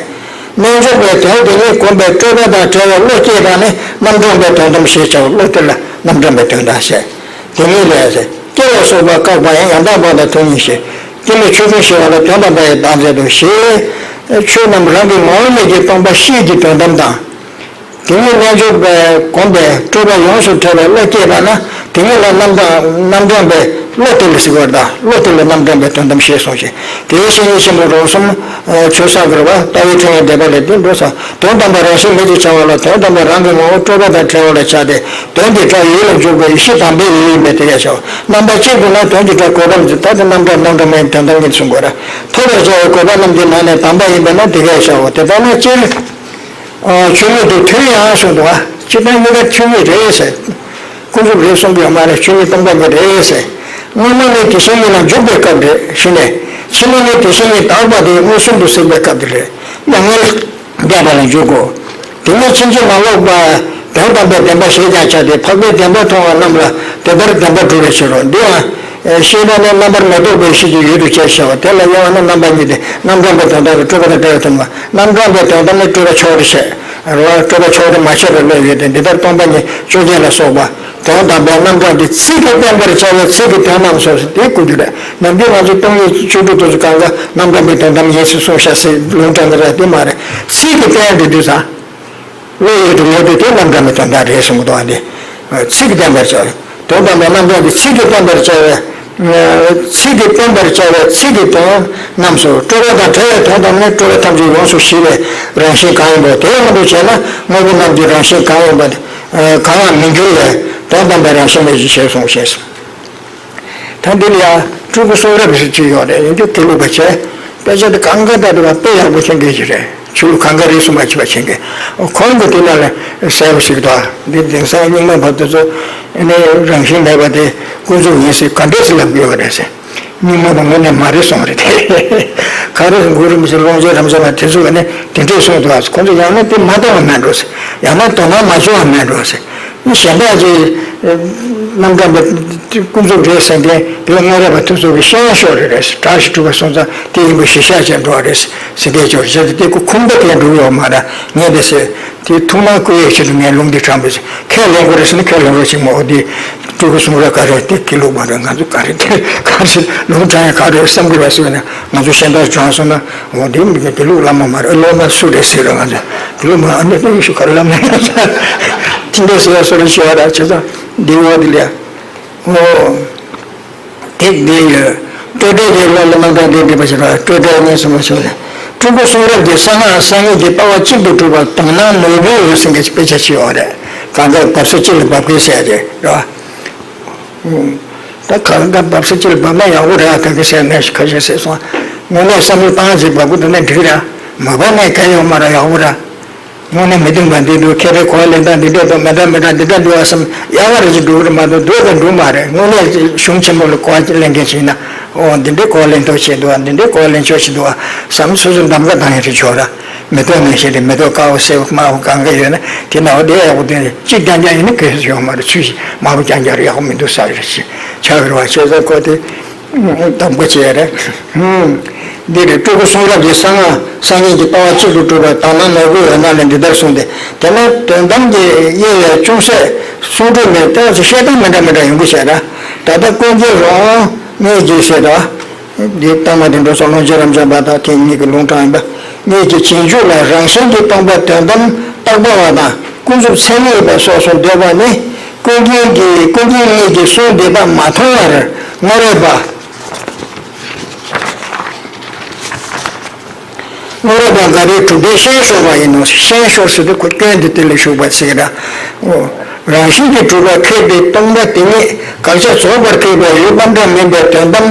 རྣལ་འབྱོར་པས་དོན་དེ་ཉིད་བསྒོམས་པས་སྤྲོས་པ་དང་བྲལ་བའི་བློ་སྐྱེས་པ་ནི་རྣམ་གྲངས་པའི་དོན་དམ་ཞེས་བྱའོ། བློ་དེ་ལ་རྣམ་གྲངས་པའི་དོན་དམ་ཟེར། དེ་ཉིད་ལས་ཟེར། སྐྱེ་ལ་སོགས་པ་བཀག་པ་ཡང་ཡང་དག་པ་དང་དོན་གཉིས་ཤེས། སྐྱེ་མེད་ཆོས་ཅན་ཞེས་པ་ལ་དོན་དམ་པ་ཡི་རྟགས་མཚན་དུ་ཞེས། ཆོས་རྣམས་རང་གི་ངོ་བོ་ཉིད་ཀྱིས་སྟོང་པ་གཤིས་ཀྱི་དོན་དམ་དང་། དེ་ཉིད་རྣལ་འབྱོར་པས་བསྒོམས་པས་སྤྲོས་པ་ཡོངས་སུ་བྲལ་བའི་བློ་སྐྱེས་པ་ན། དེ་ཉིད་ལ་རྣམ་གྲངས་རྣམ་གྲངས་པའི་ བློ་གཏད་ལ་ཟེར་བ་དང་བློ་གཏད་ལ་རྣམ་གྲངས་པའི་དོན་དམ་ཞེས་གསུངས་ཤིང་། དེའི་བཤེས་གཉེན་ཆེན་པོ་རོང་ཟོམ་ཆོས་བཟང་གིས་རེད་བ། ལྟ་བའི་ཕྲེང་བའི་འགྲེལ་པ་ལས་འདི་འགྲོ་ས། དོན་དམ་པར་རང་བཞིན་མེད་ཅེས་བྱ་བ་ལ། དོན་དམ་པར་རང་གི་ངོ་བོ་སྤྲོས་པ་དང་བྲལ་བ་ལ་བྱ་སྟེ། དོན་གྱི་སྒྲ་ཡུལ་ལ་འཇུག་པའི་ཡེ་ཤེས་དམ་པའི་ཡུལ་ཡིན་པས་དེ་སྐད་བྱའོ། རྣམ་པ་གཅིག་ཏུ་ན་དོན་གྱི་སྒྲ་གོ་ཐབས་ཀྱི་ད་དེ་རྣམ་གྲངས་རྣམ་གྲངས་མའི་དོན་དམ་ཉིད་གསུངས་དགོས་ར། ཐོབ་པར་བྱ་བའི་གོ་འཕང་རྣམས་ཀྱི་ནང་ནས་དམ་པ་ཡིན་པས་ན་དེ་སྐད་བྱའོ། དེ་ལྟར་ན་སྤྱིར། ཆོས་ཉིད་དུ་དོན་ཡང་གསུངས་འདུག་བ། སྤྱིར་བཏང་གཉིས་ཀ་ཆོས་ཉིད་རེད་ཟེར། ཀུན་རྫོབ་རེད་གསུང་གི་ཡོད་མ་རེད། ཆོས་ཉིད་སྟོང་པ་ཉིད་རེད་ཟེར། སྔ་མ་ནི་དེ་བཞིན་ཉིད་ལ་འཇུག་པའི་སྐབས་རེད་ཞུས་ནས། ཕྱི་མ་ནི་དེ་བཞིན་ཉིད་དག་པ་དེ་མངོན་སུམ་དུ་གཟིགས་པའི་སྐབས་དེ་རེད། མྱ་ངན་ལས་འདས་པ་ལ་འཇུག་གོ། དེ་ནས་ཕྱིན་ཅི་མ་ལོག་པ། དོན་དམ་པའི་བདེན་པ་ཞེས་ཀྱང་བྱ་སྟེ། འཕགས་པའི་བདེན་པ་མཐོང་བ་རྣམས་ལ་དེ་ལྟར་བདེན་པར་གྲུབ་པའི་ཕྱིར་རོ། འདི་ཡང་ཤེས་པ་ནི་རྣམ་པར་མི་རྟོག་པའི་ཤེས་ཀྱི་ཡུལ་དུ་བྱས་ཤེས་པ་དེ་ལ་དབྱེ་བ་ནི། རྣམ་པ་གཉིས་ཏེ། རྣམ་གྲངས་པའི་དོན་དམ་རེད། སྤྲོས་པ་དང་བྲལ་བའི་དོན་དམ། རྣམ་གྲངས་པའི་དོན་དམ་ནི་སྤྲོས་པ་ཕྱོགས་རེ་བཤད་རེད་བ། སྤྲོས་པ་ཕྱོགས་རེ་མ་བཤད་པའི་བློ་ཡོད་དེ། འདི་ལྟར་སྟོང་པ་ཉིད་ཆོས་ཅན་ལ་སོགས་པ། དོན་དམ་པའི་རྣམ་གྲངས་ཀྱི་ཚིག་གིས་བསྟན་པར་བྱ་བའི་ཚིག་གི་དོན་རྣམས་སོ་སོ་དེ་ཀུན་རྒྱུ་རེད། ནམ་རྒྱུན་ང་ཚོ་སྟོང་ཉིད་བཅུ་དྲུག་དེ་ཚོ་གང་ག་རྣམ་གྲངས་པའི་དོན་དམ་ཡིན་ཟེར་གསུངས་ཤག་ཟེར་ལུང་དྲངས་ཀྱི་རེད། དེ་མ་རེད། ཚིག་གིས་བསྟན་དེ་དུས་ཙང་། བློ་ཡུལ་དུ་ངེས་པའི་དེ་རྣམ་གྲངས་པའི་དོན་དམ་རེད་གསུངས་གི་འདུག་ཨ། འདི་ཚིག་གིས་བསྟན་པར་བྱ་བའི་དོན་དམ་པའི་རྣམ་གྲངས་ཀྱི་ཚིག་གིས་བསྟན་པར་བྱ་བའི། ཚིག་གིས་བསྟན་པར་བྱ་བའི་ཚིག་གི་དོན་རྣམས་སོ། སྤྲོས་པ་དང་བྲལ་བའི་དོན་དམ་ནི་སྤྲོས་པ་ཐམས་ཅད་ཡོངས་སུ་ཞི་བའི་རང་བཞིན་གང་ཡིན་པ་དེའི་དབང་དུ་བྱས་ན། དངོས་པོ་རྣམས་ཀྱི་རང་བཞིན་གང་ཡིན་པ་གང་ཡང་མི་འགྱུར་བས་དོན་དམ་པའི་རང་བཞིན་མེད་ཅེས་གསུངས་ཤིང་། ད་འདི་ལ་ཡང་སྤྲུལ་སྐུ་གསུང་རབ་ཟེར་གྱི་ཡོད་རེད། ཡིན་རྒྱུ་དེ་ལུགས་པ་བྱས། དཔེ་ཆ་དེ་གང་ག་ད་དེ་བ་དཔེ་ཡག་པོ་མཁྱེན་མཁན་ཞིག་རེད། ཆོས་ལུགས་གང་ག་རིས་སུ་མ་ཆད་པ་མཁྱེན་མཁན། ཁོང་གིས་དེ་ནང་ལ་གསལ་པོ་ཞིག་འདུག་འདི་དེང་སང་རྙིང་མ་བར་དུ་ཚོ་ནི་རང་བཞིན་མེད་པ་དེ་ཀུན་རྫོབ་ཡིན་ཟེར་ག་འདྲས་སེ་ལབ་ཀྱི་ཡོད་རེད་ཟེར། རྙིང་མ་དང་དངོས་གནས་མ་རེད་གསུངས་རེད་དེ། ག་རེ་གུ་རུ་མི་ཚེ་ཀློང་ཆེན་རབ་འབྱམས་པ་དེ་ཚོ་ག་ནས་དེ་འདྲས་གསུངས་འདུག་ཁོང་ཚོ་ཡང་ན་དེ་མ་མཐོང་བ་མེད་འགྲོ་ཟེར། ཡང་ན་དོ་སྣང་མ་བྱུང་བ་མེད་འགྲོ་ཟེར། གཞན་དག་གི་རྣམ་གྲངས་པའི་ཀུན་རྫོབ་རེད་ཟེར་མཁན་དེ་ལ་སྔོན་རབས་པ་དེ་ཚོ་གི་ཤེས་ཡོན་ཤོར་རེད་རེད། གྲྭ་ཞིག་སྒྲུབ་པ་སོང་ཙང་དེ་ཡིན་པ་གཞི་བཞག་བྱས་འགྲོ་བ་རེད་ཟེར་དེ་ཅོག་བྱས་ཏེ་དེ་ཁོ་ཁུངས་པ་དེ་འགྲོ་གི་ཡོད་མ་རེད། ངས་དེ་ཟེར་དེ་ཐུགས་སྣང་བསྐུལ་ཡས་ཆེད་དུ་ངས་ལུང་འདི་དྲངས་པས། ཁས་ལེན་དགོས་རེད་ཟེར་ན་ཁས་ལེན་རོགས་བྱེད་མ། འོ་དེ་སྤྲུལ་སྐུ་གསུང་རབ་ག་རེ་དེ་དགེ་ལུགས་པ་རེད། ང་ཚོ་ག་རེ་དེ་ག་རེ་ལུང་དྲངས་ཡ་ག་རེ་བསམ་དགོས་པ་ཟེར་ན། ང་ཚོ་གཞན་དག་སྦྱོང་སོང་ན་འོ་དེ་མི་དགེ་ལུགས་བླ་མ་མ་རེད། སློབ་མ་སུ་རེད་ཟེར་ར། ང་ཚོ་དགེ་ལུགས་མ་ཨ་ནི་དེ་ཡེ་ཤུ་ག་རེ་བླ་མ་ཡང་ཟེར་དེ་འདྲ་ཟེར་ཡ་སོ་རེ་ཤི་བ་ར་བྱས་ཙང་འདི་འོ་དེ་ལས། ཨོ། དེ་འདི་ཡོད། སྤྲོས་བྲལ་གྱི་བློ་ལ་རྣམ་གྲངས་འདི་འགྲེལ་པ་ཞིག་རེད། སྤྲོས་བྲལ་གཉིས་སུ་མ་ཕྱེ་བ་རེད། སྤྲུལ་སྐུ་གསུང་རབ་ཀྱི་གསང་སྔགས་གསང་སྙིང་གི་ལྟ་བ་གཅིག་ཏུ་གྲུབ་པ་དོན་སྣང་ནོར་བུའི་འོད་ཟེར་མཁན་ཞིག་དཔེ་ཆ་ཞིག་ཡོད་རེད། གང་ག་བབས་ས་གཅིག་ལ་བབས་ཀྱི་ཟེར་རེད་རེད་བ། ད་གང་ག་བབས་ས་གཅིག་ལ་བབས་ན་ཡག་པོ་རེད། ད་གི་ཟེར་ནས་ཁ་ཤས་ཟེར་སོང་། དངོས་གནས་བསམ་བློ་བཏང་ཞིག་བབས་ཀྱི་འདུག་ན་འགྲིག་རེད། མ་བབས་ནས་གལ་ཡོད་མ་རེད། ཡག་པོ་རེད། དངོས་གནས་མི་བདེན་པ་འདི་འདུག་ཁྱེད་རའི་གོ་བ་ལེན་སྟངས་འདི་འདྲ་འདུག་མི་འདྲ་མི་འདྲ་འདི་འདྲ་འདུག་བསམ་ཡག་པ་རེ་ཅིག་འགྲོ་གི་རེད་མ་གཏོགས་འདུག་དང་འགྲོ་མ་རེད། དངོས་གནས་གཞུང་ཆེན་མོ་ལ་གོ་བ་ཅིག་ལེན་མཁན་ཞིག་ཡིན་ན། ཨོ་འདི་འདྲའི་གོ་བ་ལེན་ཐུབ་ཆེད་འདུག་འདི་འདྲའི་གོ་བ་ལེན་ཆོག་ཆེད་འདུག་བསམ་སོ་སོ་གདམ་ག་བཏང་ཡག་རེ་ཆོག་ར། མེ་ཏོག་ནང་བཞིན་རེད། མེ་ཏོག་དཀར་པོ་སེར་པོ་དམར་པོ་གང་ག་ཡོད་ན་དེ་ནང་བསྡད་ཡག་པོ་དེ་གཅིག་རྐྱང་རྐྱང་ཡིན་ན་གལ་ཡོད་མ་རེད། ཚུལ་བཞིན་མང་པོ་རྐྱང་རྐྱང་རེད། ཡག་པོ་མི་འདུག་ཟེར་རེ་ཞིག་ཆགས་ཀྱི་རེད་བ། བྱས་ཙང་ཁོ་དེ། དང་པོ་བྱས་རེད། འདི་རེད། སྤྲུལ་སྐུ་གསུང་རབ་ཀྱི་གསང་སྔགས་གསང་སྙིང་གི་ལྟ་བ་གཅིག་ཏུ་གྲུབ་པ་དོན་སྣང་ནོར་བུའི་འོད་སྣང་ལས་འདི་ལྟར་གསུངས་ཏེ། དེ་ནས་དོན་དམ་གྱི་དབྱེ་བའི་ཅུང་ཟད་གསུང་སྒྲོས་མེད་ལྟ་བུ་བཤད་སྟངས་མི་འདྲ་མི་འདྲ་ཡོང་གི་བྱས་ར། ད་ལྟ་ཀུན་མཁྱེན་རོང་ངེས་ཀྱིས་ཟེར་ར། འདི་ལྟ་མ་དེ་འགྲོ་ས་ཀློང་ཆེན་རབ་འབྱམས་པ་དང་དེ་གཉིས་ཀྱི་ལུང་དྲངས་ཡིན་པ། ངེས་ཀྱི་རྗེས་འཇུག་ལ་རང་བཞིན་གྱིས་སྟོང་པ་དོན་དམ་བཏགས་པ་བ་དང་ཀུན་རྫོབ་ཚད་མེད་པ་སོགས་སུ་འདོད་པ་ནི། ཀུན་མཁྱེན་གྱིས་ཀུན་མཁྱེན་ཉིད་ཀྱིས་གསུངས་བསྡད་པ་མ་མཐོང་བར་སྔོན་རབས་པ། སྔོན་རབས་པ་འགའ་རེས་གྲུབ་པའི་ཤན་ཤོར་བ་ཡིན་ནོ། ཤན་ཤོར་ཟེར་དུས་ཁོ་སྐྱོན་དེ་དེ་ལ་ཞུགས་པ་ཟེར་གྱི་ར། རང་བཞིན་གྱིས་གྲུབ་པ་མཁས་པའི་སྟོང་པ་དེ་ཉིད་དགག་བྱ་རྫོགས་པར་མཁས་པའི་འོད་དཔག་འདྲ་མིན་པའི་དོན་དམ་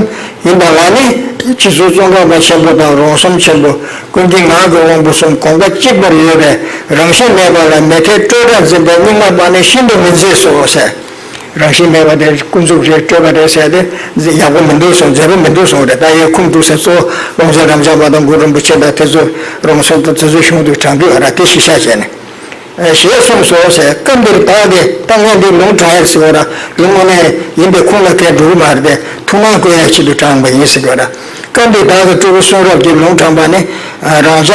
ཡིན་པ་ལ་ནི། རྗེ་བཙུན་ཙོང་ཁ་པ་ཆེན་པོ་དང་རོང་ཟོམ་ཆེན་པོ། ཀུན་མཁྱེན་ངག་གི་དབང་པོ་གསུམ་དགོངས་པ་གཅིག་པར་ཡོད་པའི་རང་བཞིན་མེད་པ་ལ་མི་མཐའི་སྤྲོས་བྲལ་འཛིན་པའི་རྙིང་མ་པ་ནི་ཤིན་ཏུ་མི་མཛེས་སོ་ཟེར། རང་བཞིན་མེད་པ་དེ་ཀུན་རྫོབ་རེད། སྤྲོས་པ་རེད་ཟེར་ཏེ་ཡག་པོ་མི་འདུག་གསུངས། མཛེས་པོ་མི་འདུག་གསུངས་རེད། ད་ཡའི་ཁུངས་གཏུགས་ཟེར་གཙོ་བོ་ཀློང་ཆེན་རབ་འབྱམས་པ་དང་གུ་རུ་རིན་པོ་ཆེ་དང་དེ་ཚོ་རོང་ཟོམ་དང་དེ་ཚོ་གཞུང་དུ་དྲངས་དུས་ཨ་ར་དེ་གཞི་བཞག་བྱས་ནས། ཞེས་གསུངས་སོ་ཟེར། སྐབས་འདིར་བདག་གིས་ད་ངས་འདི་ལུང་དྲངས་ཡག་ཟེར་བ་ར། ལུང་དངོས་གནས་ཡིན་པའི་ཁུངས་ལ་གས་འགྲོ་གི་མ་རེད་དེ། ཐུགས་སྣང་བསྐུལ་ཡག་ཆེད་དུ་དྲངས་པ་ཡིན་ཟེར་གི་ར། སྐབས་འདིར་བདག་གིས་སྤྲུལ་སྐུ་གསུང་རབ་ཀྱི་ལུང་དྲངས་པ་ནི། རང་ཅག་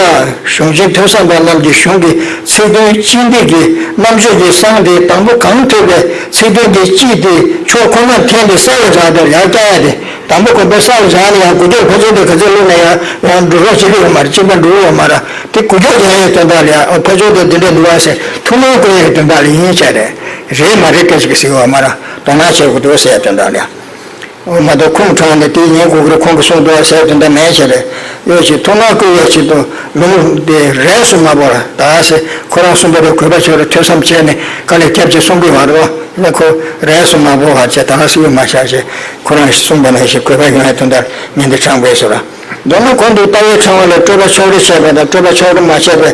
གཞུང་ཆེན་ཐོས་བསམ་པ་རྣམས་ཀྱི་གཞུང་གི་ཚིག་དོན་གཅིག་འདི་གི་རྣམ་དཔྱོད་ཀྱི་གསང་དེ་དང་པོ་གང་ཐོས་པའི་ཚིག་དོན་གྱི་གཅིག་དེ་ཕྱོགས་ཁོ་ནར་འཐེན་ཏེ་ས་ལ་བཞག་སྟེ་ཡར་བཀྱག་ཡག་དེ། དང་པོ་ཁོ་པའི་ས་ལ་བཞག་ནས་ཡང་གུ་དོག་ཕར་ཕྱོགས་དེ་ག་ཚོད་བླུགས་ན་ཡང་ཡང་འགྲོ་རོགས་བྱེད་ཀྱི་ཡོད་མ་རེད། གཅིག་པ་འགྲོ་གི་ཡོད་མ་རེད། དེ་གུ་དོག་རྒྱག་ཡའི་དོན་དག་ལ་ཡང་ཕར་ཕྱོགས་དེ་འདི་འདྲ་འདུག་ཨ་ཟེར་ཐུགས་སྣང་བསྐུལ་ཡའི་དོན་དག་ལ་ཡིན་བྱས་རེད། རེད་མ་རེད་སྐད་ཅིག་གི་ཟེར་གི་ཡོད་མ་རེད། དོ་སྣང་བྱེད་དགོས་འདུག་ཟེར་ཡའི་དོན་དག་ལ་ཡང་། མ་གཏོགས་ཁུངས་དྲངས་ནས་དེ་ཉན་དགོས་ཀྱི་རེད། ཁོང་གིས་གསུངས་འདུག་ཟེར་དོན་དག་མེད་ཅེས་རེད། ཡོད་ཅེས་ཐུགས་སྣང་བསྐུལ་ཡས་ཆེད་དུ་ལུང་དེ་རས་སུ་མ་བོར་ད་ཟེར། ཁོ་རང་གསུངས་པ་རེད། གུས་པ་ཆོས་ར་ཐོས་བསམ་བྱས་ནས་དཀའ་ལས་བརྒྱབ་ཅེས་གསུང་གི་ཡོད་རེད་བ། ཁོ་རས་སུ་མ་བོར་བ་བྱས། ད་ག་སེ་ཡོད་མ་བཞག་ཅེས་ཁོ་རང་གསུངས་པ་ནང་བཞིན་གུས་པ་ཡོང་ཡས་དོན་དག་ངན་དེ་དྲངས་པས་སོ་ར། མདོར་ན་གོང་དུ་ལྟ་བའི་ཕྲེང་བ་ལས་སྤྲོས་པ་ཕྱོགས་རིས་བྱས་པ་དང་སྤྲོས་པ་ཕྱོགས་རིས་མ་བྱས་པའི་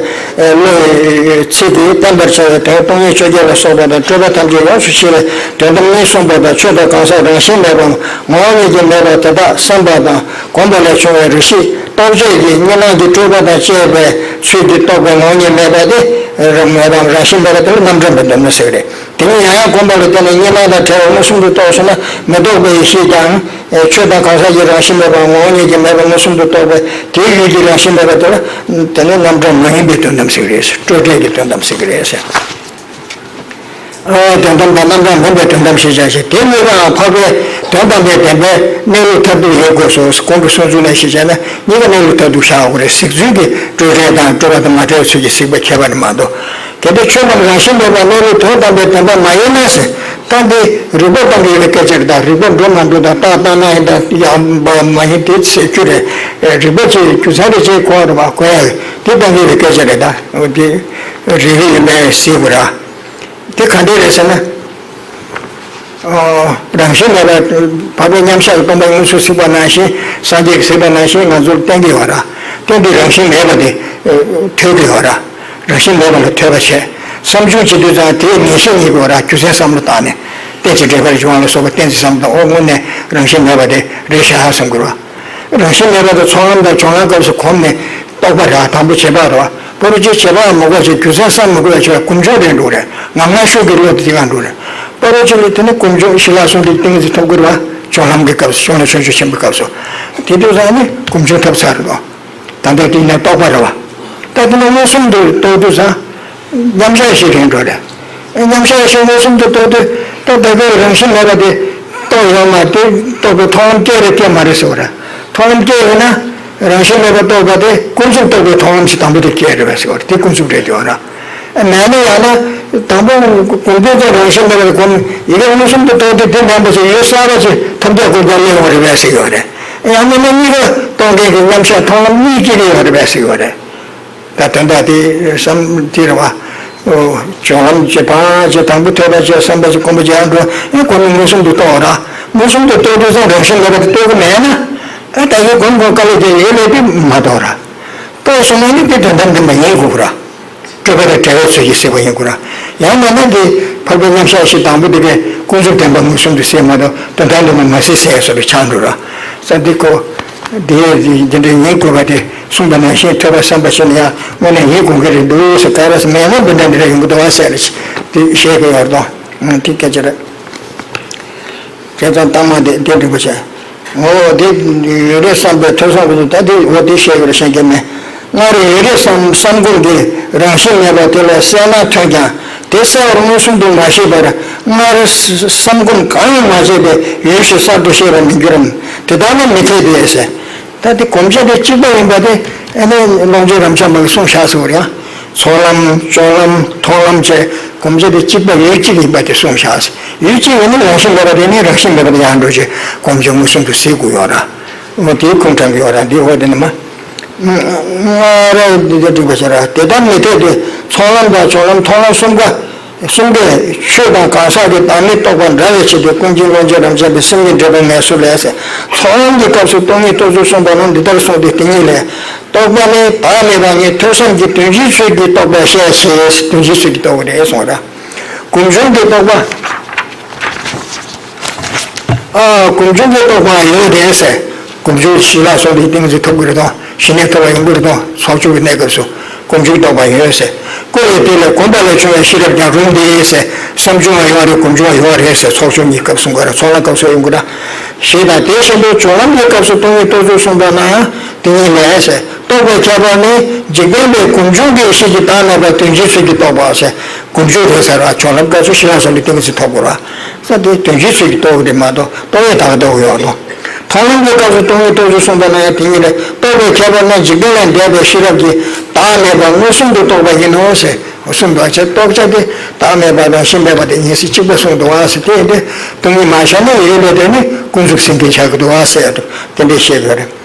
བློའི་ཚིག་གིས་བསྟན་པར་བྱ་བའི་དོན་སྟོང་ཉིད་བཅོ་བརྒྱད་ལ་སོགས་པ་དང་སྤྲོས་པ་ཐམས་ཅད་ཡོངས་སུ་ཞི་བའི་དོན་དམ་གཉིས་གསུངས་པ་དང་། ཆོས་དང་གང་ཟག་རང་བཞིན་མེད་པའམ་ངོ་བོ་ཉིད་ཀྱིས་མེད་པ་དེ་དག་བསམ་པ་དང་གོམས་པ་ལས་བྱུང་བའི་རིགས་ཤེས་རྟོག་བཅས་ཀྱི་གཉིས་སྣང་གི་སྤྲོས་པ་དང་བཅས་པའི་ཚུལ་གྱིས་རྟོགས་པའི་ངོ་བོ་ཉིད་མེད་པ་དེ། མེད་པའམ་རང་བཞིན་མེད་པ་དེ་ལ་རྣམ་གྲངས་མི་འདོམས་ན་ཟེར་གི་རེད། དེ་ནི་ཡང་ཡང་གོམས་པ་ལ་བརྟེན་ནས་གཉིས་སྣང་དང་བྲལ་བ་མངོན་སུམ་དུ་རྟོགས་སོང་ན་མི་རྟོག་པའི་ཡེ་ཤེས་ཀྱང་། ཆོས་དང་གང་ཟག་གི་རང་བཞིན་མེད་པ་ངོ་བོ་ཉིད་ཀྱིས་མེད་པ་མངོན་སུམ་དུ་རྟོགས་པས་དེའི་ཡུལ་གྱི་རང་བཞིན་མེད་པ་དེ་ལ་དེ་ནི་རྣམ་གྲངས་མ་ཡིན་པའི་དོན་དམ་ཟེར་གི་རེད། སྤྲོས་བྲལ་གྱི་དོན་དམ་ཟེར་གི་རེད་ཟེར། ཨ་དོན་དམ་དང་རྣམ་གྲངས་མིན་པའི་དོན་དམ་ཞེས་བྱ་ཞིང་། དེ་གཉིས་ཀའང་འཕགས་པའི་དོན་དམ་པའི་བདེན་པའི་གནས་ལུགས་མཐར་ཐུག་ཡིན་དགོས་སོ། གོང་གི་གསུང་ཚུལ་ལ་གཞི་བྱས་ན་གཉིས་ཀ་གནས་ལུགས་མཐར་ཐུག་བཞག་དགོས་རེད། གཟིགས་ཚུལ་གྱི་སྤྲོས་བྲལ་དང་སྤྲོས་པ་དང་མ་བྲལ་ཚུལ་གྱིས་གཟིགས་པ་ཁྱད་པར་ནི་མ་གཏོགས། གལ་ཏེ་ཆོས་རྣམས་རང་བཞིན་མེད་པར་གནས་ལུགས་དོན་དམ་པའི་བདེན་པ་མ་ཡིན་ན་ཟེར། ད་འདི་རིགས་པ་སྟོང་གི་ཡོད་པའི་སྐད་ཆ་རེད། ད་རིགས་པ་འགྲོ་མ་འགྲོ་དང་རྟགས་རྟགས་ན་ཡིན་དང་ཡང་མ་ཡིན་དེ་ཟེར་རྒྱུ་རེད། རིགས་པ་ཅིག་རྒྱུ་མཚན་རེ་ཅིག་གོ་རེད་བ། གོ་ཡ་དེ་སྟོང་གི་ཡོད་པའི་སྐད་ཆ་རེད། ད་འདི་རིགས་པ་ཡིན་པས་ཟེར་དགོས་ར། དེ་ག་འདྲས་རེད་ཟེར་ན། རང་བཞིན་མེད་པ། འཕགས་པའི་མཉམ་གཞག་གི་སྟོང་པ་དངོས་སུ་གཟིགས་པ་ནང་བཞིན་སངས་རྒྱས་ཀྱིས་གཟིགས་པ་ནང་བཞིན་ང་ཚོར་བསྟན་གྱི་ཡོད་ར། བསྟན་པའི་རང་བཞིན་མེད་པ་དེ་ཐོས་ཀྱི་ཡོད་ར། རང་བཞིན་མེད་པ་ལ་ཐོས་པ་བྱས། བསམ་བྱུང་བྱེད་དུས་ཙང་དེའི་ངེས་ཤེས་རྙེད་དགོས་ར། རྒྱུ་མཚན་བསམ་བློ་བཏང་ནས་གཏན་ཚིགས་འབྲེལ་པར་འབྱུང་བ་ལ་སོགས་པ་གཏན་ཚིགས་བསམ་བློ་བཏང་། འོ་དངོས་གནས་རང་བཞིན་མེད་པ་དེ་རེད་ཤག་བསམ་དགོས་ར། རང་བཞིན་མེད་པ་དང་ཚོགས་ལམ་དང་སྦྱོར་ལམ་སྐབས་སུ་གོམས་ནས་རྟོགས་པ་ར། དང་པོ་བྱེད་པ་ར། སྤོ་རོ་ཅིག་བྱེད་པའང་མི་དགོས་ཅིག་རྒྱུ་མཚན་བསམ་མི་དགོས་ཅིག་གོམས་བྱུང་རེད་འགྲོ་རེད། ངང་ངམ་ཤུགས་ཀྱིས་བློ་དེ་དེ་གང་འགྲོ་རེད། སྤོ་རོ་ཅིག་ལ་དེ་ནི་གོམས་བྱུང་ཞི་ལ་གསུང་དེ་ཏིང་ངེ་འཛིན་ཐོབ་དགོས་ར། སྦྱོར་ལམ་གྱི་སྐབས་སུ་བྱུང་ན་བྱུང་ཆོས་ཆེན་པོའི་སྐབས་སུ། དེ་དུས་ཙང་ནི་གོམས་བྱུང་ཐོབ་ཚར་རེད་དོ། ད་ལྟ་དེ་ནས་རྟོགས་པ་ར་བ། ད་དེ་ནི་མངོན་སུམ་དུ་རྟོགས་དུས་ཙང་། མཉམ་གཞག་ཞིག་རེད་འགྲོ་རེད། མཉམ་གཞག་ཞིག་མངོན་སུམ་དུ་རྟོགས་དུས་ད་ལྟ་གི་རང་བཞིན་མེད་པ་དེ་རྟོགས་ཡོད་མ་དེ་རྟོགས་པའི་མཐོང་ལམ་སྐྱེ་རེད་སྐྱེ་མ་རེད་ཟེར་བ་རེད། མཐོང་ལམ་སྐྱེ་ཡོད་ན། རང་བཞིན་མེད་པར་རྟོགས་པ་དེ་ཀུན་རྫོབ་རྟོགས་པའི་མཐོང་ལམ་ཞིག་དང་པོ་དེ་སྐྱེ་རེད་པས་ཟེར་བ་རེད། དེ་ཀུན་རྫོབ་རེད་དེ་བ་ར། མེད་ན་ཡང་ན། དང་པོ་གོམས་དུས་ཀྱང་རང་བཞིན་མེད་པར་གོམས། ཡི་གེ་མངོན་སུམ་དུ་རྟོགས་དུས་དེ་མེད་པ་ཞིག་ཡོད་གསལ་བ་ཞིག་ཐམས་ཅད་ཀུན་རྫོབ་གནས་པ་རེད་པས་ཟེར་བ་རེད། ཡང་མིན་ན་གཉིས་ཀ་སྟོང་གི་མཉམ་གཞག་མཐོང་ལམ་གཉིས་སྐྱེ་གི་ཡོད་རེད་པས་ཟེར་བ་རེད། ད་དོན་དག་དེ་བསམ་དེ་རེད་བ། སྦྱོར་ལམ་གྱི་བར་གྱི་དང་པོ་ཐོས་པ་བྱས། བསམ་པ་བྱས། གོམས་པ་བྱས། ཡང་འགྲོ་ཡང་གོམས་ནས་མངོན་སུམ་དུ་རྟོགས་ར། མངོན་སུམ་དུ་རྟོགས་དུས་ཙང་རང་བཞིན་མེད་པ་དེ་རྟོགས་ཀྱི་མེད་ན། ཨ་ད་གིན་གོམས་གོམས་དཀའ་ལས་བརྒྱབ་ཡོད་ལས་དེ་མ་རྟོགས་ར། རྟོགས་སོང་ན་ནི་དེ་དོན་དམ་བདེན་པ་ཡིན་དགོས་ར། སྤྲོས་པ་དང་བྲལ་བའི་ཚུལ་གྱིས་གཟིགས་པ་ཡིན་དགོས་ར། ཡང་མིན་ན་དེ་འཕགས་པའི་མཉམ་གཞག་ཞིག་དང་པོ་དེ་གས་ཀུན་རྫོབ་བདེན་པ་མངོན་སུམ་དུ་གཟིགས་མ་གཏོགས་དོན་དམ་བདེན་པ་མ་གཟིགས་ཟེར་བཟོ་འདྲ་ཆགས་འགྲོ་ར། ས་འདི་ཁོ། དེ་འདི་འདྲའི་ཉན་དགོས་པ་དེ་གསུངས་པ་ནང་བཞིན་ཐོས་པ་བསམ་པ་བྱས་ན་ཡང་དངོས་གནས་ཡིན་དགོས་ཀྱི་རེད་འདུག་ཟེར། ག་རེ་ཟེར་མེད་ན་འདི་འདྲ་འདི་འདྲ་ཡོང་གི་འདུག་བ་ཟེར་དེ་བཤད་ཀྱི་ཡོད་དོ། དེ་སྐད་ཆ་རེད། བྱས་ཙང་གཏའ་མ་དེ་དེ་འགྲིག་པ་བྱས། ངོ་བོ་དེ་ཡོད་རེད་བསམ་པའི་ཐོས་བསམ་གྱི་ད་དེ་འོ་དེ་བཤད་ཀྱི་རེད་བཤད་ཀྱི་མེད། སྔར་ཡོད་རེད་བསམ་བསམ་སྒོམ་གྱི་རང་བཞིན་མེད་པ་དེ་ལ་གསལ་སྣང་ཐོན་ཀྱང་། དེ་གསལ་བར་མངོན་སུམ་དུ་མ་ཤེས་པར་སྔར་བསམ་སྒོམ་གང་ཡང་མ་བྱས་པའི་ཡུལ་ཞིག་གསར་དུ་ཤེས་པར་མི་འགྱུར་རམ། དེ་ལྟ་ན་མི་འཐད་དེ་ཟེར། ད་དེ་གོམས་གཤིས་དེ་གཅིག་པ་ཡིན་པ་དེ་ཨ་ནི་ཀློང་ཆེན་རབ་འབྱམས་པ་གིས་གསུངས་བཞག་ཟེར་བ་རེད། ཚོགས་ལམ་སྦྱོར་ལམ་མཐོང་ལམ་བཅས་གོམས་གཤིས་དེ་གཅིག་པ་ཡུལ་གཅིག་ཡིན་པ་དེ་གསུངས་བཞག་ཟེར། ཡུལ་གཅིག་ཡིན་ན་རང་བཞིན་མེད་པ་དེ་ནི་རང་བཞིན་མེད་པ་དེ་ཡང་འགྲོ་ཆེད་གོམས་གཤིས་མངོན་སུམ་དུ་གཟིགས་དགོས་ཡོད་ར། འོ་དེའི་ཁུངས་དྲངས་ཀྱི་ཡོད་ར། འདི་འོ་དེ་ནི་མ། སྔར་འདི་ལྟར་བསྒྲིགས་པ་བྱས་ར། དེ་ལྟར་མི་འཐད་དེ། ཚོགས་ལམ་དང་སྦྱོར་ལམ་མཐོང་ལམ་གསུམ་ཀ། གསུམ་ཀས་ཆོས་དང་གང་ཟག་གི་བདག་མེད་རྟོགས་པ་འདྲ་བའི་ཆེད་དུ་ཀུན་མཁྱེན་ཀློང་ཆེན་རབ་འབྱམས་པའི་སེམས་ཉིད་འགྲེལ་པའི་ངལ་གསོ་ལས་ཟེར། ཚོགས་ལམ་གྱི་སྐབས་སུ་སྟོང་ཉིད་རྟོགས་ཚུལ་གསུངས་པ་ནང་འདི་ལྟར་གསུངས་ཏེ། དེ་ཉིད་ལས། རྟོག་པ་ནི་བདག་མེད་པ་ཉིད་ཐོས་བསམ་གྱིས་དོན་སྤྱིའི་ཚུལ་གྱིས་རྟོགས་པར་བཤད་ཅེས། དོན་སྤྱིའི་ཚུལ་གྱིས་རྟོགས་པ་རེད་གསུངས་ར། གོམས་བྱུང་གི་རྟོག་པ། ཨ། གོམས་བྱུང་གི་རྟོག་པ་ཡོད་རེད་ཟེར། གོམས་བྱུང་ཞི་ལ་སོགས་པའི་ཏིང་འཛིན་ཐོབ་ཀྱི་རེད་དང་། ཞི་གནས་ཐོབ་པ་ཡོང་གི་རེད་དང་། ཚོགས་བྱུང་གི་གནས་སྐབས་སུ་གོམས་བྱུང་རྟོག་པ་ཡོད་ཟེར། ཀུན་ལས་དེ་ལས་གོམས་པ་ལས་བྱུང་བའི་ཤེས་རབ་ཀྱང་རུང་སྟེ་ཟེར། བསམ་བྱུང་བ་ཡོད་རེད། གོམས་བྱུང་བ་ཡོད་རེད་ཟེར། ཚོགས་བྱུང་གཉིས་སྐབས་གསུང་གི་རེད། ཚོགས་ལམ་སྐབས་སུ་ཡོང་གི་རེད། ཞེས་དང་། དེ་བཞིན་དུ་སྦྱོར་ལམ་གྱི་སྐབས་སུ་སྟོང་ཉིད་རྟོགས་ཚུལ་གསུངས་པ་ན་ཡང་དེ་ཉིད་ལས་ཟེར། རྟོག་པའི་ཁྱད་པར་ནི་འཇིག་རྟེན་པའི་གོམས་བྱུང་གི་ཡེ་ཤེས་ཀྱི་བདག་མེད་པ་དོན་སྤྱིའི་ཚུལ་གྱིས་རྟོགས་པ་ཟེར། གོམས་བྱུང་རེད་ཟེར་བ། སྦྱོར་ལམ་སྐབས་སུ་ཤེས་རབ་བསམ་པའི་ཏིང་ངེ་འཛིན་ཐོབ་དགོས་ར། ས་དེ་དོན་སྤྱིའི་ཚུལ་གྱིས་རྟོགས་པ་རེད་མ་གཏོགས་རྟོག་ཡས་ད་ག་རྟོགས་ཡོད་དོ། མཐོང་ལམ་གྱི་སྐབས་སུ་སྟོང་ཉིད་རྟོགས་ཚུལ་གསུངས་པ་ན་ཡང་དེ་ཉིད་ལས། རྟོག་པའི་ཁྱད་པར་ནི་འཇིག་རྟེན་ལས་འདས་པའི་ཤེས་རབ་ཀྱི་བདག་མེད་པ་མངོན་སུམ་དུ་རྟོགས་པ་ཡིན་ནོ་ཟེར། གསུངས་འདུག་བ། ཅེས་རྟོགས་བྱ་དེ་བདག་མེད་པ་དང་ཤེས་མེད་པ་དེ་གཉིས་སུ་གཅིག་པ་གསུངས་འདུག་བ་ཟེར། དེ་ཡིན་དུས་སྟོང་ཉིད་མ་ཤར་ན་ཡོད་པའི་དོན་ནི་ཀུན་རྫོབ་སེང་གེ་ཆགས་ཀྱི་འདུག་བ་ཟེར་ཡ་འདུག་དེ་འདྲའི་བཤད་དགོས་རེད།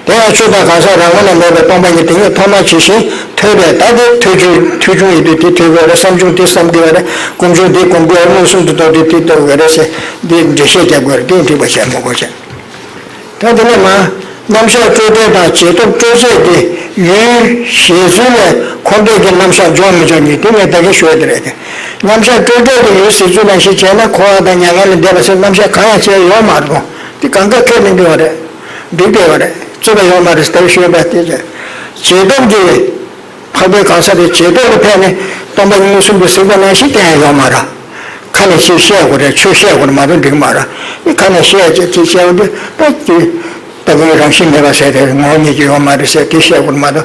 དེ་ཡང་ཆོས་དང་གང་ཟག་རང་ངོས་ན་མེད་པའི་སྟོང་པ་ཉིད་དེ་ཉིད་ཐོག་མ་ཇི་བཞིན་ཐོས་པས། ད་དེ་ཐོས་བྱུང་ཐོས་བྱུང་ཡིན་དུས་དེ་ཐོས་དགོས་རེད། བསམ་བྱུང་དེ་བསམ་དགོས་རེད། སྒོམ་བྱུང་དེ་སྒོམ་དགོས་རེད། མངོན་སུམ་དུ་རྟོགས་དུས་དེ་རྟོགས་དགོས་རེད་ཟེར། འདི་འགྲེལ་བཤད་རྒྱག་དགོས་རེད། དེ་འགྲིག་པ་བྱས་མ་དགོས་བྱས། ད་དེ་ནས་མ། རྣམ་གཞག་སྤྲོས་བྲལ་དང་རྗེས་ཐོབ་སྤྲོས་བཅས་ཀྱི་ཡུལ་ཞེས་ཚུལ་ལས་འཁོར་འདས་ཀྱི་རྣམ་གཞག་འཇོག་མི་འཇོག་གཉིས་དེ་ངས་ད་གིན་ཞུ་ཡ་དེ་རེད། རྣམ་གཞག་སྤྲོས་བྲལ་གྱི་ཡུལ་ཟེར་ཚུལ་ནང་བཞིན་བྱས་ན་འཁོར་བ་དང་མྱ་ངན་ལས་འདས་པ་ཟེར་རྣམ་གཞག་གང་ཡང་བྱས་ཡོད་མ་རེད་དོ། དེ་གང་ག་ཁས་ལེན་གྱི་ཡོད་རེད། འགྲིག་བསྡད་ཡོད་རེད། རྩོད་པ་ཡོད་མ་རེད་ཟེར་ད་གིན་ཞུས་པ་དེ་རེད། རྗེས་ཐོབ་ཀྱི། འཕགས་པའི་གང་ཟག་དེ་རྗེས་ཐོབ་ལ་ཕན་ནས་སྟོང་པ་ཉིད་མངོན་སུམ་དུ་གཟིགས་པ་ནང་བཞིན་བསྟན་ཡ་ཡོད་མ་རེད། ཁ་ནས་ཅིག་བཤད་དགོས་རེད། ཆོས་བཤད་དགོས་རེད་མ་གཏོགས་འགྲིག་མ་རེད། ཨེ་ཁ་ནས་བཤད་ཅིག་ཅིག་བཤད་པ་འདི་ད་ཀྱི་ལྟ་བུའི་རང་བཞིན་མེད་པ་ཟེར་དེ་ངོ་བོ་ཉིད་ཀྱི་ཡོད་མ་རེད་ཟེར་དེ་བཤད་དགོས་རེད་མ་གཏོགས།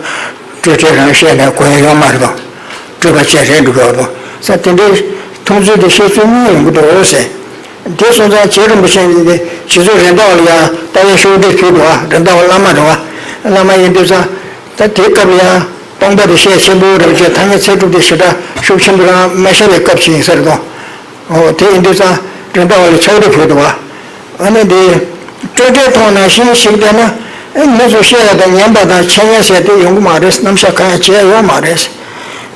སྤྲོས་བྲལ་རང་བཤད་ནས་གོ་ཡ་ཡོད་མ་རེད་དོ། སྤྲོས་པ་ཅན་རེད་འགྲོ་གི་ཡོད་དོ་ཟེར། དེ་འདྲའི་མཐོང་ཚུལ་དེ་བཤད་ཚུལ་གཉིས་ཡོང་གི་འདུག་ཟེར། དེ་སོང་ཙང་རྗེ་རིན་པོ་ཆེ་ཡིན་ཏེ་རྗེ་བཙུན་རེད་མདའ་བ་ལ་ཡང་ལྟ་བའི་ཤོག་དྲིལ་ཕུལ་འདུག་བ། རེད་མདའ་བ་བླ་མ་རེད་བ། བླ་མ་ཡིན་དུས་ཙང་ད་དེའི་སྐབས་ལ་ཡང་སྟོང་པ་དེ་ཤེས་ཆེན་པོ་རེད་ཅེས་ཐ་སྙད་ཚད་གྲུབ་དེ་ཞེ་དྲག་ཤུགས་ཆེན་པོ་རང་མ་བཤད་པའི་སྐབས་ཤིག་ཡིན་ས་རེད་དོ། འོ་དེ་ཡིན་དུས་ཙང་རེད་མདའ་བ་ལ་ཕྱག་དྲིལ་ཕུལ་འདུག་བ། ཨ་ནི་དེ་སྤྲོས་བྲལ་མཐོང་ནང་བཞིན་ཞིག་བལྟས་ན་ཨེ་མི་ཚོ་བཤད་ཡ་དང་ཉན་པ་དང་འཆད་ཉན་ཟེར་དེ་ཡོང་གི་མ་རེད། རྣམ་གཞག་གང་ཡང་བྱས་ཡོད་མ་རེད།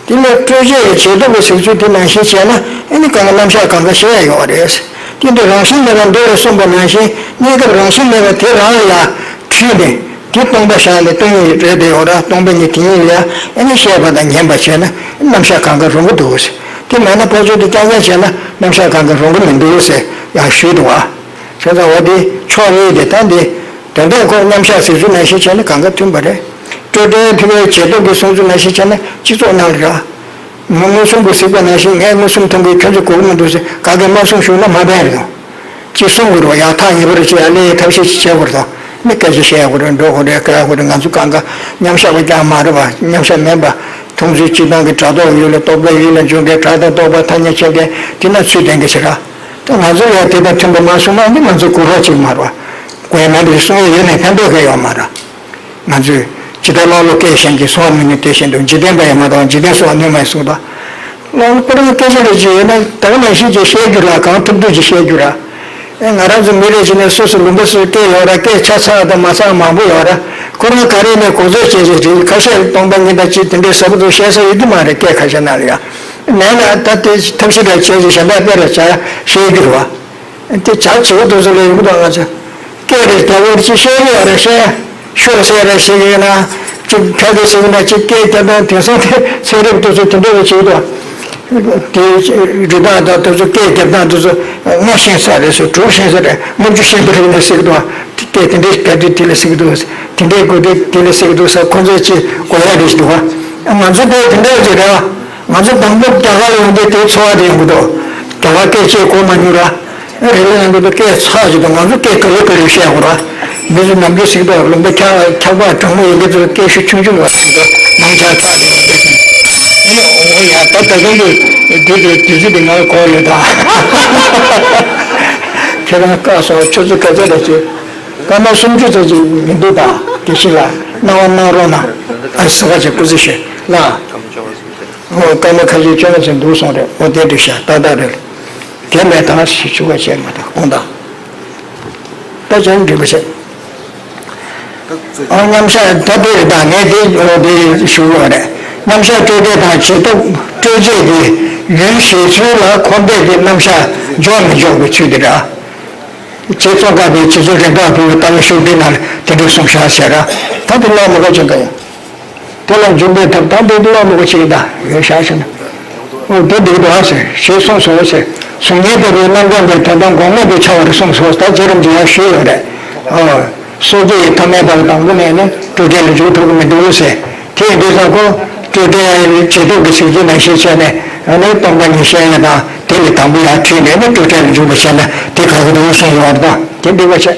དེ་ལས་སྤྲོས་བཅས་ཀྱི་རྗེས་ཐོབ་ཀྱི་གཟིགས་ཚུལ་དེ་ནང་བཞིན་བྱས་ན་ཨ་ནི་གང་ག་རྣམ་གཞག་གང་ག་བཤད་ཡ་ཡོད་རེད། དེ་འདྲ་རང་བཞིན་མེད་པར་འདོད་པས་གསུངས་པ་ནང་བཞིན་གནས་སྐབས་རང་བཞིན་མེད་པ་དེ་རང་ལ་ཡང་འཁྲུལ་ནས་དེ་སྟོང་པ་བཞག་ནས་སྟོང་ཉིད་རེད་དེ་ཡོད་ར། སྟོང་པ་ཉིད་དེ་ཉིད་ལ་ཡང་ཨ་ནི་བཤད་པ་དང་ཉན་པ་བྱས་ན་རྣམ་གཞག་གང་ག་རུང་གི་འདུག་ཟེར། དེ་མེད་ན་ཕར་ཚུར་དུ་རྐྱང་རྐྱང་བྱས་ན་རྣམ་གཞག་གང་ག་རུང་གི་མི་འདུག་ཟེར་ཡང་ཞུས་འདུག་བ། བྱས་ཙང་འོ་དེ་ཕྱོགས་གཉིས་དེ་ད་འདི། དོན་དག་ཁོ་མཉམ་བཞག་གཟིགས་ཚུལ་ནང་བཞིན་བྱས་ན་གང་ག་མཐུན་པ་རེད། སྤྲོས་བྲལ་ཐུབ་པའི་རྗེས་ཐོབ་ཀྱི་གསུང་ཚུལ་ནང་བཞིན་བྱས་ན་སྤྱི་ཚོགས་ནང་ལ་ར། མི་མངོན་སུམ་དུ་གཟིགས་པ་ནང་བཞིན་ངས་མངོན་སུམ་མཐོང་གི་ཁྱོད་ཚོས་གོ་གི་མི་འདུག་ཟེར་ག་གེ་མ་གསུང་ཞུ་ན་མ་ཕན་རེད་དོ། ཅིག་གསུང་དགོས་རེད་བ། ཡག་ཐག་ཉེ་པོ་རེ་བྱས་ཡ་ལས་ཐབས་ཤེས་ཅིག་བྱེད་དགོས་རེད་དོ། མི་སྐད་ཆ་བཤད་དགོས་རེད། འགྲོ་དགོས་རེད། བསྐྱལ་དགོས་རེད། ང་ཚོ་གང་ག་མཉམ་བཞག་པ་རྐྱང་མ་རེད་བ། མཉམ་བཞག་མིན་པ། མཐོང་ཚུལ་སྤྱི་བཏང་གི་སྒྲ་རྟོག་ཡུལ་ལ་རྟོག་པའི་ཡུལ་ལ་འཇུག་མཁན་སྒྲ་དང་རྟོག་པ་ཐ་སྙད་ཕྱེད་མཁན་དེ་ན་ཚུལ་ལྡན་གྱི་ཞིག་ར། ད་ང་ཚོ་ཡང་དེ་དང་མཐུན་པ་མ་གསུངས་ན་ནི་ང་ཚོ་གོ་རོགས་ཅིག་མ་རེད་བ། དགོས་མེད་པའི་གསུང་ཡས་ཡོད་ནས་ཕན་ཐོགས་གང་ཡོད་མ་རེད། ང་ཚོས་ཇི་ལྟར་ཀློག་ཀློག་སྐད་གཞན་གྱི་གསུང་བ་མི་ནུས་དེ་བཞིན་དུ་འཇིག་རྟེན་པ་ཡང་མ་གཏོགས་འཇིག་རྟེན་གསུང་བ་ནུས་མ་གསུངས་པ། ཀློག་ཁོ་རང་སྐད་ཆ་རེ་ཅིག་ཡོད་ན་ད་ག་ནང་བཞིན་གྱིས་བཤད་རྒྱུ་ར། གང་ཐུབ་ཐུབ་ཀྱིས་བཤད་རྒྱུ་ར། ཨེ་ང་རང་ཚོ་མི་རེ་ཅིག་ནས་སོ་སོ་ལུང་པ་སོ་སོའི་སྐད་ཡོད་ར། སྐད་ཆ་ཚང་དང་མ་ཚང་མང་པོ་ཡོད་ར། ཁོ་རང་ག་རེ་ནས་གོ་ཚོད་བྱས་བྱས་རེད། ཁ་ཤས་སྟོང་པ་ཉིད་དང་ཅིག་དེ་འདྲའི་ཟབ་པོ་ཚོ་བཤད་ས་ཡོད་རྒྱུ་མ་རེད། སྐད་ཁ་ཤས་ནང་ལ་ཡ། མེད་ན་ད་དེ་ཐབས་ཤེས་འདྲ་བྱས་ཏེ་གཞན་དག་དཔེ་ར་བྱ་ཤེས་རྒྱུ་རེད་བ། དེ་བྱ་བྱེད་པོ་དེ་ཚོ་ལ་ཡོང་གི་འདུག་ང་ཚོ་སྐད་རེ་རྒྱག་ཡོད་ཅིག་བཤད་ཀྱི་ཡོད་རེད། བཤད་ཤོག་ཟེར་རེ་བཤད་ཀྱི་ཡོད་ན་ཅིག་ཕྲ་གི་ཟེར་གྱི་ན་ཅིག་སྐད་རྒྱབ་སྟངས་དེང་སང་དེ་ཚན་རིག་དེ་ཚོ་དེ་འདྲ་བ་བྱེད་ཀྱི་འདུག་དེ་རི་དྭགས་དང་དེ་ཚོ་སྐད་རྒྱབ་སྟངས་དེ་ཚོ་ལྔ་ཤེས་ས་རེད་ཟེར། དྲུག་ཤེས་ས་རེད། ལྔ་བཅུ་ཤེས་པ་རེད་ཟེར་གྱི་འདུག་སྐད་དེ་འདྲའི་ག་དུས་དེ་ལ་ཟེར་གྱི་འདུག་དེ་འདྲའི་དགོས་དུས་དེ་ལ་ཟེར་གྱི་འདུག་ས་ཁོང་ཚོས་ཅིག་གོ་ཡ་རེད་ཟེར་འདུག་བ། ང་ཚོ་དེ་དེ་འདྲ་ཅིག་རེད་བ། ང་ཚོ་དང་པོ་རྒྱ་གར་ལ་ཡོང་དུས་དེའི་ཚོར་བ་དེ་ཡོང་གི་འདུག་རྒྱ་གར་སྐད་ཆ་གོ་མ་མྱོང་ར། རི་ལ་ཡང་འདི་ལ་སྐད་ཚགས་ཀྱི་འདུག་ང་ཚོ་སྐད་ག་ལེ་ག་ལེ་བཤད་དགོས་ར། མི་ཚོ་ནམ་རྒྱུན་ཟེར་གྱི་འདུག་ལུང་པ་འཁྱག་འཁྱག་པ་གྲང་མོ་ཡོད་མཁན་ཚོ་སྐད་ཤུགས་ཆུང་ཆུང་ཡོད་ཟེར་གྱི་འདུག་མང་ཆ་ཚགས་ཀྱི་འདུག་ཨ་ནི་འོ་ཡ་ད་ད་གིན་དུ་དུས་དུས་དུས་ཚོད་འདི་ང་གོ་ཡོད་ད། ཁྱེད་རང་བཀག་སོང་། ཆུ་ཚོད་ག་ཚོད་ལ་ཚོད། སྐར་མ་སུམ་ཅུ་ཙམ་ཅིག་མི་འདུག་ད། དགེ་བཤེས་ལགས་གནང་བ་གནང་རོགས་གནང་། ཨ་ཟི་ཁ་ཅིག་སྐུ་ཚེ་ཞུ་ལགས། འོ་སྐར་མ་ཁ་ཤས་བཅོ་ལྔ་ཙམ་འདུག་སོང་རེད། འོ་དེ་འགྲིག་ཤག་ཏག་ཏག་རེད། དེ་མེད་ད་ཞིག་ཆུ་བ་བྱས་མ་ཐག་དགོངས་དག་ད་བྱས་འགྲིག་པ་བྱས། ཨ་མཉམ་བཞག་ད་དེ་རེད་ད། ངས་དེ་འོ་དེ་ཞུ་གི་ཡོད་རེད། མཉམ་བཞག་སྤྲོས་བྲལ་དང་རྗེས་ཐོབ་སྤྲོས་བཅས་ཀྱི་ཡུལ་ཞེས་ཚུལ་ལ་འཁོར་འདས་ཀྱི་རྣམ་གཞག་འཇོག་མི་འཇོག་གི་ཚུལ་དེ་རེད། རྗེ་ཙོང་ཁ་པས་རྗེ་བཙུན་རེད་མདའ་བ་ལ་ལྟ་བའི་ཤོག་དྲིལ་ནང་ལ་དེ་འདྲ་གསུངས་ཤག་ཟེར་ར། ད་དེ་ཀློག་མི་དགོས་ཅིག་ག་ཡིན། དེ་ལ་འཇུག་པའི་ཐབས་ད་འདི་ཀློག་མི་དགོས་ཅིག་ཡིན་ད་ཡོད་ཤག་ཟེར་ན། འོ་དེ་འགྲིག་འདུག་ཨ་ཟེར་ཞེས་གསུངས་སོ་ཟེར། གཟུགས་བརྙན་ལྟ་བུའི་རྣམ་གྲངས་པའི་དོན་དམ་གོང་མ་དེ་ཆགས་པར་གསུངས་སོ། ད་རྗེ་རིན་པོ་ཆེ་ཡང་ཞུས་ཡོད་རེད། ཨོ། སོ་སྐྱེ་ཡི་ཐ་མལ་པ་ལ་དང་པོ་ནས་ནི་སྤྲོས་བྲལ་ལ་འཇུག་ཐུབ་ཀྱི་མི་འདུག་ཟེར། དེ་ཡིན་དུས་ཙང་ཁོ་སྤྲོས་བྲལ་རྗེས་ཐོབ་ཀྱི་གཟིགས་ཚུལ་ནང་བཞིན་བྱས་ནས་ཨ་ནི་སྟོང་པ་ཉིད་བཤད་ཡ་དང་དེ་ལས་དང་པོ་ཡར་ཁྲིད་ནས་ནི་སྤྲོས་བྲལ་ལ་འཇུག་པ་བྱས་ན་དེ་ག་གི་འདུག་གསུངས་ཡོད་པ་དང་དེ་འགྲིག་པ་བྱས།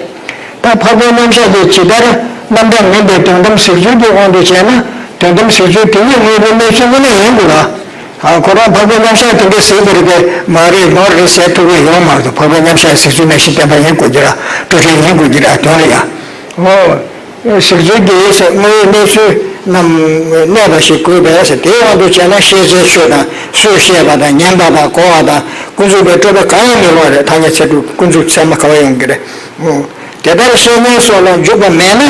ད་འཕགས་པའི་རྣམ་གཞག་དེ་ཇི་ལྟར་རྣམ་གྲངས་མིན་པའི་དོན་དམ་གཟིགས་ཚུལ་གྱི་དབང་དུ་བྱས་ན་དོན་དམ་གཟིགས་ཚུལ་དེ་ཉིད་དངོས་པོའི་གནས་ཚུལ་དངོས་གནས་ཡིན་དགོས་ལ། ཨ་ཁོ་རང་འཕགས་པའི་རྣམ་གཞག་དེ་འདྲའི་གཟིགས་པ་རེད་པས་མ་རེད་ནོར་རེད་ཟེར་ཐུབ་ཀྱི་ཡོད་མ་རེད། འཕགས་པའི་རྣམ་གཞག་གཟིགས་ཚུལ་ནང་བཞིན་བསྟན་པ་ཡིན་དགོས་ཀྱི་ར། སྤྲོས་བྲལ་ཡིན་དགོས་ཀྱི་ར་དོན་ལ་ཡ། ཨོ། གཟིགས་ཚུལ་དེ་ཟེར་དངོས་ཡོད་གནས་ཚུལ་ རྣམས་གནས་པ་ཞིག་དགོས་པས་ཟེར། དེའི་དབང་དུ་བྱས་ན་ཤེས་བྱའི་ཆོས་དང་སུས་བཤད་པ་དང་ཉན་པ་དང་གོ་བ་དང་ཀུན་རྫོབ་པའི་སྤྲོས་པ་གང་ཡང་མི་སློང་བ་རེད། ཐ་སྙད་ཚད་གྲུབ་ཀུན་རྫོབ་ཚད་མ་ག་བ་ཡོང་གི་རེད། འོ། དེ་ལྟར་བཤད་ཉན་སོགས་ལ་འཇུག་པ་མེད་ན།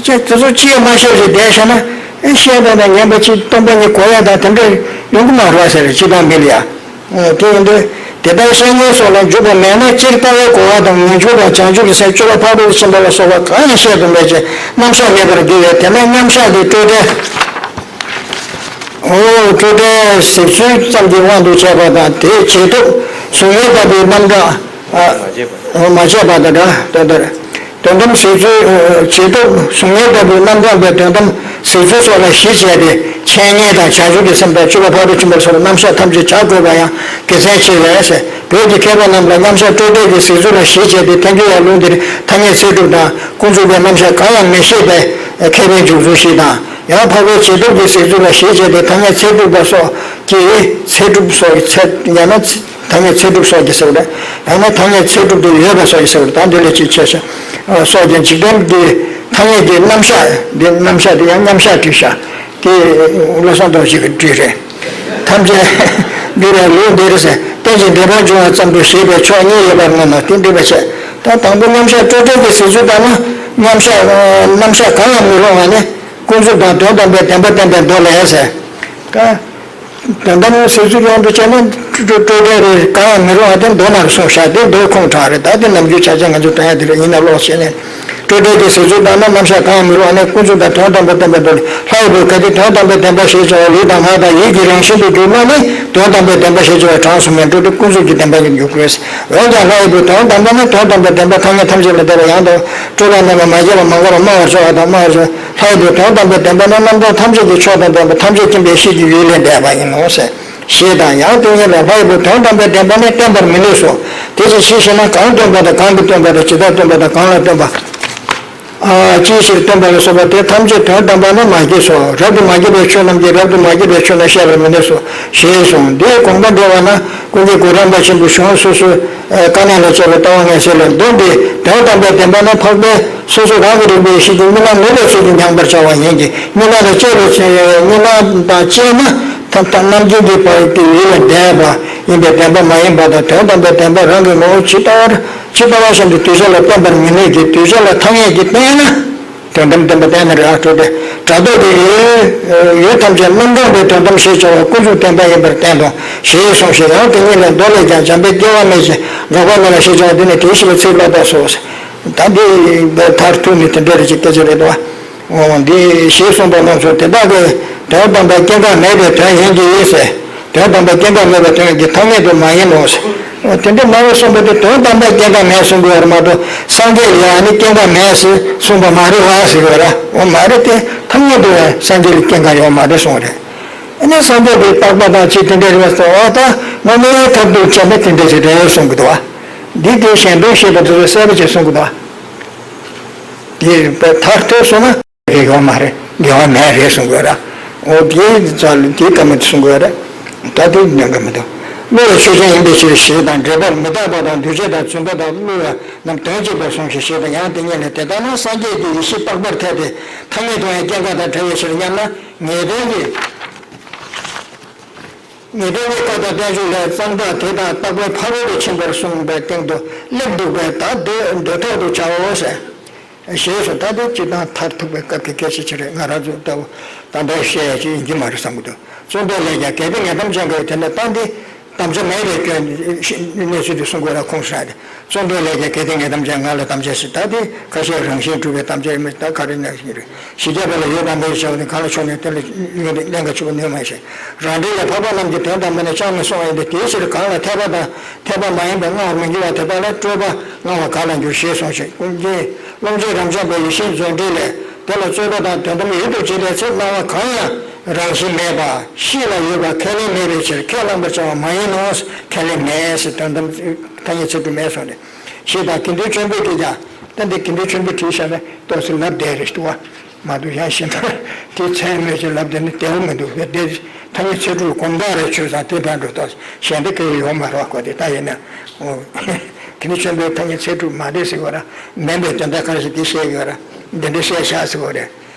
ཅེས་དེ་ཚོ་ཅི་ཡང་མ་བཤད་ཅིག་བསྡད་བཞག་ན། ཨེ་བཤད་པ་དང་ཉན་པ་ཅིག་སྟོང་པ་ཉིད་གོ་ཡ་དང་དེ་འདྲ་ཡོང་གི་མ་རེད་ཟེར། སྤྱིར་བཏང་མི་ལ་ཡ། དེ་ཡིན་དུས་དེ་ལྟར་བཤད་ཉན་སོགས་ལ་འཇུག་པ་མེད་ན། སྤྱིར་ལྟ་བའི་གོ་བ་དང་ངེས་འབྱུང་དང་བྱང་ཆུབ་ཀྱི་སེམས་སྤྱོད་པ་ཕར་ཕྱིན་པ་ལ་སོགས་པ་གང་ཡང་བཤད་དུ་མེད་ཅིང་རྣམ་གཞག་མེད་པར་འགྱུར་བས། དེ་ལ་མཉམ་གཞག་གི་སྤྲོས་བྲལ། འོ། སྤྲོས་བྲལ་གཟིགས་ཚུལ་ཙམ་གྱི་དབང་དུ་བྱས་པ་དང་། དེའི་བྱེད་སྟོབས་གཟུགས་བརྙན་ལྟ་བུའི་རྣམ་གྲངས། ཨ། མ་བྱས་པ་དང་འདྲ་ལྟར། དོན་དམ་གཟིགས་ཚུལ། བྱེད་སྟོབས་གཟུགས་བརྙན་ལྟ་བུའི་རྣམ་གྲངས་པའི་དོན་དམ་གཟིགས་ཚུལ་སོགས་ལ་གཞི་བྱས་ཏེ། འཆད་ཉན་དང་བྱང་ཆུབ་ཀྱི་སེམས་དང་སྤྱོད་པ་ཕར་ཕྱིན་པ་སོགས་རྣམ་གཞག་ཐམས་ཅད་བྱ་དགོས་པ་ཡང་དགེ་མཚན་ཆེ་བས། བོད་ཀྱི་མཁས་པ་རྣམས་ལ་མཉམ་གཞག་སྤྲོས་བྲལ་གྱི་གཟིགས་ཚུལ་ལ་གཞི་བྱས་ཏེ། ཐལ་འགྱུར་བའི་ལུགས་འདིར་ཐ་སྙད་ཚད་གྲུབ་དང་ཀུན་རྫོབ་པའི་རྣམ་གཞག་གང་ཡང་མི་ཤེས་པའི་མཁས་པའི་འཇུག་ཚུལ་ཞིག་དང་། ཡང་འཕགས་པའི་བྱེད་སྟོབས་ཀྱི་གཟིགས་ཚུལ་ལ་གཞི་བྱས་ཏེ། ཐ་སྙད་ཚད་གྲུབ་པ་སོགས་ཀྱི། ཚད་གྲུབ་སོགས་ཀྱི་ཚད། ཡང་ན་ཐ་སྙད་ཚད་གྲུབ་སོགས་ཀྱི་ཟེར་བ་རེད། ཡང་ན་ཐ་སྙད་ཚད་གྲུབ་ཏུ་ཡོད་པ་སོགས་ཀྱི་ཟེར་བ་རེད། ད་འདི་ལས་ཅིག་ཆེ་ཤ་སོགས་ཀྱི་འཇིག་རྟེན་གྱི་ཐ་སྙད་ཀྱི་རྣམ་གཞག་འདི། རྣམ་གཞག་འདི་ཡང་མཉམ་གཞག་བྲིས་ཤག་དེ་བློ་བཟང་རྡོ་རྗེ་གིས་བྲིས་རེད། ཐམས་ཅད་འདུས་པའི་ལུགས་འདིར་ཟེར། རྟེན་ཅིང་འབྲེལ་པར་འབྱུང་བ་ཙམ་དུ་བཞེད་པའི་ཕྱོགས་གཉིས་ཡོད་པར་མངོན་ནོ། དེ་འགྲིག་པ་བྱས། ད་དང་པོ་མཉམ་གཞག་སྤྲོས་བྲལ་གྱི་གཟིགས་ཚུལ་ལྟར་ན། མཉམ་གཞག་རྣམ་གཞག་གང་ཡང་མི་རུང་བ་ནི་ཀུན་རྫོབ་དང་དོན་དམ་པའི་བདེན་པ་བསྟན་པའི་མདོ་ལས་ཟེར། ད་དོན་དམ་གཟིགས་ཚུལ་དབང་དུ་བྱས་ན་སྤྲོས་བྲལ་རེད། གང་ཡང་མི་རུང་བ་དེ་མདོ་ནང་གསུངས་ཤག་དེ་མདོའི་ཁུངས་དྲངས་རེད། ད་དེ་ནམ་རྒྱུན་ཆ་ཆ་ང་ཚོ་འདོན་ཡ་དེ་རེད། ཡིན་ན་ཀློག་བྱས་ནས། སྤྲོས་བྲལ་གྱི་གཟིགས་ཚུལ་ལྟར་ན། རྣམ་གཞག་གང་ཡང་མི་རུང་བ་ནི་ཀུན་རྫོབ་དང་དོན་དམ་པ་བསྟན་པའི་མདོ་ལས། ལྷ་ཡི་བུ་གལ་ཏེ་དོན་དམ་པའི་བདེན་པ་ཞེས་བྱ་བ་ལུས་དང་ངག་དང་ཡིད་ཀྱི་རང་བཞིན་དུ་གྱུར་ན་ནི། དོན་དམ་པའི་བདེན་པ་ཞེས་བྱ་བ་གྲངས་སུ་མེད། སྤྲོས་བྲལ་ཀུན་རྫོབ་ཀྱི་བདེན་པ་ཉིད་དུ་འགྱུར་དགོས། འོན་ཀྱང་ལྷ་ཡི་བུ་དོན་དམ་པ་ནི། དོན་དམ་པའི་བདེན་པ་ཐ་སྙད་ཐམས་ཅད་ལས་འདས་པ་ཡང་དག་སྤྲོས་པ་མེད་པ། མ་སྐྱེས་པ། མ་འགགས་པ། སྨྲ་བར་འགྱུར་བ་དང་སྨྲ་བར་འགྱུར། ལྷ་ཡི་བུ་དོན་དམ་པའི་བདེན་པ་ནི། རྣམ་གྲངས་ཐམས་ཅད་ཀྱི་མཆོག་དང་ལྡན་པ། ཐམས་ཅད་མཁྱེན་པའི་གཤིས་ཀྱི་ཡུལ་ལས་འདས་པ་ཡིན་ནོ་ཞེས་དང་། ཡང་དེ་ཉིད་ལ་ལྷ་ཡི་བུ་དོན་དམ་པའི་བདེན་པ་ནི་བསྟན་པར་མི་ནུས་སོ། དེ་ཅིའི་ཕྱིར་ཞེ་ན། གང་སྟོན་པ་དང་། གང་གིས་སྟོན་པ་དང་། ཇི་ལྟར་སྟོན་པ་དང་། གང་ལ་སྟོན་པ། ཨ། ཅིའི་ཕྱིར་སྟོན་པ་ལ་སོགས་པ་དེ་ཐམས་ཅད་དོན་དམ་པ་ནི་མ་སྐྱེས་སོ། རབ་ཏུ་མ་སྐྱེས་པའི་ཆོས་རྣམས་ཀྱིས་རབ་ཏུ་མ་སྐྱེས་པའི་ཆོས་རྣམས་བཤད་པར་མི་ནུས་སོ། ཞེས་གསུངས། འདིའི་དགོངས་པ་འགྲེལ་བ་ན། ཀུན་མཁྱེན་གུ་རམ་པ་ཆེན་པོའི་གཞུང་སོ་སོའི་དཀའ་གནད་ལ་དཔྱད་པའི་ལྟ་བ་ངེས་གསལ་ལས། མདོ་འདི་དོན་དམ་པའི་བདེན་པ་ནི་འཕགས་པའི་སོ་སོ་རང་གི་རིག་པའི་ཡེ་ཤེས་ཀྱིས་གཉིས་སྣང་མེད་པའི་ཚུལ་གྱིས་མྱངས་པར་བྱ་བ་ཡིན་གྱི། གཉིས་སྣང་དང་བཅས་པའི་ཚེ། གཉིས་སྣང་དང་བཅས་ན་ཐ་ཐ་རྣམ་མཁྱེན་གྱི་བར་གྱི་ཡུལ་ལས་འདས་པ་ཡིན་པས་བདེན་པ་མ་ཡིན་པ་དང་། དོན་དམ་པའི་བདེན་པ་རང་གི་ངོ་བོ་ཇི་ལྟ་བར་ཇི་ལྟ་བ་བཞིན་དུ་གདུལ་བྱ་ལ་བསྟན་པར་མི་ནུས་ཀྱི། གདུལ་བྱ་ལ་ཐ་སྙད་ཀྱིས་བསྟན་ན། དོན་དམ་བསྟན་པ་བསྟན་ན་རེད། ཨ། སྤྲོས་བྲལ་སྒྲ་རྟོག་གི་ཡུལ་ཐམས་ཅད་རྣམ་གྲངས་པའི་དོན་དམ་ཞེས་བྱ་བ་ཀུན་རྫོབ་བསྟན་པ་ཡིན་པར་བསྟན་ཏོ། ཞེས་གསུངས་ཤིང་། ཡང་དེ་ཉིད་ལས་མདོ་ལས་ཀྱང་། འཇམ་དཔལ་སྐྱེ་བ་མེད་ཅིང་འགག་པ་མེད་པ་ཞེས་བྱ་བ་འདི་ནི་དེའི་ཕྱིར་ཚིག་བློ་ལྡོག་སོ། ད་འདི་མཐར་ཐུག་ནི་དེ་འདྲ་རེད་ཅེས་སྐད་ཆ་རེད་དོ། འོ། འདི་ཞེས་གསུངས་པ་རྣམས་སུ་དེ་དག་གི་དོན་དམ་པ་སྐྱེ་འགག་མེད་པའི་དོན་ཡིན་གྱི་ཟེར། དོན་དམ་པ་སྐྱེ་འགག་མེད་པའི་དོན་གྱི་ཐ་སྙད་དུ་མ་ཡིན་ནོ་ཟེར། འོ། དེ་འདྲ་མ་རེད་གསུངས་པ་དེ་དོན་དམ་པ་སྐྱེ་འགག་མེད་གསུང་དགོས་པ་རེད་མ་གཏོགས། སངས་རྒྱས་ལ་ཡང་ནི་སྐྱེ་འགག་མེད་ཟེར་གསུངས་པ་མ་རེད་བ་ཟེར་གྱི་ཡོད་རེད། འོ་མ་རེད་དེ། ཐ་སྙད་དུ་ཡང་སངས་རྒྱས་ལ་སྐྱེ་འགག་ཡོད་མ་རེད་གསུངས་རེད། ཨ་ནི་སངས་རྒྱས་དེ་རྟག་པ་དང་ཅི་དེ་འདྲ་རེད་པ་ཟེར་བ་དང་། དངོས་མེད་མཐར་ཐུག་བྱས་ན་དེ་འདྲ་ཞིག་རེད་གསུང་གི་འདུག་བ། འདི་དེ་གཞན་དོན་བཤད་པ་དེ་ཚོ་གསལ་པོ་བྱས་གསུང་གི་འདུག་བ། དེ་མཐར་ཐུག་སོང་ན། རེ་ཡོད་མ་རེད། དགེ་བ་མེད་རེད་གསུང་དགོས་ར། འོ་དེའི་རྩ་ལ་དེའི་བཀའ་མ་དེ་གསུང་དགོས་ར། ད་དེ་ཉན་ག་མི་འདུག་བསླུ་བའི་ཆོས་ཅན་ཡིན་པའི་ཕྱིར་ཞེས་དང་། འགྲེལ་པར་མི་རྟག་པ་དང་། འདུས་བྱས་དང་བརྫུན་པ་དང་། བསླུ་བ་རྣམས་དོན་གཅིག་པར་གསུངས་ཤིང་ཞེས་དང་། ཡང་དེ་ཉིད་ལས། དེ་ལྟར་ན་སངས་རྒྱས་ཀྱི་ཡེ་ཤེས་རྟག་པར་ཐལ་ཏེ། ཐ་སྙད་དུ་ཡང་སྐྱེ་འགག་དང་བྲལ་བའི་ཕྱིར་སྙམ་ན། ངེས་དོན་གྱི་ངེས་དོན་གྱི་བཀའ་དང་བསྟན་བཅོས་ལས། གཙང་དག་དེ་དག་རྟག་པའི་ཕ་རོལ་ཏུ་ཕྱིན་པར་གསུངས་པའི་སྟེང་དུ་སླེབས་འདུག་པས། ད་དེ་འདོད་ཐོག་ཏུ་བྱའོ་ཟེར། ཞེས་སོ། ད་དེ་སྤྱིར་བཏང་མཐར་ཐུག་པའི་སྐབས་ཀྱི་སྐད་ཆ་ཅིག་རེད། ང་རང་ཚོ་ལྟ་བུ་ད་ལྟ་བཤད་ཡ་ཅིག་ཡིན་གྱི་མ་རེད་བསམ་གྱི་འདུག་གཙུག་ཏོར་ལས་ཀྱང་གལ་ཏེ་ངས་དམ་བཅའ་འགལ་བའི་དེ་ནི་ད་འདི་དམ་བཅའ་མེད་པའི་སྐྱོན་གནས་ཚུལ་དེ་གསུང་དགོས་ར་ཁུངས་ཧྲ་སྟེ། གཙུག་ཏོར་ལས་ཀྱང་གལ་ཏེ་ངས་དམ་བཅའ་ང་ལ་དམ་བཅའ་ཞིག་ད་དེ་ཁ་ཤས་རང་བཞིན་གྲུབ་པའི་དམ་བཅའ་ཡིན་མིན་ད་ག་རེ་གནས་ཤིག་རེད། ཞི་རྒྱས་པ་ལ་ཡོད་དམ་མེད་བྱ་བ་ནི་གང་ལ་ཕྱོགས་ནས་དེ་ལ་ཡོད་དེ་གླེང་ག་ཆུ་བོ་ནུས་མ་ཞེས། རང་འགྲེལ་ལས་འཕགས་པ་རྣམས་ཀྱིས་དོན་དམ་པ་ནི་ཅང་མི་གསུང་བ་ཡིན་ཏེ། དེའི་ཕྱིར་གང་ལ་འཐད་པ་དང་འཐད་པ་མ་ཡིན་པ་མངའ་བར་མི་འགྱུར་བ་དེ་དག་ལ་སྤྲོས་པ་མངའ་བ་ག་ལ་འགྱུར་ཞེས་གསུངས་ཤིང་། ཀུན་མཁྱེན་ཀློང་ཆེན་རབ་འབྱམས་པའི་ཡེ་ཤེས་མཛོད་འགྲེལ་ལས། དེ་ལ་རྩོད་པ་དང་དོན་དམ་ཡུལ་དུ་བྱེད་པའི་ཚེ་སྣང་བ་གང་ཡང་རང་བཞིན་མེད་པ་གཤིས་ལ་ཡོད་པ་ཁས་ལེན་མེད་པའི་ཕྱིར་ཁས་བླངས་པར་བྱ་བ་མ་ཡིན་ནོ། ཁས་ལེན་མེད་ཟེར། དོན་དམ་ཐ་སྙད་ཚིག་གྲུབ་མེད་སོགས་ནས་ཞེས་དང་། དགེ་འདུན་ཆོས་འཕེལ་གྱིས་ཀྱང་ད་འདི་དགེ་འདུན་ཆོས་འཕེལ་བྲིས་བཞག་ནས་ཏོག་ཙམ་ལབ་བསྡད་རེད་འདུག་བ། མ་གཏོགས་ཡང་གཞན་དག་དེ་མཚན་སྨོས་ཅིག་ལབ་བསྡད་ན་བདེ་བོ་མི་འདུག་བས། དེ་ཐ་སྙད་ཚིག་གྲུབ་དགོངས་དག་རེད། ཆོས་ཚང་དེ་འདྲ་འགྲོ་ཐག་གཞན་དག་གི་ཡོང་མ་རེད་བ། ཁོ་དེ་ད་ཡིན་ན། འོ། དེ་ནི་ཆོས་འཕེལ་ཐ་སྙད་ཚིག་གྲུབ་མ་རེད་ཟེར་བ་ར། མིན་པའི་དོན་དག་ག་རེ་ཞིག་དེ་བཤད་ཡོད་ར། འདི་འདྲ་བཤད་བཞག་ཟེར་བ་རེད།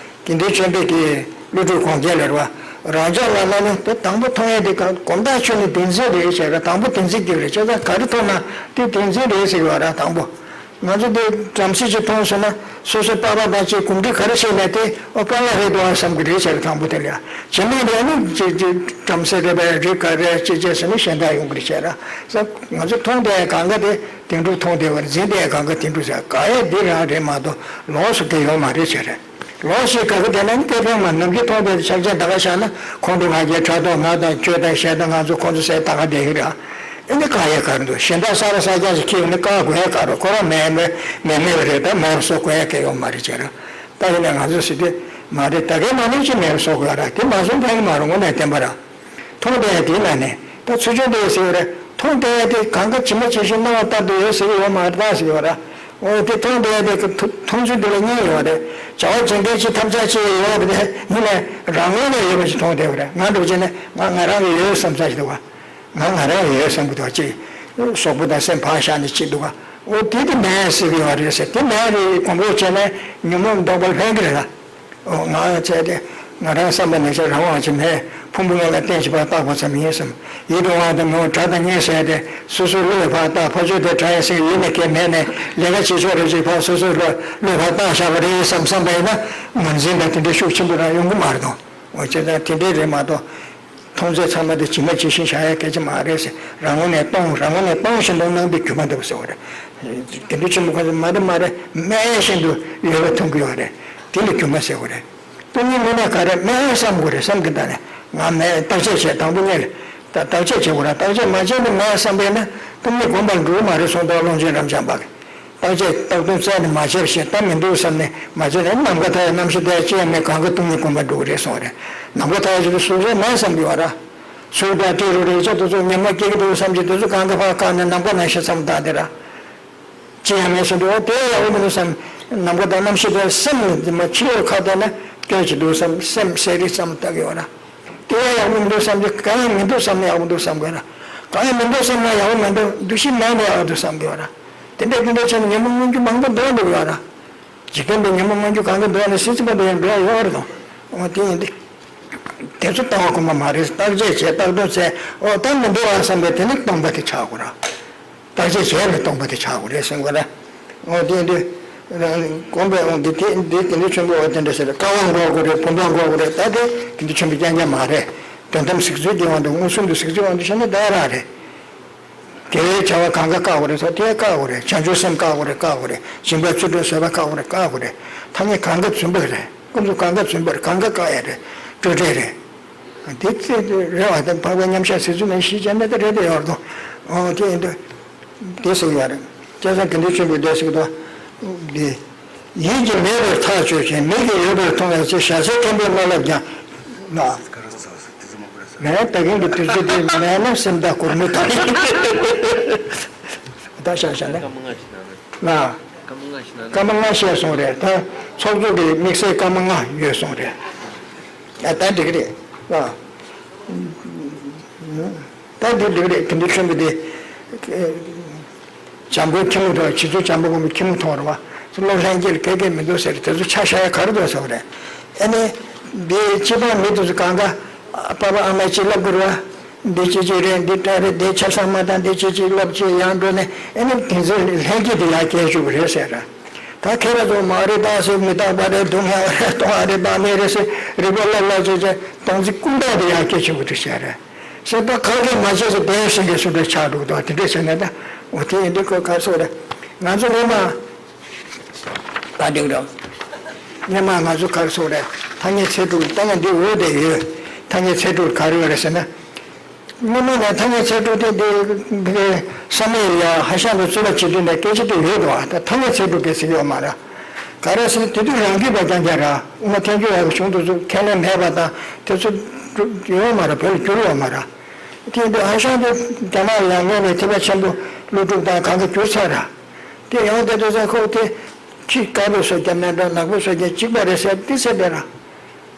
དགེ་འདུན་ཆོས་འཕེལ་གྱིས་ཀླུ་སྒྲུབ་གོང་རྒྱལ་ལ་རེད་བ། རང་ཅག་ལ་ལ་ནི་དེ་དང་པོ་མཐོང་ཡས་དེ་ག་གོམ་སྟབས་ཆུ་ནི་བདེན་འཛིན་རེད་ཟེར་ར། དང་པོ་བདེན་འཛིན་གྱི་རེད། བྱས་ཙང་ག་རེ་མཐོང་ན་དེ་བདེན་འཛིན་རེད་ཟེར་བ་ར། དང་པོ་ང་ཚོ་དེ་བྲམ་ཟེ་ཅིག་མཐོང་སོང་ན་སོ་སོའི་པ་ཕ་དང་ཅིག་གོམས་འདྲིས་ག་རེ་བྱས་ནས་དེ་ཨོ་པཱ་ལགས་རེད་འདུག་ཨ་བསམ་གྱི་རེད་ཟེར་ར། དང་པོ་དེ་ལ་ཡ་བྱེད་མེད་རེད། ཨ་ནི་ཅིག་ཅིག་བྲམ་ཟེ་རེད་པས་རིགས་ག་རེ་ཅི་བྱས་ཟེར་ནས་གཞན་དག་ཡོང་གི་རེད་ཟེར་ར། ང་ཚོ་མཐོང་དེ་གང་ག་དེ་དེ་འགྲུབ་མཐོང་དེ་བར་འཛིན་དེ་གང་ག་དེ་འགྲུབ་ཟེར་ག་ཡ་འདི་རང་རེད་མ་གཏོགས་ལོགས་སུ་དེ་ཡོད་མ་རེད་ཟེར་རེད། ལོགས་ཤིག་ག་གི་དེ་ན་ནི་སྐད་ཕན་མ་ནམ་རྒྱུན་མཐོང་དེ་ཆགས་ཅན་ད་ག་བཞག་ན་ཁོང་ཁྲོ་ང་རྒྱལ་ཕྲག་དོག་ང་དང་ཁྱོད་དང་གཞན་དང་ང་ཚོ་ཁོང་ཚོ་ཟེར་ད་ག་བསྡད་ཡོད་རེད། ཨ་ནི་ག་ཡ་ག་རེ་འདུག་གཞན་དག་ས་ར་ས་རྒྱ་ཞིག་ཁྱེར་ཡོང་ནི་བཀག་དགོས་ཡ་ག་རེ། ཁོ་རང་མེད་མེད་མེད་མེད་རེད། ད་མེད་པ་བཟོ་དགོས་ཡ་ག་ཡོད་མ་རེད་ཟེར་ར། ད་ཡིན་ན་ང་ཚོ་ཟེར་དུས་མ་རེད། ད་གའི་མ་ནི་ཅི་མེད་པ་བཟོ་དགོས་ཡ་ར། དེ་མ་བཟོ་ཕན་གི་མ་རེད། དངོས་གནས་བསྟན་པ་ར། མཐོང་བསྡད་དེའི་ནང་ནས་ད་ཚུལ་ཆུང་དེ་ཟེར་བ་རེད། མཐོང་བསྡད་དེ་གང་ག་ཇི་མ་ཇི་བཞིན་སྣང་བ་ལྟར་དུ་ཡོད་ཟེར་གྱི་ཡོད་མ་རེད་ད་ཟེར་གྱི་ཡོད་རེད། འོ་དེ་མཐོང་བསྡད་དེ་མཐོང་ཚུལ་དེ་ལ་གཉིས་ཡོད་རེད། བྱ་བ་བྱེད་མཁན་གྱི་ཐབས་ཆག་ཅིག་ཡོད་རེད། དེ་ཡིན་ནའི་རང་ངོས་ནས་ཡོད་པ་ཞིག་མཐོང་བསྡད་པ་རེད། ང་འདྲ་བྱས་ནས་ང་ང་རང་གི་ཡོད་བསམ་ས་ཞིག་འདུག་ག་ང་ང་རང་ཡོད་བསམ་གྱི་འདུག་ག་ཅིག་གཟུགས་པོ་དང་སེམས་བག་ཆགས་ནས་ཅིག་འདུག་ག་འོ་དེ་དེ་མེད་ཟེར་གྱི་ཡོད་རེད་ཟེར། དེ་མེད་རེད། གོམས་པ་བྱས་ནས་ཉོན་མོངས་ལྡོག་པར་ཕན་གྱི་རེད་ལ། ཨོ་ང་བྱས་ཏེ་ང་རང་བསམ་པ་ནང་བཞིན་རང་དབང་ཅིག་མེད། ཕུང་པོ་ལྔ་ལ་བརྟེན་བྱས་པ་རྟག་པ་ཙམ་ཡིན་བསམ། ཡིད་དུ་འོང་དང་མི་འོང་སྒྲ་དང་སྙན་ཟེར་ཏེ་སོ་སོའི་བློས་ཕར་བཏགས། ཕར་ཕྱོགས་དེ་སྒྲ་ཡང་སེང་ཡིད་ནས་སྐད་མེད་ནས་ལས་ཀ་བྱེད་ཕྱོགས་རེ་ཅིག་ཕར་སོ་སོའི་བློ་བློས་ཕར་བཏགས་བཞག་པ་རེད་བསམ་བསམ་པ་ཡིན་ན་ངོས་འཛིན་དང་དེ་འདྲའི་ཤུགས་ཆེན་པོ་རང་ཡོང་གི་མ་རེད་དོ། འོ་བྱས་ཙང་དེ་འདྲའི་རེད་མ་གཏོགས། མཐོང་ཚད་ཚང་མ་དེ་ཇི་མ་ཇི་བཞིན་བཞག་ཡ་སྐད་ཆ་མ་རེད་ཟེར། རང་ངོས་ནས་སྟོང་། རང་ངོས་ནས་སྟོང་བཞིན་དུ་སྣང་བའི་སྒྱུ་མ་འདུག་ཟེར་བ་རེད། དགེ་འདུན་ཆེན་པོ་ཁོང་ཚོ་མ་རེད་མ་རེད་སྨྲས་བཞིན་དུ་ཡོད་པ་མཐོང་གི་ཡོད་རེད། དེ་ལ་སྒྱུ་མ་ཟེར་བ་རེད། སྟོང་ཉིད་དངོས་གནས་ག་རེ་སྨྲས་བསམ་དགོས་རེད། བསམ་གི་ད་ནས་ང་མེད་བརྟག་དཔྱད་བྱས། དང་པོ་ཉིད་ལ་བརྟག་དཔྱད་བྱེད་དགོས་རེད། བརྟག་དཔྱད་མ་བྱས་ནས་མེད་བསམ་པས་ན་སྟོང་ཉིད་སྒོམ་པར་འགྲོ་གི་མ་རེད་གསུངས་འདུག་ཀློང་ཆེན་རབ་འབྱམས་པ་གིས། བརྟག་དཔྱད་བཏགས་དོན་བཙལ་ནས་མ་བྱས་པ་ཞིག་ད་མི་འདུག་བསམ་ནས་མ་བྱས་ནས་ནམ་མཁའ་མཐའ་ཡས་རྣམ་ཤེས་དེ་ཅི་ཡང་མེད། གང་ག་སྟོང་ཉིད་སྒོམ་པར་འགྲོ་གི་རེད་གསུངས་རེད། ནམ་མཁའ་མཐའ་ཡས་ཅིག་ཏུ་གཟུགས་རེ་མེད་བསམ་གྱི་བ་ར། གཟུགས་དང་སྤྲེའུ་རེ་ཅག་དེ་ཚོ་ཉི་མ་སྐྱེ་གི་འདུག་བསམ་གྱི་དེ་ཚོ་གང་ག་ཕར་བཀག་ནས་ནམ་མཁའ་རྣམ་ཤེས་ཙམ་བཏགས་དེ་ར། ཅི་ཡང་མེད་བསམ་གྱི་འོ་དེ་ཡག་པོ་མི་འདུག་བསམ། ནམ་མཁའ་དང་རྣམ་ཤེས་དེ་སེམས་ནི་མ་ཕྱི་ལོགས་ཁ་བལྟས་ན་སྐྱོན་ཅིག་འདུག་བསམ། སེམས་གསལ་རིག་ཙམ་བཏགས་ཀྱི་བ་ར། དེ་ཡང་ཡག་པོ་མི་འདུག་བསམ་གྱི་གང་ཡང་མི་འདུག་བསམ་ན་ཡག་པོ་འདུག་བསམ་དགོས་ར། གང་ཡང་མི་འདུག་བསམ་ན་ཡག་པོ་མི་འདུག་འདུ་ཤེས་མེད་ན་ཡག་པོ་འདུག་བསམ་དགོས་ར། དེ་འདྲ་དེ་འདྲ་བྱས་ན་ཉོན་མོངས་མངོན་གྱུར་མང་པོ་འདུག་འདུག་ཡོད་ར། འཇིག་རྟེན་པའི་ཉོན་མོངས་མངོན་གྱུར་གང་ག་འདུག་ནས་སྲིད་རྩེ་པ་འདུག་ཡང་འདུག་ཡང་ཡོད་རེད་དོ། འོ་དེ་ཡིན་དུས། དེ་ཚོ་ལྟ་བ་ཁོ་མ་མ་རེད། བརྟག་དཔྱད་བྱས་བརྟག་དོན་བཙལ། འོ་ད་མི་འདུག་ཨ་བསམ་པས་དེ་ནི་སྟོང་པ་དེ་ཆགས་དགོས་ར། བརྟག་དཔྱད་བྱས་ནས་སྟོང་པ་དེ་ཆགས་དགོས་རེད་ཟེར་དགོས་ར། འོ་དེ་ཡིན་དུས། གོམས་པས་འོང་དེ་དེ་འདི་དེ་འདྲ་ཆེན་པོ་འོ་དེ་འདྲ་ཟེར་ཀ་བ་འགོག་དགོས་རེད། བུམ་པ་འགོག་དགོས་རེད། ད་དེ་དེ་འདྲ་ཆེན་པོ་རྐྱང་རྐྱང་མ་རེད། དོན་དམ་གཟིགས་ཚུལ་གྱི་དབང་དུ་མངོན་སུམ་དུ་གཟིགས་ཚུལ་དབང་དུ་བྱས་ན་ད་རང་རེད། དགེ་བའི་བྱ་བ་གང་ག་བཀག་དགོས་རེད། ཚོགས་དེ་བཀག་དགོས་རེད། བྱང་ཆུབ་སེམས་བཀག་དགོས་རེད། བཀག་དགོས་རེད། སྦྱིན་པ་བརྩོན་འགྲུས་བཟོད་པ་བཀག་དགོས་རེད། བཀག་དགོས་རེད། ཐ་སྙད་གང་ག་རྫུན་པ་རེད། ཀུན་རྫོབ་གང་ག་རྫུན་པ་རེད། གང་ག་བཀག་ཡ་རེད། སྤྲོས་བྲལ་རེད། དེ་ཚེ་རེ་བ་དང་འཕགས་པའི་མཉམ་གཞག་ཟེར་ཚུལ་ནང་བཞིན་བྱས་ན་དེ་རེད་དེ་ཡོད་རེད་དོ། འོ་དེ་ཡིན་དུས། དེ་ཟེར་ཡ་རེད། བྱས་ཙང་དགེ་འདུན་ཆོས་འཕེལ་འདས་ཟེར་གི་འདུག་འདི། ཡིད་ཀྱིས་མེད་པར་ཐག་ཆོད་ཅིང་། མིག་གིས་ཡོད་པར་མཐོང་བའི་ཚེ། ཞྭ་སེར་མཁན་པོའི་སྨོན་ལམ་ཀྱང་། ལགས། ངས་ད་གིན་གྱི་དུས་ཚོད་དེ་མེད་ན་སེམས་ཐག་གུར་མོ་ཐག་ད་ཤ་ཤ་ནས། ལགས། སྐར་མ་ལྔ་བཤད་སོང་རེད། ད་ཚོགས་གཙོ་གི་དམིགས་བསལ་སྐར་མ་ལྔ་ཡོད་སོང་རེད། ད་འགྲིག་གི་རེད། ལགས། ད་འདི་འགྲིག་རེད། དེ་འདྲའི་ཆེན་པོ་དེ། འཇམ་མགོན་ཐུན་མོང་ཐོག་རྗེ་བཙུན་བྱམས་པ་མགོན་པོ་ཐུན་མོང་ཐོག་རེད་བ། སློབ་ལྷན་རྒྱས་ལ་ག་གེ་མི་འདུག་ཟེར། དེ་ཚོ་ཆ་བཞག་ཡ་ག་རེ་འདུག་ཟེར་བ་རེད། ཨ་ནི། འདི་སྤྱི་པའི་མི་དེ་ཚོ་གང་ག་ཨ་ཕ་ཨ་མས་ཅིག་ལབ་དགོས་རེད་བ། འདི་ཅི་ཅི་རེད། འདི་ཏྲ་རེད། འདི་ཆབ་གསང་མ་དང་འདི་ཅི་ཅི་ལབ་ཅིག་ཡང་འགྲོ་ནས་ཨ་ནི་དེ་ཚོའི་ལྷན་རྒྱས་དེ་ཡར་སྐྱེལ་བཅུག་གི་རེད་ཟེར། ད་ཁྱེད་རང་ཚོ་མ་རེད་ད་ཟེར། མི་རྟག་པ་རེད། སྡུག་བསྔལ་བ་རེད། སྟོང་བ་རེད། བདག་མེད་རེད་ཟེར་རིག་པ་ལྷབ་ལྷབ་བྱས་བྱས་སྟོང་ཚིག་ཀུན་བརྟགས་དེ་ཡར་སྐྱེལ་བཅུག་གི་འདུག་ཟེར་རེད། ཟེར་ད་ཁ་སྐད་མ་བྱས་སོ་བདེན་ཤེས་ཀྱི་སུ་འདྲ་ཆགས་འདུག་ད་དེ་འདྲས་བྱས་ནས་ད་འོ་དེ་ཡིན་དུས་ཁོ་ག་སོ་རེད། ང་ཚོ་སྔོན་མ་ད་འགྲིག་རོགས། སྔོན་མ་ང་ཚོ་ག་སོ་རེད། ཐ་སྙད་ཚད་གྲུབ་ལྟ་ན་འདི་འོས་བསྡད་ཡོད། ཐ་སྙད་ཚད་གྲུབ་ག་རེ་ཡོད་རེད་ཟེར་ན། སྔོན་མ་ནས་ཐ་སྙད་ཚད་གྲུབ་དེ་འདི་བསམ་ཡས་ཡ་ཧ་ཤང་དུ་རྩོད་པ་བྱེད་དུས་ནས་སྐད་ཆ་དེ་ཡོད་འདུག་ད་ཐ་སྙད་ཚད་གྲུབ་སྐད་ཟེར་ཡོད་མ་རེད། ག་རེ་ཟེར་ན་དེ་དུས་རང་རྒྱུད་པ་རྐྱང་རྐྱང་ར། དབུ་མ་ཐལ་འགྱུར་བ་གི་གཞུང་དེ་ཚོ་ཁས་ལེན་མེད་པ་དང་དེ་ཚོ་ཡོད་མ་རེད། བོད་ལ་བསྒྱུར་ཡོད་མ་རེད། དེ་ཡིན་དུས་ཧ་ཤང་དུ་རྒྱ་ནག་ལ་ཡང་སྔོན་ནས་ཐེག་པ་ཆེན་པོ་ཀླུ་སྒྲུབ་དང་གང་ག་བསྒྱུར་ཚར་ར། དེ་ཡང་དེ་དུས་ཚོད་ཁོ་དེ་ཁྱི་དཀར་པོས་སོ་བརྒྱབ་ན་འདྲ། ནག་པོས་སོ་བརྒྱབ་གཅིག་པ་རེད་ཟེར་དེ་ཟེར་བསྡད་ར།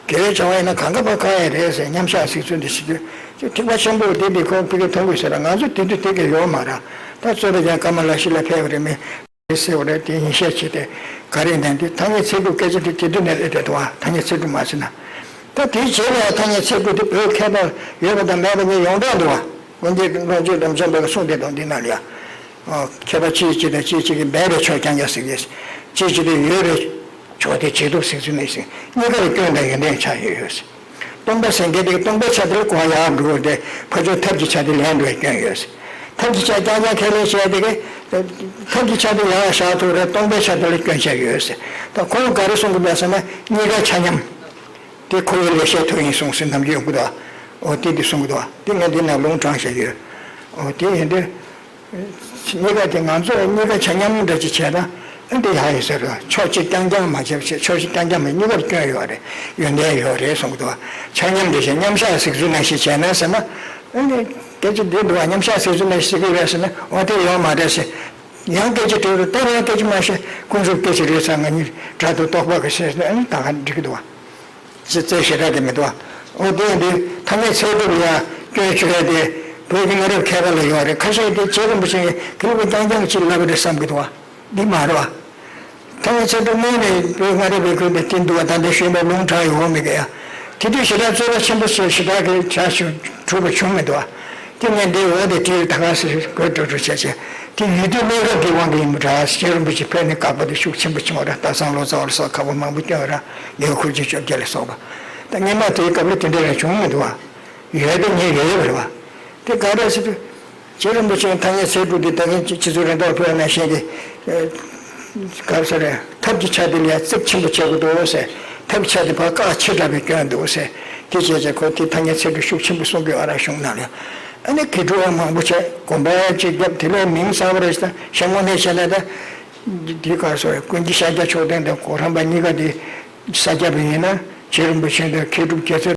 དགེ་བའི་བྱ་བ་ཡིན་ན་གང་ག་ཕར་བཀག་ཡས་རེད་ཟེར། མཉམ་བཞག་གཟིགས་ཚུལ་འདི་ཞིག་དུས་ཐེག་པ་ཆེན་པོ་འདི་འདི་ཁོ་ཕ་གིར་མཐོང་དགོས་ཟེར་ར། ང་ཚོ་དེ་དུས་དེ་ག་ཡོད་མ་ར། ད་རྩོད་པ་ཀྱང་སྐར་མ་ལ་བཞི་ལ་ཕེབས་པ་རེད་མི། རེད་ཟེར་བ་རེད། དེ་ཡིན་ཤས་ཆེ་སྟེ་ག་རེ་ནས་འདི་ཐ་སྙད་ཚིག་གྲུབ་སྐད་ཆ་དེ་དེ་དུས་ནས་སླེབས་བསྡད་འདུག་བ། ཐ་སྙད་ཚིག་གྲུབ་མ་ཟེར་ན། ད་དེའི་རྗེས་ལ་ཐ་སྙད་ཚིག་གྲུབ་དེ་བོད་མཁས་པ་ཡོད་པ་དང་མེད་པ་གཉིས་ཡོངས་གྲགས་འདུག་བ། དགོན་སྡེ་ཀློང་རྒྱས་རབ་འབྱམས་པ་གིས་གསུངས་བསྡད་འདུག་འདི་ནང་ལ་ཡ། ཨ། མཁས་པ་གཅིག་གིས་དང་གཅིག་གཅིག་གིས་མེད་པའི་ཕྱོགས་རྐྱང་རྐྱང་གཟིགས་ཡོད། གཅིག་གིས་དེ་ཡོད་པའི་ཕྱོགས་དེ་ཇེ་སྡུག་གཟིགས་ཚུལ་ནས་གཟིགས། གཉིས་ཀ་ལ་སྐྱོན་དང་ཡོན་ཏན་ཆགས་ཡོད་ཡོད། སྟོང་པ་ཟེར་མཁན་དེ་སྟོང་པའི་ཆ་དེ་ལ་གོ་བ་ཡག་འགྲོ་གི་རེད། ཕར་ཕྱོགས་ཐབས་ཀྱི་ཆ་དེ་ལན་འགྲོ་བའི་སྐྱོན་ཡོད། ཐབས་ཀྱི་ཆ་རྐྱང་རྐྱང་ཁས་ལེན་བྱས་དེ་གི། ཐབས་ཀྱི་ཆ་དེ་ཡག་བཞག་ཐུབ་རེད། སྟོང་པའི་ཆ་དེ་ལ་སྐྱོན་ཆ་ཡོད་ཟེར། ད་ཁོང་ག་རེ་གསུང་གི་འདུག་ཟེར་ན། གཉིས་ཀ་ཆ་མཉམ། དེ་ཁོ་བོའི་ལེགས་བཤད་ཐུགས་ཡིན་གསུངས་ཟེར་ནམ་རྒྱུན་ཡོང་གི་འདུག། འོ་དེ་འདི་གསུང་གི་འདུག། དེ་ངས་འདི་ནང་ལུང་དྲངས་བཞག་ཡོད། འོ་དེ་ཡིན་དུས། གཉིས་ཀ་དེ་ང་ཚོས་གཉིས་ཀ་ཆ་མཉམ་འདྲ་ཅིག་བྱས་ན་ཨ་འདི་ཡག་ཡོད་ཟེར་རོ། ཕྱོགས་གཅིག་རྐྱང་རྐྱང་མ་བྱས་པ་བྱས། ཕྱོགས་གཅིག་རྐྱང་རྐྱང་མ། གཉིས་ཀར་སྐྱོན་ཡོད་རེད། ཡོན་ཏན་ཡོད་རེད་གསུང་གི་འདུག། ཆ་མཉམ་འདྲ་བྱས། མཉམ་བཞག་གཟིགས་ཚུལ་ནང་བཞིན་བྱས་ན་ཟེར་ན། ཨ་ནི་སྐད་ཆ་འདི་འདུག་བ། མཉམ་བཞག་གཟིགས་ཚུལ་ནང་བཞིན་གཟིགས་ཀྱི་ཡོད་ཟེར་ན། འོ་དེ་ཡོད་མ་རེད་ཟེར། ཡང་སྐད་ཆ་དྲིས་རུ་ད་རང་སྐད་ཆ་མ་བཤད། ཀུན་རྫོབ་སྐད་ཆ་རེད་ཟེར། ང་གཉིས་སྒྲ་དང་རྟོག་པ་གི་ཟེར་ན་ཨ་ནི་ད་ག་འགྲིག་གི་འདུག་བ། ཅི་རྩོད་ཞེ་དྲག་གི་མི་འདུག། འོ་དེ་ཡིན་དུས་ཐ་སྙད་ཚིག་གྲུབ་ལ་ཡང་སྐྱོན་བརྗོད་ཡ་དེ་བོད་ཀྱི་སྔ་རབས་མཁས་པ་ལ་ཡོད་རེད། ཁ་ཤས་དེ་རྗེ་རིན་པོ་ཆེ་གིས་དེ་ལུགས་རྐྱང་རྐྱང་ཅིག་ལབ་པ་རེད་བསམ་གྱི་འདུག་བ། འདི་མ་རེད་བ། ཐ་སྙད་ཚིག་གྲུབ་སྔོན་ནས་བོད་སྔ་རབས་པའི་ཁུལ་དུ་དེ་འདུག་བ། ད་ལྟ་ཞུས་པ་ལུང་དྲངས་ཡོད་མེད་ཀྱི་ཡ། དེ་དུས་ཞེ་དྲག་རྩོད་པ་ཆེན་པོ་ཞེ་དྲག་གི་བྱ་ཞུ་གྲུབ་པ་བྱུང་མི་འདུག་བ། དེ་ངས་འདི་འོ་དེ་བྲིས་ད་ག་སེ་དགོད་བྲོ་བྲོ་བྱས་བྱས། དེ་ཡུལ་དུས་གནས་སྐབས་ཀྱི་དབང་གིས་ཡིན་པ་འདྲ། རྗེ་རིན་པོ་ཆེ་ཕེབས་ནས་དགག་པ་དེ་ཤུགས་ཆེན་པོ་བྱུང་བ་རེད། སྟག་ཚང་ལོ་ཙཱ་བ་ལ་སོགས་མཁས་པ་མང་པོ་བསྐྱོན་པ་རེད། ལེའུ་ཁུ་བྱུག་བཅོ་བརྒྱད་ལ་སོགས་པ། ད་སྔོན་མ་དེའི་སྐབས་ལ་དེ་འདྲ་རང་བྱུང་མི་འདུག་བ། ཡོད་དེ་ངས་ཡོད་ཡོད་པ་རེད་བ། དེ་ག་རེ་ཟེར་དུས། རྗེ་རིན་པོ་ཆེའི་ཐ་སྙད་ཚིག་གྲུབ་དེ་ད་གིན་ཕྱི་ཕྱི་ཚུལ་རེ་དོགས་ཕེབས་ནང་བཞིན་གྱི། ག་རེ་ཟེར་རེད། ཐབས་ཀྱི་ཆ་དེ་ལ་ཡང་རྩིབ་ཆེན་པོ་བྱེད་དགོས་འདུག་ཟེར། ཐབས་ཆ་དེ་ཕར་བཀག་ཆེ་དྲགས་པའི་སྐྱོན་འདུག་ཟེར། དེ་བྱས་ཙང་ཁོ་དེ་ཐ་སྙད་ཚིག་གྲུབ་ཤུགས་ཆེན་པོ་གསུང་གི་ཡོད་ར། གཞུང་ནང་ལ་ཡང་། ཨ་ནི་དགེ་ཕྲུག་མང་པོ་བྱས། དགོན་པ་གཅིག་བརྒྱབ། དེ་ལས་མིང་གསར་པ་རེ་ཞིག་དང་ཞལ་ངོ་ནས་བྱས་ན་ད། འདི་ག་རེ་ཟེར། ཀུན་མཁྱེན་ཤཱཀྱ་མཆོག་ལྡན་དང་གོ་རམས་པ་གཉིས་ཀ་དེ་ས་སྐྱ་པ་ཡིན་ན། རྗེ་རིན་པོ་ཆེ་དང་མཁས་གྲུབ་རྒྱལ་མཚན།